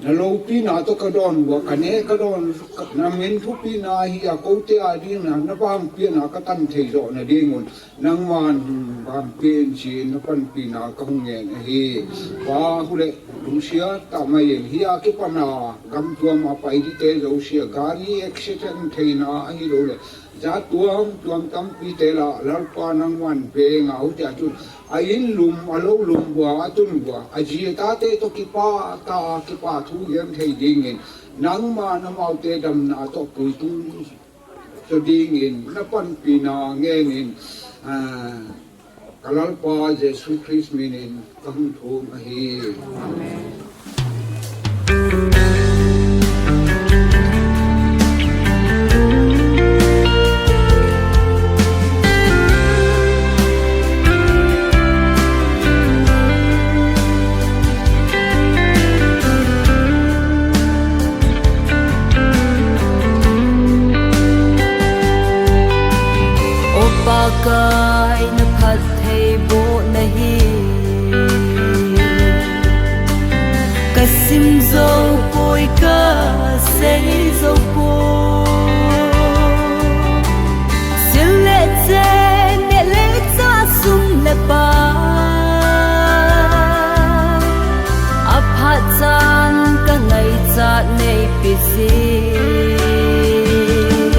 naloupina toh kadon uva, kane kadon, namin thupina hi a, kou te a dingin navangpiana katan thei joh nadingun, nangman vangpi in tin napanpina kahung ngen ahi. Pa, hule lungsiat tah mai in, hia kipat a gam tuam a pai di te jouse a, gari accident theina ahilouleh, jat tuam tuam tampi te lah a, Lalpa nangman veng a, huchea chun a in lum, alou lum bua, atun bua, aji ata te toh kipa tah a, kipa thu genthei dingin, nangman amau te damna toh puitung joh dingin napanpina ngenin, a, ka Lalpa Jesu Christ minin kahung thum ahi. Amen. O Pakai, naphattheibohna hi kasim jou poi, kasei jou poi. Sil le chen, neh le chah, sum le pai, aphat chan kangaichat neipe jeh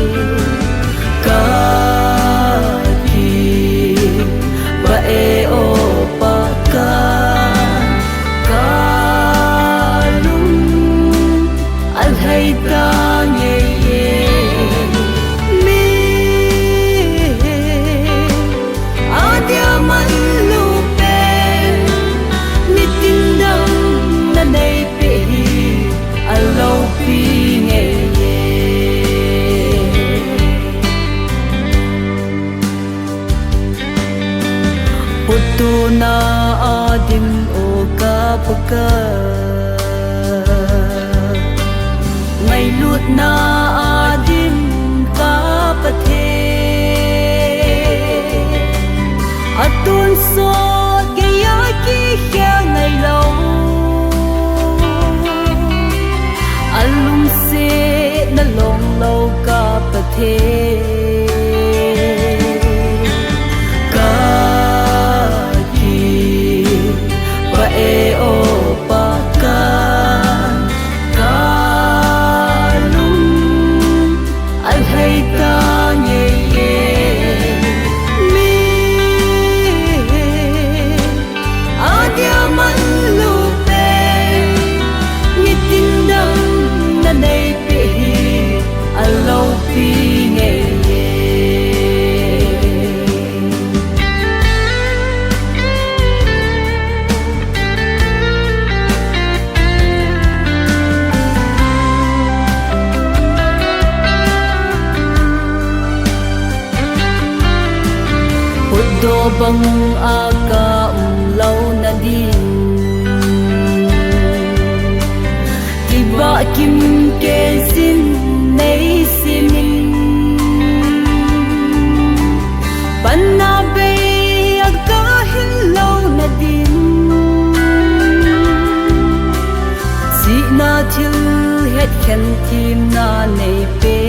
in kakipah e, o Pakai, kalung alhai tange. Mi adia manlu pen nitin damna neipeh hi aloupi ngei. Putdohna a dim o ka Pakai, ngailutna a dim ka Pathen, atonsot geiya kikhel ngailou, alungsetna longlou ka Pathen, kakipah e o Pakai, kalung alhai tange. Mi adia manlu Bang a ka um lou na ding, kibah kim kei sin nei simin, panna bei a ka hin lou na ding, sihna thil het khen thimna nei pe.